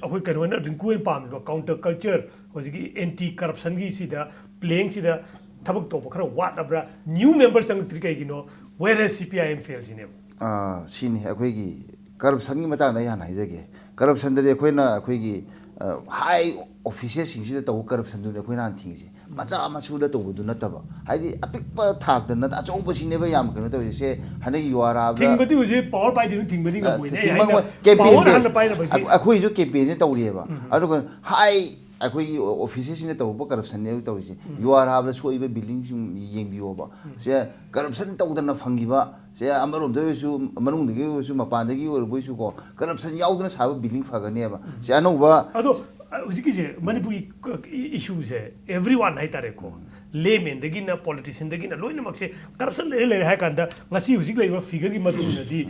ꯑꯩꯈꯣꯏ ꯀꯩꯅꯣꯅ, ꯔꯤꯡꯀꯨ ꯑꯣꯏꯅ ꯄꯥꯝꯃꯤꯕ counter culture, ꯍꯧꯖꯤꯛꯀꯤ anti corruption ꯒꯤ ꯁꯤꯗ plank ꯁꯤꯗ ꯊꯕꯛ ꯇꯧꯕ ꯈꯔ ꯋꯥꯠꯂꯕ꯭ꯔꯥ? New member ꯆꯪꯉꯛꯇ꯭ꯔꯤ ꯀꯩꯒꯤꯅꯣ? Where has C P I M fail ꯁꯤꯅꯦꯕ꯫ ꯑꯥ, ꯁꯤꯅꯤ ꯑꯩꯈꯣꯏꯒꯤ corruption ꯒꯤ ꯃꯇꯥꯡꯗ ꯑꯩ ꯍꯥꯟꯅ ꯍꯥꯏꯖꯒꯦ꯫ Corruption ꯗꯗꯤ ꯑꯩꯈꯣꯏꯅ ꯑꯩꯈꯣꯏꯒꯤ, ꯑ, high official ꯁꯤꯡꯁꯤꯗ ꯇꯧꯕ corruption ꯗꯨꯅꯤ ꯑꯩꯈꯣꯏꯅ ꯍꯥꯟꯅ ꯊꯤꯡꯉꯤꯁꯦ꯫ ꯃꯆꯥ ꯃꯁꯨꯗ ꯇꯧꯕꯗꯨ ꯅꯠꯇꯕ, ꯍꯥꯏꯗꯤ ꯑꯄꯤꯛꯄ ꯊꯥꯛꯇ ꯅꯠꯇ ꯑꯆꯧꯕꯁꯤꯡꯅꯦꯕ ꯌꯥꯝ ꯀꯩꯅꯣ ꯇꯧꯔꯤꯁꯦ꯫ ꯁꯦ ꯍꯟꯗꯛꯀꯤ ꯌꯨ ꯑꯥꯔ ꯑꯥꯔꯗ ꯊꯤꯡꯕꯗꯤ ꯍꯧꯖꯤꯛ power ꯄꯥꯏꯗꯕꯅ ꯊꯤꯡꯕꯗꯤ ꯑ, ꯉꯝꯃꯣꯏꯅꯦ꯫ ꯊꯤꯡꯕ ꯑꯩꯅ ꯉꯝꯃꯣꯏ꯫ Campaign power ꯁꯦ ꯍꯥꯟꯅ ꯄꯥꯏꯅꯕꯒꯤ ꯑꯩꯈꯣꯏ-, ꯑꯩꯈꯣꯏꯁꯨ campaign ꯁꯦ ꯇꯧꯔꯤꯑꯕ꯫ ꯎꯝ꯫ ꯑꯗꯨꯒ high ꯑꯩꯈꯣꯏꯒꯤ official ꯁꯤꯡꯅ ꯇꯧꯔꯛꯄ corruption ꯅꯦꯕ ꯇꯧꯔꯤꯁꯦ꯫ ꯎꯝ꯫ ꯌꯨ ꯑꯥꯔ ꯑꯥꯔꯗ ꯁꯣꯛꯏꯕ building ꯁꯤꯡ ꯌꯦꯡꯕꯤꯌꯣꯕ꯫ ꯎꯝ꯫ ꯁꯦ corruption ꯇꯧꯗꯅ ꯐꯪꯈꯤꯕ ꯁꯦ ꯑꯃꯔꯣꯝꯗ ꯑꯣꯏꯔꯁꯨ, ꯃꯅꯨꯡꯗꯒꯤ ꯑꯣꯏꯔꯁꯨ, ꯃꯄꯥꯟꯗꯒꯤ ꯑꯣꯏꯔꯕꯣꯏꯁꯨ ꯀꯣ, corruption ꯌꯥꯎꯗꯅ ꯁꯥꯕ building ꯐꯒꯅꯦꯕ꯫ ꯁꯦ ꯑꯅꯧꯕ ꯑꯗꯣ, ꯑ, ꯍꯧꯖꯤꯛꯀꯤꯁꯦ ꯃꯅꯤꯄꯨꯔꯒꯤ ꯀ-, ꯏ-, issue ꯁꯦ everyone ꯍꯥꯏꯇꯥꯔꯦꯀꯣ, laymanꯗꯒꯤꯅ politicianꯗꯒꯤꯅ ꯂꯣꯏꯅꯃꯛꯁꯦ corruption ꯂꯩꯔꯦ ꯂꯩꯔꯦ ꯍꯥꯏ ꯀꯥꯟꯗ, ꯉꯁꯤ ꯍꯧꯖꯤꯛ ꯂꯩꯔꯤꯕ figureꯒꯤ ꯃꯇꯨꯡ ꯏꯟꯅꯗꯤ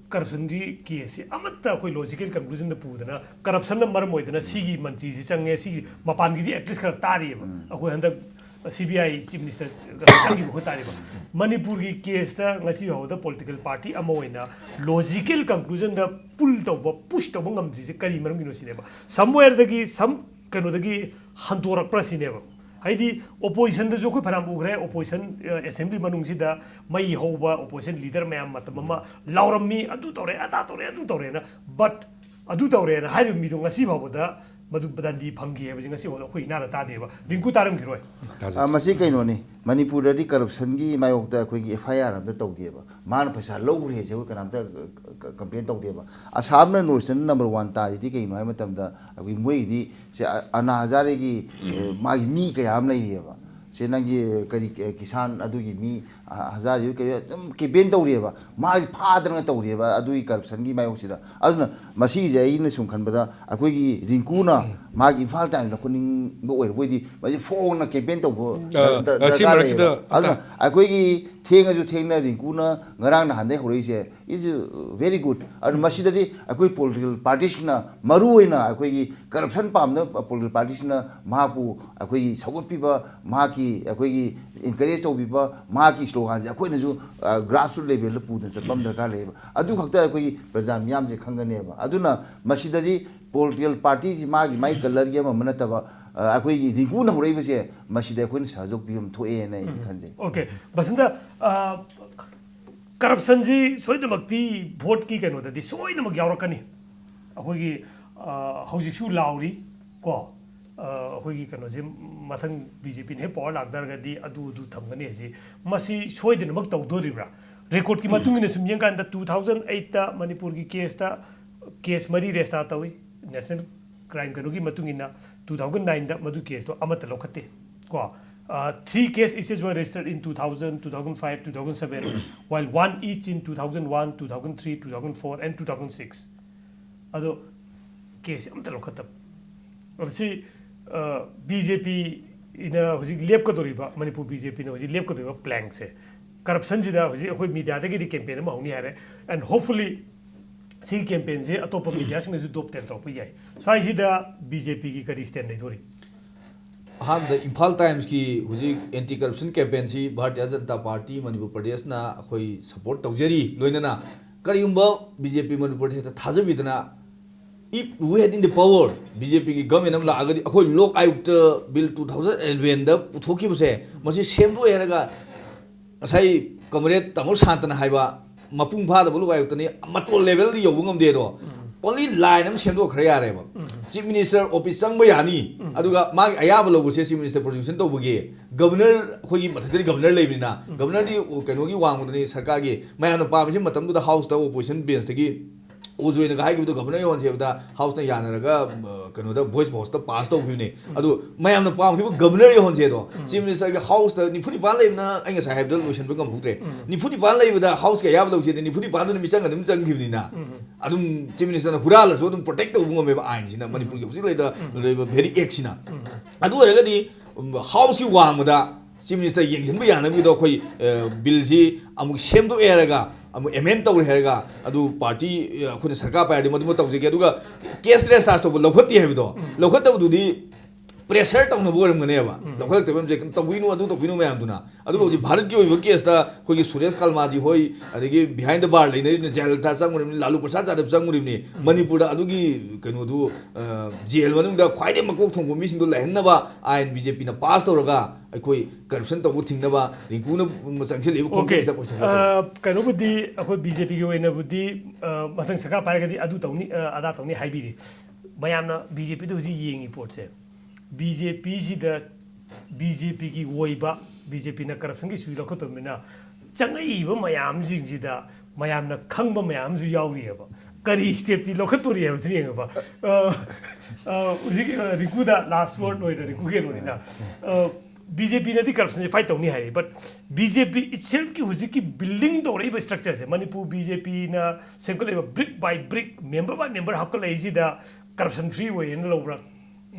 corruptionꯒꯤ caseꯁꯤ ꯑꯃꯠꯇ ꯑꯩꯈꯣꯏ logical conclusionꯗ ꯄꯨꯗꯅ, corruptionꯅ ꯃꯔꯝ ꯑꯣꯏꯗꯅ ꯁꯤꯒꯤ ꯃꯟꯇ꯭ꯔꯤꯁꯤ ꯆꯪꯉꯦ, ꯁꯤꯒꯤ ꯃꯄꯥꯟꯒꯤꯗꯤ at least ꯈꯔ ꯇꯥꯔꯤꯑꯕ꯫ ꯑꯩꯈꯣꯏ ꯍꯟꯗꯛ CBI chief minister ꯆꯪꯈꯤꯕ ꯑꯩꯈꯣꯏ ꯇꯥꯔꯤꯕ꯫ ꯃꯅꯤꯄꯨꯔꯒꯤ caseꯇ ꯉꯁꯤ ꯐꯥꯎꯕꯗ political party ꯑꯃ ꯑꯣꯏꯅ logical conclusionꯗ pull ꯇꯧꯕ, push ꯇꯧꯕ ꯉꯝꯗ꯭ꯔꯤꯁꯦ ꯀꯔꯤ ꯃꯔꯝꯒꯤꯅꯣ ꯁꯤꯅꯦꯕ꯫ Somewhereꯗꯒꯤ, some ꯀꯩꯅꯣꯗꯒꯤ ꯍꯟꯗꯣꯔꯛꯄ꯭ꯔꯥ ꯁꯤꯅꯦꯕ꯫ ꯍꯥꯏꯗꯤ oppositionꯗꯁꯨ ꯑꯩꯈꯣꯏ ꯐꯅꯌꯥꯝ ꯎꯈ꯭ꯔꯦ, opposition, ꯑ, assembly ꯃꯅꯨꯡꯁꯤꯗ ꯃꯩ ꯍꯧꯕ opposition leader ꯃꯌꯥꯝ ꯃꯇꯝ ꯑꯃ ꯂꯥꯎꯔꯝꯃꯤ, "ꯑꯗꯨ ꯇꯧꯔꯦ, ꯑꯗꯥ ꯇꯧꯔꯦ, ꯑꯗꯨ ꯇꯧꯔꯦꯅ", but ꯑꯗꯨ ꯇꯧꯔꯦꯅ ꯍꯥꯏꯔꯤꯕ ꯃꯤꯗꯣ ꯉꯁꯤ ꯐꯥꯎꯕꯗ ꯃꯗꯨ ꯗꯟꯗꯤ ꯐꯪꯈꯤ ꯍꯥꯏꯕꯁꯤ ꯉꯁꯤ ꯐꯥꯎꯕꯗ ꯑꯩꯈꯣꯏ ꯏꯅꯥꯗ ꯇꯥꯗꯦꯕ꯫ ꯔꯤꯡꯀꯨ ꯇꯥꯔꯝꯈꯤꯔꯣꯏ꯫ ꯇꯥꯖꯩ꯫ ꯑ, ꯃꯁꯤ ꯀꯩꯅꯣꯅꯤ, ꯃꯅꯤꯄꯨꯔꯗꯗꯤ corruptionꯒꯤ ꯃꯥꯌꯣꯛꯇ ꯑꯩꯈꯣꯏꯒꯤ FIR ꯑꯝꯇ ꯇꯧꯗꯦꯕ꯫ ꯃꯥꯅ ꯄꯩꯁꯥ ꯂꯧꯈ꯭ꯔꯦꯁꯦ ꯑꯩꯈꯣꯏ ꯀꯅꯥꯝꯇ ꯀ-, ꯀ-, complain ꯇꯧꯗꯦꯕ꯫ ꯑꯁꯥꯝꯅ ꯅꯣꯔꯠ ꯏꯁꯇꯔꯟ number one ꯇꯥꯔꯤꯗꯤ ꯀꯩꯅꯣ ꯍꯥꯏꯕ ꯃꯇꯝꯗ, ꯑꯩꯈꯣꯏ ꯃꯣꯏꯒꯤꯗꯤ ꯁꯦ, ꯑ-, ꯑꯅꯥ ꯍꯖꯥꯔꯦꯒꯤ, ꯑꯦ, ꯃꯥꯒꯤ ꯃꯤ ꯀꯌꯥ ꯑꯃ ꯂꯩꯔꯤꯑꯕ꯫ ꯁꯦ, ꯅꯪꯒꯤ ꯀꯔꯤ, ꯑꯦ, ꯀꯤꯁꯥꯟ ꯑꯗꯨꯒꯤ ꯃꯤ, ꯑ, ꯍꯖꯥꯔꯦ ꯀꯔꯤ ꯑꯗꯨꯝ campaign ꯇꯧꯔꯤꯑꯕ꯫ ꯃꯥꯁꯤ ꯐꯥꯗꯅ ꯇꯧꯔꯤꯑꯕ ꯑꯗꯨꯒꯤ corruptionꯒꯤ ꯃꯥꯌꯣꯛꯁꯤꯗ꯫ ꯑꯗꯨꯅ ꯃꯁꯤꯒꯤꯁꯦ ꯑꯩꯅ ꯁꯨꯝ ꯈꯟꯕꯗ ꯑꯩꯈꯣꯏꯒꯤ ꯔꯤꯡꯀꯨꯅ ꯃꯥꯒꯤ ꯏꯝꯐꯥꯜ ꯇꯥꯏꯝꯁ ꯂꯧꯈꯠꯅꯤꯡꯕ ꯑꯣꯏꯔꯕꯣꯏꯗꯤ ꯃꯁꯤ ꯐꯣꯡꯅ campaign ꯇꯧꯕ ꯑ, ꯗꯔ-, ꯑ, ꯁꯤ ꯗꯔꯀꯥꯔ ꯃꯔꯛꯁꯤꯗ ꯂꯩꯌꯦꯕ꯫ ꯑꯗꯨꯅ ꯑꯝꯇ ꯑꯩꯈꯣꯏꯒꯤ ꯊꯦꯡꯉꯁꯨ ꯊꯦꯡꯅ ꯔꯤꯡꯀꯨꯅ ꯉꯔꯥꯡ ꯅꯍꯥꯟꯗꯩ ꯍꯧꯔꯛꯏꯁꯦ is very good꯫ ꯑꯗꯨ ꯃꯁꯤꯗꯗꯤ ꯑꯩꯈꯣꯏ political partyꯁꯤꯡꯅ, ꯃꯔꯨꯑꯣꯏꯅ ꯑꯩꯈꯣꯏꯒꯤ corruption ꯄꯥꯝꯗꯕ political partyꯁꯤꯡꯅ ꯃꯍꯥꯛꯄꯨ ꯑꯩꯈꯣꯏꯒꯤ ꯁꯧꯒꯠꯄꯤꯕ, ꯃꯍꯥꯛꯀꯤ ꯑꯩꯈꯣꯏꯒꯤ encourage ꯇꯧꯕꯤꯕ, ꯃꯍꯥꯛꯀꯤ sloganꯁꯦ ꯑꯩꯈꯣꯏꯅꯁꯨ, ꯑ, grassroot levelꯗ ꯄꯨꯗꯅ ꯆꯠꯄ ꯑꯃ ꯗꯔꯀꯥꯔ ꯂꯩꯌꯦꯕ꯫ ꯑꯗꯨ ꯈꯛꯇ ꯑꯩꯈꯣꯏꯒꯤ ꯄ꯭ꯔꯖꯥ ꯃꯤꯌꯥꯝꯁꯦ ꯈꯪꯒꯅꯦꯕ꯫ ꯑꯗꯨꯅ ꯃꯁꯤꯗꯗꯤ political partyꯁꯤ ꯃꯥꯒꯤ ꯃꯥꯒꯤ colourꯒꯤ ꯑꯃ ꯑꯃ ꯅꯠꯇꯕ, ꯑ, ꯑꯩꯈꯣꯏꯒꯤ ꯔꯤꯡꯀꯨꯅ ꯍꯧꯔꯛꯏꯕꯁꯦ, ꯃꯁꯤꯗ ꯑꯩꯈꯣꯏꯅ ꯁꯍꯖꯣꯛ ꯄꯤꯕ ꯑꯃ ꯊꯣꯛꯑꯦꯅ ꯑꯩꯗꯤ ꯈꯟꯖꯩ꯫ Okay, ꯕꯁꯟꯇ, ꯑ, corruptionꯁꯤ ꯁꯣꯏꯗꯅꯃꯛꯇꯤ voteꯀꯤ ꯀꯩꯅꯣꯗꯗꯤ ꯁꯣꯏꯗꯅꯃꯛ ꯌꯥꯎꯔꯛꯀꯅꯤ꯫ ꯑꯩꯈꯣꯏꯒꯤ, ꯑ, ꯍꯧꯖꯤꯛꯁꯨ ꯂꯥꯎꯔꯤ ꯀꯣ, ꯑ, ꯑꯩꯈꯣꯏꯒꯤ ꯀꯩꯅꯣꯁꯦ ꯃꯊꯪ BJPꯅ ꯍꯦꯛ power ꯂꯥꯛꯇꯥꯔꯒꯗꯤ ꯑꯗꯨ ꯑꯗꯨ ꯊꯝꯒꯅꯤ ꯍꯥꯏꯁꯤ, ꯃꯁꯤ ꯁꯣꯏꯗꯅꯃꯛ ꯇꯧꯗꯣꯔꯤꯕ꯭ꯔꯥ? Recordꯀꯤ ꯃꯇꯨꯡ ꯏꯟꯅ ꯁꯨꯝ ꯌꯦꯡꯀꯥꯟꯗ two thousand eightꯇ ꯃꯅꯤꯄꯨꯔꯒꯤ caseꯇ case ꯃꯔꯤ register ꯇꯧꯏ, national crime ꯀꯩꯅꯣꯒꯤ ꯃꯇꯨꯡ ꯏꯟꯅ꯫ Two thousand nineꯗ ꯃꯗꯨ caseꯇꯣ ꯑꯃꯠꯇ ꯂꯧꯈꯠꯇꯦ ꯀꯣ꯫ Uh, three case eaches were registered in two thousand, two thousand five, two thousand seven, while one each in two thousand one, two thousand three, two thousand four and two thousand six꯫ ꯑꯗꯣ case ꯑꯝꯇ ꯂꯧꯈꯠꯇꯕ꯫ ꯑꯗꯣ ꯁꯤ, ꯑ, BJP ꯏꯅ ꯍꯧꯖꯤꯛ ꯂꯦꯞꯀꯗꯧꯔꯤꯕ, Manipur B J ꯄꯤꯅ ꯍꯧꯖꯤꯛ ꯂꯦꯞꯀꯗꯧꯔꯤꯕ ꯄ꯭ꯂꯦꯡꯁꯦ, ꯀꯔꯞꯁꯟꯁꯤꯗ ꯍꯧꯖꯤꯛ ꯑꯩꯈꯣꯏ ꯃꯤꯗꯤꯌꯥꯗꯒꯤꯗꯤ ꯀꯦꯝꯄꯦꯟ ꯑꯃ ꯍꯧꯅꯤ ꯍꯥꯏꯔꯦ꯫ ꯑꯦꯟ ꯍꯣꯞꯐꯨꯜꯂꯤ ꯁꯤꯒꯤ ꯀꯦꯝꯄꯦꯟꯁꯦ ꯑꯇꯣꯞꯄ ꯃꯤꯗꯤꯌꯥꯁꯤꯡꯅꯁꯨ ꯗꯣꯞ ꯇꯦꯟ ꯇꯧꯔꯛꯄ ꯌꯥꯏ꯫ ꯁ꯭ꯋꯥꯏꯁꯤꯗ ꯕꯤ ꯖꯦ ꯄꯤꯒꯤ ꯀꯔꯤ ꯁ꯭ꯇꯦꯟ ꯂꯩꯗꯣꯔꯤ? ꯑꯍꯥꯟꯕꯗ ꯏꯝꯐꯥꯜ ꯇꯥꯏꯝꯁꯀꯤ ꯍꯧꯖꯤꯛ anti corruption ꯀꯦꯝꯄꯦꯟꯁꯤ Bharatiya Janata party Manipur ꯄ꯭ꯔꯗꯦꯁꯅ ꯑꯩꯈꯣꯏ ꯁꯄꯣꯔꯠ ꯇꯧꯖꯔꯤ꯫ ꯂꯣꯏꯅꯅ ꯀꯔꯤꯒꯨꯝꯕ ꯕꯤ ꯖꯦ ꯄꯤ ꯃꯅꯤꯄꯨꯔ ꯄ꯭ꯔꯗꯦꯁꯇ ꯊꯥꯖꯕꯤꯗꯅ, if we had in the power, B J ꯄꯤꯒꯤ ꯒꯚꯔꯟꯃꯦꯟ ꯑꯃ ꯂꯥꯛꯑꯒꯗꯤ ꯑꯩꯈꯣꯏ ꯂꯣꯛ ꯑꯥꯌꯨꯛꯇ ꯕꯤꯜ ꯇꯨ ꯊꯥꯎꯖꯟ ꯑꯦꯂꯚꯦꯟꯗ ꯄꯨꯊꯣꯛꯈꯤꯕꯁꯦ ꯃꯁꯤ ꯁꯦꯝꯗꯣꯛꯑꯦ ꯍꯥꯏꯔꯒ ꯉꯁꯥꯏ ꯀꯃꯔꯦꯗ ꯇꯥꯃꯣ ꯁꯥꯟꯇꯅ ꯍꯥꯏꯕ ꯃꯄꯨꯡ ꯐꯥꯗꯕ ꯂꯣꯛ ꯑꯥꯌꯨꯛꯇꯅꯤ, ꯃꯇꯣꯟ ꯂꯦꯚꯦꯜꯗꯤ ꯌꯧꯕ ꯉꯝꯗꯦ꯫ ꯑꯗꯣ ꯑꯣꯟꯂꯤ ꯂꯥꯏꯟ ꯑꯃ ꯁꯦꯝꯗꯣꯛꯈ꯭ꯔ ꯌꯥꯔꯦꯕ꯫ ꯆꯤꯐ ꯃꯤꯅꯤꯁꯇꯔ ꯑꯣꯐꯤꯁ ꯆꯪꯕ ꯌꯥꯅꯤ꯫ ꯑꯗꯨꯒ ꯃꯥꯒꯤ ꯑꯌꯥꯕ ꯂꯧꯕꯁꯦ ꯆꯤꯐ ꯃꯤꯅꯤꯁꯇꯔ ꯄ꯭ꯔꯣꯁꯤꯀ꯭ꯌꯨꯁꯟ ꯇꯧꯕꯒꯤ, ꯒꯕꯔꯅꯔ, ꯑꯩꯈꯣꯏꯒꯤ ꯃꯊꯛꯇꯗꯤ ꯒꯕꯔꯅꯔ ꯂꯩꯕꯅꯤꯅ, ꯒꯕꯔꯅꯔꯗꯤ ꯀꯩꯅꯣꯒꯤ ꯋꯥꯡꯃꯗꯅꯤ, ꯁꯔꯀꯥꯔꯒꯤ꯫ ꯃꯌꯥꯝꯅ ꯄꯥꯝꯃꯤꯁꯤ ꯃꯇꯝꯗꯨꯗ ꯍꯥꯎꯁꯇ ꯑꯣꯄꯣꯖꯤꯁꯟ ꯕꯦꯟꯁꯇꯒꯤ ꯑꯣꯖꯣꯏꯅꯒ ꯍꯥꯏꯈꯤꯕꯗꯣ, ꯒꯕꯔꯅꯔ ꯌꯧꯍꯟꯁꯦ ꯍꯥꯏꯕꯗ ꯍꯥꯎꯁꯅ ꯌꯥꯅꯔꯒ, ꯑ, ꯀꯩꯅꯣꯗ ꯚꯣꯏꯁ ꯚꯣꯠꯇ ꯄꯥꯁ ꯇꯧꯈꯤꯕꯅꯦ꯫ ꯑꯗꯨ ꯃꯌꯥꯝꯅ ꯄꯥꯝꯈꯤꯕ ꯒꯕꯔꯅꯔ ꯌꯧꯍꯟꯁꯦ ꯑꯗꯣ, ꯆꯤꯐ ꯃꯤꯅꯤꯁꯇꯔꯒꯤ ꯍꯥꯎꯁꯇ ꯅꯤꯐꯨ ꯅꯤꯄꯥꯟ ꯂꯩꯕꯅ ꯑꯩ ꯉꯁꯥꯏ ꯍꯥꯏꯕꯗꯣ ꯂꯣꯏꯁꯤꯟꯕ ꯉꯝꯍꯧꯗ꯭ꯔꯦ꯫ ꯅꯤꯐꯨ ꯅꯤꯄꯥꯟ ꯂꯩꯕꯗ ꯍꯥꯎꯁꯀꯤ ꯑꯌꯥꯕ ꯂꯧꯁꯦꯗꯤ ꯅꯤꯐꯨ ꯅꯤꯄꯥꯟꯗꯨꯅ ꯃꯤꯆꯪ ꯑꯗꯨꯝ ꯆꯪꯈꯤꯕꯅꯤꯅ, ꯑꯗꯨꯝ ꯆꯤꯐ ꯃꯤꯅꯤꯁꯇꯔꯅ ꯍꯨꯔꯥꯜꯂꯁꯨ ꯑꯗꯨꯝ ꯄ꯭ꯔꯣꯇꯦꯛ ꯇꯧꯕ ꯉꯝꯃꯦꯕ ꯑꯥꯏꯟꯁꯤꯅ, ꯃꯅꯤꯄꯨꯔꯒꯤ ꯍꯧꯖꯤꯛ ꯂꯩꯗ-, ꯂꯩꯔꯤꯕ ꯚꯦꯔꯤ ꯑꯦꯛꯁꯤꯅ꯫ ꯑꯗꯨ ꯑꯣꯏꯔꯒꯗꯤ, ꯎꯝ, ꯍꯥꯎꯁꯀꯤ ꯋꯥꯡꯃꯗ ꯆꯤꯐ ꯃꯤꯅꯤꯁꯇꯔ ꯌꯦꯡꯁꯤꯟꯕ ꯌꯥꯅꯕꯒꯤꯗꯣ ꯑꯩꯈꯣꯏ, ꯑ, ꯕꯤꯜꯁꯤ ꯑꯃꯨꯛ ꯁꯦꯝꯗꯣꯛꯑꯦ ꯍꯥꯏꯔꯒ, ꯑꯃꯨꯛ ꯑꯦꯃꯦꯟ ꯇꯧꯔꯦ ꯍꯥꯏꯔꯒ, ꯑꯗꯨ ꯄꯥꯔꯇꯤ, ꯑ, ꯑꯩꯈꯣꯏꯅ ꯁꯔꯀꯥꯔ ꯄꯥꯏꯔꯗꯤ ꯃꯗꯨꯃ ꯇꯧꯖꯒꯦ꯫ ꯑꯗꯨꯒ ꯀꯦꯁ ꯔꯦꯖꯤꯁꯇꯥꯔ ꯇꯧꯕ ꯂꯧꯈꯠꯇꯦ ꯍꯥꯏꯕꯗꯣ, ꯂꯧꯈꯠꯇꯕꯗꯨꯗꯤ ꯄ꯭ꯔꯦꯁꯔ ꯇꯧꯅꯕ ꯑꯣꯏꯔꯝꯒꯅꯦꯕ꯫ ꯂꯧꯈꯠꯂꯛꯇꯕ ꯃꯌꯥꯝꯁꯦ ꯇꯧꯕꯤꯅꯨ, ꯑꯗꯨ ꯇꯧꯕꯤꯅꯨ ꯃꯌꯥꯝꯗꯨꯅ꯫ ꯑꯗꯨꯒ ꯍꯧꯖꯤꯛ ꯚꯥꯔꯠꯀꯤ ꯑꯣꯏꯕ ꯀꯦꯁꯇ ꯑꯩꯈꯣꯏꯒꯤ ꯁꯨꯔꯦꯁ ꯀꯜꯃꯥꯗꯤ ꯍꯣꯏ, ꯑꯗꯒꯤ ꯕꯤꯍꯥꯏꯟ ꯗ ꯕꯥꯔ ꯂꯩꯅꯔꯤꯕꯅꯤ, ꯖꯌꯂꯂꯤꯇꯥ ꯆꯪꯉꯨꯔꯤꯕꯅꯤ, ꯂꯥꯂꯨ ꯄ꯭ꯔꯁꯥꯗ ꯌꯥꯗꯕ ꯆꯪꯉꯨꯔꯤꯕꯅꯤ꯫ ꯃꯅꯤꯄꯨꯔꯗ ꯑꯗꯨꯒꯤ ꯀꯩꯅꯣꯗꯨ, ꯑ, ꯖꯦꯜ ꯃꯅꯨꯡꯗ ꯈ꯭ꯋꯥꯏꯗꯒꯤ ꯃꯀꯣꯛ ꯊꯣꯡꯕ ꯃꯤꯁꯤꯡꯗꯣ ꯂꯩꯍꯟꯅꯕ ꯑꯥꯏꯟ ꯕꯤ ꯖꯦ ꯄꯤꯅ ꯄꯥꯁ ꯇꯧꯔꯒ ꯑꯩꯈꯣꯏ ꯀꯔꯞꯁꯟ ꯇꯧꯕ ꯊꯤꯡꯅꯕ ꯔꯤꯡꯀꯨꯅ ꯆꯪꯁꯤꯜꯂꯤꯕ ꯑꯣꯀꯦ꯫ ꯈꯣꯡꯊꯥꯡꯁꯤꯗ ꯑꯩꯈꯣꯏ support ꯇꯧꯋꯤ꯫ ꯑ, ꯀꯩꯅꯣꯕꯨꯗꯤ ꯑꯩꯈꯣꯏ ꯕꯤ ꯖꯦ ꯄꯤꯒꯤ ꯑꯣꯏꯅꯕꯨꯗꯤ, ꯑ, ꯃꯊꯪ ꯁꯔꯀꯥꯔ ꯄꯥꯏꯔꯒꯗꯤ ꯑꯗꯨ ꯇꯧꯅꯤ, ꯑ, ꯑꯗꯥ ꯇꯧꯅꯤ ꯍꯥꯏꯕꯤꯔꯤ꯫ ꯃꯌꯥꯝꯅ ꯕꯤ ꯖꯦ ꯄꯤꯗ ꯍꯧꯖꯤꯛ ꯌꯦꯡꯉꯤ ꯄꯣꯠꯁꯦ, ꯕꯤ ꯖꯦ ꯄꯤꯁꯤꯗ, ꯕꯤ ꯖꯦ ꯄꯤꯒꯤ ꯑꯣꯏꯕ, ꯕꯤ ꯖꯦ ꯄꯤꯅ ꯀꯔꯞꯁꯟꯒꯤ ꯏꯁꯨ ꯂꯧꯈꯠꯇꯕꯅꯤꯅ ꯆꯪꯉꯛꯏꯕ ꯃꯌꯥꯝꯁꯤꯡꯁꯤꯗ ꯃꯌꯥꯝꯅ ꯈꯪꯕ ꯃꯌꯥꯝ ꯑꯃꯁꯨ ꯌꯥꯎꯔꯤꯑꯕ꯫ ꯀꯔꯤ ꯁ꯭ꯇꯦꯞꯇꯤ ꯂꯧꯈꯠꯇꯣꯔꯤ ꯍꯥꯏꯕꯗꯨ ꯌꯦꯡꯉꯕ꯫ ꯑ, ꯑ, ꯍꯧꯖꯤꯛ, ꯑ, ꯔꯤꯡꯀꯨꯗ ꯂꯥꯁ ꯋꯥꯔꯗ ꯑꯣꯏꯅ ꯔꯤꯡꯀꯨꯒꯤ ꯀꯩꯅꯣꯅꯤꯅ, ꯑ, ꯕꯤ ꯖꯦ ꯄꯤꯅꯗꯤ ꯀꯔꯞꯁꯟꯁꯦ ꯐꯥꯏꯠ ꯇꯧꯅꯤ ꯍꯥꯏꯔꯤ, ꯕꯠ ꯕꯤ ꯖꯦ ꯄꯤ ꯏꯠꯁꯦꯜꯐꯀꯤ ꯍꯧꯖꯤꯛꯀꯤ ꯕꯤꯜꯗꯤꯡ ꯇꯧꯔꯛꯏꯕ ꯁ꯭ꯇ꯭ꯔꯛꯆꯔꯁꯦ, ꯃꯅꯤꯄꯨꯔ ꯕꯤ ꯖꯦ ꯄꯤꯅ ꯁꯦꯝꯒꯠꯂꯛꯏꯕ brick by brick, member by member ꯍꯥꯞꯀꯠꯂꯛꯏꯁꯤꯗ ꯀꯔꯞꯁꯟ ꯐ꯭ꯔꯤ ꯑꯣꯏꯌꯦꯅ ꯂꯧꯕ꯭ꯔꯥ?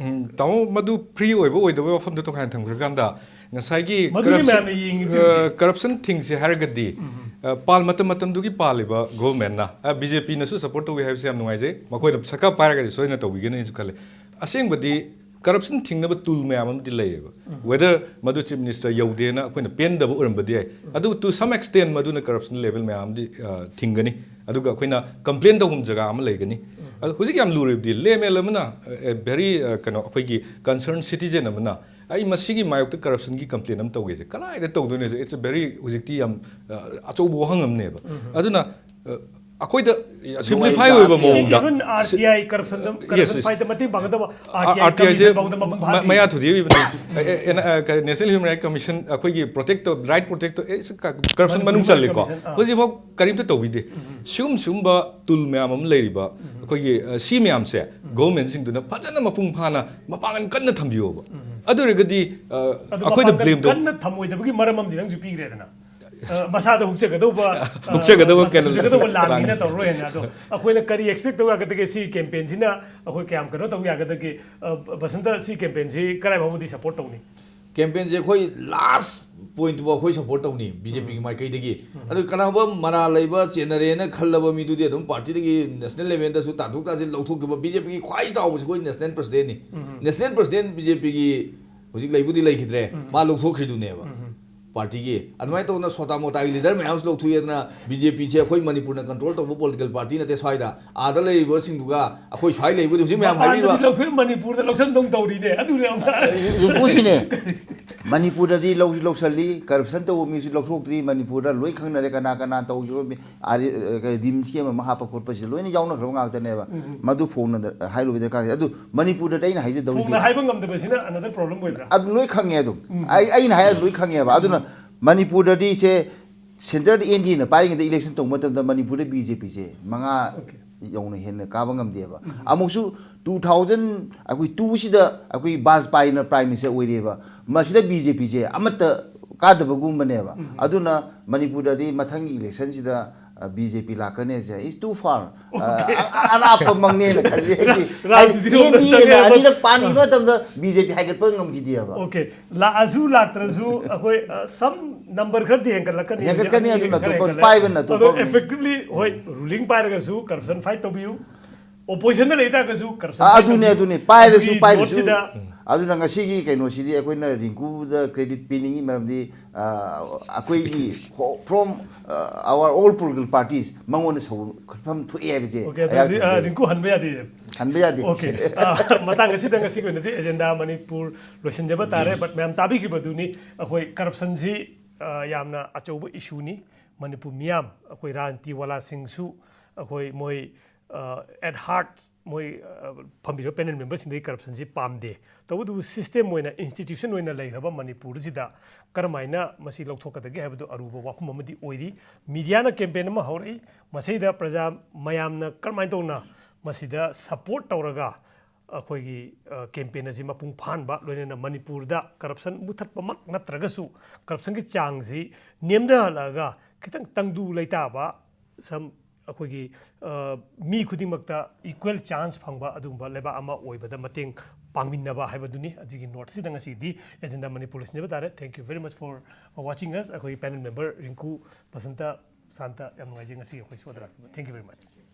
ꯎꯝ, ꯇꯥꯃꯣ, ꯃꯗꯨ ꯐ꯭ꯔꯤ ꯑꯣꯏꯕ ꯑꯣꯏꯗꯕ ꯋꯥꯐꯝꯗꯣ ꯇꯣꯉꯥꯟꯅ ꯊꯝꯈ꯭ꯔꯀꯥꯟꯗ, ꯉꯁꯥꯏꯒꯤ ꯃꯗꯨꯅꯤ ꯃꯌꯥꯝꯅ ꯌꯦꯡꯉꯤꯗꯨ ꯍꯧꯖꯤꯛ꯫ ꯀꯔꯞꯁꯟ ꯊꯤꯡꯁꯦ ꯍꯥꯏꯔꯒꯗꯤ, ꯑ, ꯄꯥꯜ ꯃꯇꯝ ꯃꯇꯝꯗꯨꯒꯤ ꯄꯥꯜꯂꯤꯕ ꯒꯣꯚꯔꯟꯃꯦꯟꯠꯅ, ꯕꯤ ꯖꯦ ꯄꯤꯅꯁꯨ ꯁꯄꯣꯔꯠ ꯇꯧꯏ ꯍꯥꯏꯕꯁꯤ ꯌꯥꯝ ꯅꯨꯡꯉꯥꯏꯖꯩ, ꯃꯈꯣꯏꯅ ꯁꯔꯀꯥꯔ ꯄꯥꯏꯔꯒꯗꯤ ꯁꯣꯏꯗꯅ ꯇꯧꯕꯤꯒꯅꯤꯁꯨ ꯈꯜꯂꯤ꯫ ꯑꯁꯦꯡꯕꯗꯤ ꯀꯔꯞꯁꯟ ꯊꯤꯡꯅꯕ ꯇꯨꯜ ꯃꯌꯥꯝ ꯑꯃꯗꯤ ꯂꯩꯌꯦꯕ꯫ ꯋꯦꯗꯔ ꯃꯗꯨ ꯆꯤꯐ ꯃꯤꯅꯤꯁꯇꯔ ꯌꯧꯗꯦꯅ ꯑꯩꯈꯣꯏꯅ ꯄꯦꯟꯗꯕ ꯑꯣꯏꯔꯝꯕꯗꯤ ꯌꯥꯏ, ꯑꯗꯨꯕꯨ to some extent ꯃꯗꯨꯅ ꯀꯔꯞꯁꯟ ꯂꯦꯚꯦꯜ ꯃꯌꯥꯝ ꯑꯃꯗꯤ, ꯑ, ꯊꯤꯡꯒꯅꯤ꯫ ꯑꯗꯨꯒ ꯑꯩꯈꯣꯏꯅ ꯀꯝꯄ꯭ꯂꯦꯟ ꯇꯧꯐꯝ ꯖꯒꯥ ꯑꯃ ꯂꯩꯒꯅꯤ꯫ ꯑꯗꯣ ꯍꯧꯖꯤꯛ ꯌꯥꯝ ꯂꯨꯔꯤꯕꯗꯤ ꯂꯦ ꯃꯦꯜ ꯑꯃꯅ, ꯑ, ꯑ, very, ꯑ, ꯀꯩꯅꯣ, ꯑꯩꯈꯣꯏꯒꯤ ꯀꯟꯁꯔꯟ ꯁꯤꯇꯤꯖꯦꯟ ꯑꯃꯅ ꯑꯩ ꯃꯁꯤꯒꯤ ꯃꯥꯌꯣꯛꯇ ꯀꯔꯞꯁꯟꯒꯤ ꯀꯝꯄ꯭ꯂꯦꯟ ꯑꯃ ꯇꯧꯒꯦꯁꯦ ꯀꯗꯥꯏꯗ ꯇꯧꯗꯣꯏꯅꯣꯁꯦ, it's a very, ꯍꯧꯖꯤꯛꯇꯤ ꯌꯥꯝ, ꯑ, ꯑꯆꯧꯕ ꯋꯥꯍꯪ ꯑꯃꯅꯦꯕ꯫ ꯑꯗꯨꯅ, ꯑ, ꯑꯩꯈꯣꯏꯗ ꯁꯤꯝꯄ꯭ꯂꯤꯐꯥꯏ ꯑꯣꯏꯕ ꯃꯑꯣꯡꯗ Even R T I corruption, Yes, corruption yes. fight ꯃꯇꯦꯡ ꯄꯥꯡꯒꯗꯕ R R T I T ꯑꯥꯏꯁꯦ commission ꯐꯥꯎꯗ ꯃꯄꯨꯡ ꯐꯥꯗ꯭ꯔꯤ꯫ ꯃꯌꯥ ꯊꯨꯗꯦꯛꯏꯕꯅꯤ꯫ ꯑꯦ, ꯑꯦ, ꯑꯦ, ꯀꯔꯤ, ꯅꯦꯁꯅꯦꯜ ꯍ꯭ꯌꯨꯃꯦꯟ ꯔꯥꯏꯠ ꯀꯃꯤꯁꯟ ꯑꯩꯈꯣꯏꯒꯤ ꯄ꯭ꯔꯣꯇꯦꯛ ꯇꯧ, ꯔꯥꯏꯠ ꯄ꯭ꯔꯣꯇꯦꯛ ꯇꯧ, ꯑꯦ, ꯁꯤ ꯀ-, ꯀꯔꯞꯁꯟ ꯃꯅꯤꯄꯨꯔ ꯃꯅꯨꯡ ꯍ꯭ꯌꯨꯃꯦꯟ ꯆꯜꯂꯤꯀꯣ꯫ ꯀꯃꯤꯁꯟ, ꯑꯥ꯫ ꯍꯧꯖꯤꯛꯐꯥꯎ ꯀꯔꯤꯝꯇ ꯇꯧꯕꯤꯗꯦ꯫ ꯁꯤꯒꯨꯝ ꯁꯤꯒꯨꯝꯕ ꯇꯨꯜ ꯃꯌꯥꯝ ꯑꯃ ꯂꯩꯔꯤꯕ ꯑꯩꯈꯣꯏꯒꯤ, ꯑ, ꯁꯤ ꯃꯌꯥꯝꯁꯦ ꯒꯣꯚꯔꯟꯃꯦꯟꯠꯁꯤꯡꯗꯨꯅ ꯐꯖꯅ ꯃꯄꯨꯡ ꯐꯥꯅ ꯃꯄꯥꯡꯒꯜ ꯀꯟꯅ ꯊꯝꯕꯤꯌꯣꯕ꯫ ꯑꯗꯨ ꯑꯣꯏꯔꯒꯗꯤ, ꯑ, ꯑꯗꯨ ꯑꯩꯈꯣꯏꯅ ꯃꯄꯥꯡꯒꯜ ꯕ꯭ꯂꯦꯝꯗꯣ ꯀꯟꯅ ꯊꯝꯃꯣꯏꯗꯕꯒꯤ ꯃꯔꯝ ꯑꯃꯗꯤ ꯅꯪꯁꯨ ꯄꯤꯈ꯭ꯔꯦꯗꯅ꯫ ꯑ, ꯃꯁꯥꯗ ꯍꯨꯛꯆꯒꯗꯧꯕ, ꯑ, ꯍꯨꯛꯆꯒꯗꯧꯕ ꯃꯁꯥꯗ ꯀꯩꯅꯣ ꯍꯨꯛꯆꯒꯗꯧꯕ ꯂꯥꯟꯅꯤꯅ ꯂꯥꯟꯅꯤ꯫ ꯇꯧꯔꯣꯏꯅ꯫ ꯑꯗꯣ ꯑꯩꯈꯣꯏꯅ ꯀꯔꯤ expect ꯇꯧ ꯌꯥꯒꯗꯒꯦ? ꯁꯤ campaign ꯁꯤꯅ ꯑꯩꯈꯣꯏ ꯀꯌꯥꯝ ꯀꯩꯅꯣ ꯇꯧ ꯌꯥꯒꯗꯒꯦ? ꯑ, ꯕꯁꯟꯇ, ꯁꯤ campaign ꯁꯤ ꯀꯔꯥꯏ ꯐꯥꯎꯕꯗꯤ support ꯇꯧꯅꯤ? Campaign ꯁꯦ ꯑꯩꯈꯣꯏ last point ꯐꯥꯎ ꯑꯩꯈꯣꯏ support ꯇꯧꯅꯤ ꯕꯤ ꯖꯦ ꯄꯤꯒꯤ ꯃꯥꯏꯀꯩꯗꯒꯤ꯫ ꯑꯗꯨ ꯀꯅꯥꯒꯨꯝꯕ ꯃꯔꯥꯜ ꯂꯩꯕ ꯆꯦꯟꯅꯔꯦꯅ ꯈꯜꯂꯕ ꯃꯤꯗꯨꯗꯤ ꯑꯗꯨꯝ party ꯗꯒꯤ national level ꯗꯁꯨ ꯇꯥꯟꯊꯣꯛ ꯇꯥꯟꯁꯤꯟ ꯂꯧꯊꯣꯛꯈꯤꯕ꯫ ꯕꯤ ꯖꯦ ꯄꯤꯒꯤ ꯈ꯭ꯋꯥꯏ ꯆꯥꯎꯕꯁꯤ ꯑꯩꯈꯣꯏ national president ꯅꯤ꯫ National president ꯕꯤ ꯖꯦ ꯄꯤꯒꯤ ꯍꯧꯖꯤꯛ ꯂꯩꯕꯨꯗꯤ ꯂꯩꯈꯤꯗ꯭ꯔꯦ, ꯃꯥ ꯂꯧꯊꯣꯛꯈ꯭ꯔꯤꯗꯨꯅꯦꯕ꯫ Party ꯒꯤ ꯑꯗꯨꯃꯥꯏꯅ ꯇꯧꯗꯅ ꯁꯣꯇꯥ ꯃꯣꯇꯥꯒꯤ leader ꯃꯌꯥꯝꯁꯨ ꯂꯧꯊꯣꯛꯑꯦꯗꯅ, ꯕꯤ ꯖꯦ ꯄꯤ ꯁꯦ ꯑꯩꯈꯣꯏ ꯃꯅꯤꯄꯨꯔꯅ control ꯇꯧꯕ political party ꯅꯠꯇꯦ ꯁ꯭ꯋꯥꯏꯗ꯫ ꯑꯥꯗ ꯂꯩꯔꯤꯕꯁꯤꯡꯗꯨꯒ ꯑꯩꯈꯣꯏ ꯁ꯭ꯋꯥꯏ ꯂꯩꯕꯗꯤ ꯍꯧꯖꯤꯛ ꯃꯌꯥꯝ ꯍꯥꯏꯕꯤꯕ꯫ ꯃꯄꯥꯟꯗꯗꯤ ꯂꯧꯊꯣꯛꯑꯦ, ꯃꯅꯤꯄꯨꯔꯗ ꯂꯧꯁꯟꯗꯧ ꯇꯧꯔꯤꯅꯦ꯫ ꯑꯗꯨꯅꯦ ꯑꯃꯨꯛ ꯌꯨꯝꯕꯨꯁꯤꯅꯦ, ꯃꯅꯤꯄꯨꯔꯗꯗꯤ ꯂꯧꯁꯨ ꯂꯧꯁꯜꯂꯤ, ꯀꯔꯞꯁꯟ ꯇꯧꯕ ꯃꯤꯁꯨ ꯂꯧꯊꯣꯛꯇ꯭ꯔꯤ꯫ ꯃꯅꯤꯄꯨꯔꯗ ꯂꯣꯏ ꯈꯪꯅꯔꯦ, ꯀꯅꯥ ꯀꯅꯥ ꯇꯧꯈꯤꯕ ꯃꯤ-, ꯑꯥꯔꯤ-, ꯑ, ꯀꯩ, ꯔꯤꯝꯁꯀꯤ ꯑꯃ ꯑꯃ ꯍꯥꯞꯄ ꯈꯣꯠꯄꯁꯤ ꯂꯣꯏꯅ ꯌꯥꯎꯅꯈ꯭ꯔꯕ ꯉꯥꯛꯇꯅꯦꯕ꯫ ꯃꯗꯨ ꯐꯣꯡꯅ ꯍꯥꯏꯔꯨꯕ ꯗꯔꯀꯥꯔ ꯂꯩ꯫ ꯑꯗꯨ ꯃꯅꯤꯄꯨꯔꯗꯗꯤ ꯑꯩꯅ ꯍꯥꯏꯖꯗꯧꯔꯤꯗꯤ ꯐꯣꯡꯅ ꯍꯥꯏꯕ ꯉꯝꯗꯕꯁꯤꯅ another problem ꯑꯣꯏꯕ꯭ꯔꯥ? ꯑꯗꯨ ꯂꯣꯏ ꯈꯪꯉꯦ ꯑꯗꯨꯝ꯫ ꯑꯩ, ꯑꯩꯅ ꯍꯥꯏꯔ ꯂꯣꯏ ꯈꯪꯉꯦꯕ꯫ ꯑꯗꯨꯅ ꯃꯅꯤꯄꯨꯔꯗꯗꯤ ꯁꯦ centre ꯗ ꯑꯦꯟ ꯗꯤ ꯑꯦ ꯅ ꯄꯥꯏꯔꯤꯉꯩꯗ election ꯇꯧꯕ ꯃꯇꯝꯗ ꯃꯅꯤꯄꯨꯔꯗ ꯕꯤ ꯖꯦ ꯄꯤ ꯁꯦ ꯃꯉꯥ Okay. ꯌꯧꯅ ꯍꯦꯟꯅ ꯀꯥꯕ ꯉꯝꯗꯦꯕ꯫ ꯑꯃꯨꯛꯁꯨ two thousand ꯑꯩꯈꯣꯏ two ꯁꯤꯗ ꯑꯩꯈꯣꯏ ꯕꯥꯖꯄꯥꯏꯅ prime minister ꯑꯣꯏꯔꯦꯕ, ꯃꯁꯤꯗ ꯕꯤ ꯖꯦ ꯄꯤ ꯁꯦ ꯑꯃꯠꯇ ꯀꯥꯗꯕꯒꯨꯝꯕꯅꯦꯕ꯫ ꯑꯗꯨꯅ ꯃꯅꯤꯄꯨꯔꯗꯗꯤ ꯃꯊꯪꯒꯤ election ꯁꯤꯗ ꯕꯤ ꯖꯦ ꯄꯤ ꯂꯥꯛꯀꯅꯤ ꯍꯥꯏꯁꯦ is too far. ꯑ, ꯑ, ꯑꯔꯥꯞꯄ ꯃꯪꯅꯦꯅ ꯈꯜꯂꯤ ꯑꯩꯗꯤ꯫ ꯔꯥꯖꯅꯤꯇꯤ ꯍꯥꯏꯗꯤ ꯔꯣꯝꯗ ꯑꯦꯟ ꯗꯤ ꯑꯦꯅ ꯆꯪꯉꯦ, ꯑꯅꯤꯔꯛ ꯄꯥꯟꯈꯤꯕ ꯃꯇꯝꯗ ꯕꯤ ꯖꯦ ꯄꯤ ꯍꯥꯏꯒꯠꯄ ꯉꯝꯈꯤꯗꯦꯕ꯫ ꯑꯣꯀꯦ, ꯂꯥꯛꯑꯁꯨ ꯂꯥꯛꯇ꯭ꯔꯁꯨ ꯑꯩꯈꯣꯏ ꯁꯝ ꯅꯝꯕꯔ ꯈꯔꯗꯤ ꯍꯦꯟꯒꯠꯂꯛꯀꯅꯤ꯫ ꯍꯦꯟꯒꯠꯀꯅꯤ, ꯍꯧꯖꯤꯛ ꯑꯗꯨꯅ ꯈꯔ ꯑꯇꯣꯞꯄ ꯍꯦꯟꯒꯠꯂꯦ꯫ ꯄꯥꯏꯕꯅ ꯑꯗꯣ ꯑꯇꯣꯞꯄ꯫ Effectively, ꯍꯣꯏ, ꯔꯨꯂꯤꯡ ꯄꯥꯏꯔꯒꯁꯨ ꯀꯔꯞꯁꯟ ꯐꯥꯏꯠ ꯇꯧꯕꯤꯌꯨ꯫ ꯑꯣꯄꯣꯖꯤꯁꯟꯗ ꯂꯩꯇꯥꯔꯒꯁꯨ ꯀꯔꯞꯁꯟ ꯑꯥ, ꯑꯗꯨꯅꯦ, ꯑꯗꯨꯅꯦ, ꯄꯥꯏꯔꯁꯨ, ꯑꯗꯨꯒꯤ ꯄꯥꯏꯔꯁꯨ꯫ ꯅꯣꯠꯁꯤꯗ ꯑꯗꯨꯅ ꯉꯁꯤꯒꯤ ꯀꯩꯅꯣꯁꯤꯗꯤ ꯑꯩꯈꯣꯏꯅ ꯔꯤꯡꯀꯨꯗ ꯀ꯭ꯔꯦꯗꯤꯠ ꯄꯤꯅꯤꯡꯉꯤ, ꯃꯔꯝꯗꯤ ꯑ, ꯑꯩꯈꯣꯏꯒꯤ from our all political parties ꯃꯉꯣꯟꯗ ꯁꯧꯒꯠꯐꯝ ꯊꯣꯛꯑꯦ ꯍꯥꯏꯕꯁꯦ ꯑꯣꯀꯦ, ꯑꯗꯨ ꯑꯩꯍꯥꯛ ꯔꯤ- ꯑ, ꯊꯝꯖꯒꯦ꯫ ꯔꯤꯡꯀꯨ ꯍꯟꯕ ꯌꯥꯗꯦ꯫ ꯍꯟꯕ ꯌꯥꯗꯦ꯫ ꯑꯣꯀꯦ, ꯑ, ꯃꯇꯥꯡ ꯑꯁꯤꯗ ꯉꯁꯤꯒꯤ ꯑꯣꯏꯅꯗꯤ ꯑꯦꯖꯦꯟꯗꯥ ꯃꯅꯤꯄꯨꯔ ꯂꯣꯏꯁꯤꯟꯖꯕ ꯇꯥꯔꯦ꯫ But ꯃꯌꯥꯝ ꯇꯥꯕꯤꯈꯤꯕꯗꯨꯅꯤ, ꯑꯩꯈꯣꯏ ꯀꯔꯞꯁꯟꯁꯤ ꯑ, ꯌꯥꯝꯅ ꯑꯆꯧꯕ ꯏꯁꯨꯅꯤ꯫ ꯃꯅꯤꯄꯨꯔ ꯃꯤꯌꯥꯝ, ꯑꯩꯈꯣꯏ ꯔꯥꯖꯅꯤꯇꯤ ꯋꯥꯂꯥꯁꯤꯡꯁꯨ, ꯑꯩꯈꯣꯏ ꯃꯣꯏ ꯑ, at heart ꯃꯣꯏ ꯑ, ꯐꯝꯕꯤꯔꯤꯕ ꯄꯦꯅꯦꯜ ꯃꯦꯝꯕꯔꯁꯤꯡꯗꯒꯤ ꯀꯔꯞꯁꯟꯁꯤ ꯄꯥꯝꯗꯦ꯫ ꯇꯧꯕꯇꯕꯨ ꯁꯤꯁꯇꯦꯝ ꯑꯣꯏꯅ, ꯏꯟꯁꯇꯤꯇ꯭ꯌꯨꯁꯟ ꯑꯣꯏꯅ ꯂꯩꯔꯕ ꯃꯅꯤꯄꯨꯔꯁꯤꯗ ꯀꯔꯝꯍꯥꯏꯅ ꯃꯁꯤ ꯂꯧꯊꯣꯛꯀꯗꯒꯦ ꯍꯥꯏꯕꯗꯨ ꯑꯔꯨꯕ ꯋꯥꯐꯝ ꯑꯃꯗꯤ ꯑꯣꯏꯔꯤ꯫ ꯃꯤꯗꯤꯌꯥꯅ ꯀꯦꯝꯄꯦꯟ ꯑꯃ ꯍꯧꯔꯛꯏ꯫ ꯃꯁꯤꯗ ꯄ꯭ꯔꯖꯥ ꯃꯌꯥꯝꯅ ꯀꯔꯝꯍꯥꯏꯅ ꯇꯧꯅ ꯃꯁꯤꯗ ꯁꯄꯣꯔꯠ ꯇꯧꯔꯒ ꯑꯩꯈꯣꯏꯒꯤ ꯀꯦꯝꯄꯦꯟ ꯑꯁꯤ ꯃꯄꯨꯡ ꯐꯥꯍꯟꯕ, ꯂꯣꯏꯅꯅ ꯃꯅꯤꯄꯨꯔꯗ ꯀꯔꯞꯁꯟ ꯃꯨꯊꯠꯄꯃꯛ ꯅꯠꯇ꯭ꯔꯒꯁꯨ ꯀꯔꯞꯁꯟꯒꯤ ꯆꯥꯡꯁꯤ ꯅꯦꯝꯊꯍꯜꯂꯛꯑꯒ ꯈꯤꯇꯪ ꯇꯪꯗꯨ ꯂꯩꯇꯥꯕ, ꯁꯝ ꯑꯩꯈꯣꯏꯒꯤ ꯑ, ꯃꯤ ꯈꯨꯗꯤꯡꯃꯛꯇ ꯏꯀ꯭ꯋꯦꯜ ꯆꯥꯟꯁ ꯐꯪꯕ ꯑꯗꯨꯒꯨꯝꯕ ꯂꯩꯕꯥꯛ ꯑꯃ ꯑꯣꯏꯕꯗ ꯃꯇꯦꯡ ꯄꯥꯡꯃꯤꯟꯅꯕ ꯍꯥꯏꯕꯗꯨꯅꯤ꯫ ꯑꯁꯤꯒꯤ ꯅꯣꯠꯁꯤꯗ ꯉꯁꯤꯗꯤ ꯑꯦꯖꯦꯟꯗꯥ ꯃꯅꯤꯄꯨꯔ ꯂꯣꯏꯁꯤꯟꯖꯕ ꯇꯥꯔꯦ꯫ Thank you very much for watching us꯫ ꯑꯩꯈꯣꯏꯒꯤ ꯄꯦꯅꯦꯜ ꯃꯦꯝꯕꯔ ꯔꯤꯡꯀꯨ, ꯕꯁꯟꯇ, ꯁꯥꯟꯇ, ꯌꯥꯝ ꯅꯨꯡꯉꯥꯏꯖꯩ ꯉꯁꯤꯒꯤ ꯑꯩꯈꯣꯏ ꯁꯣꯗ ꯂꯥꯛꯄꯤꯕ꯫ Thank you very much꯫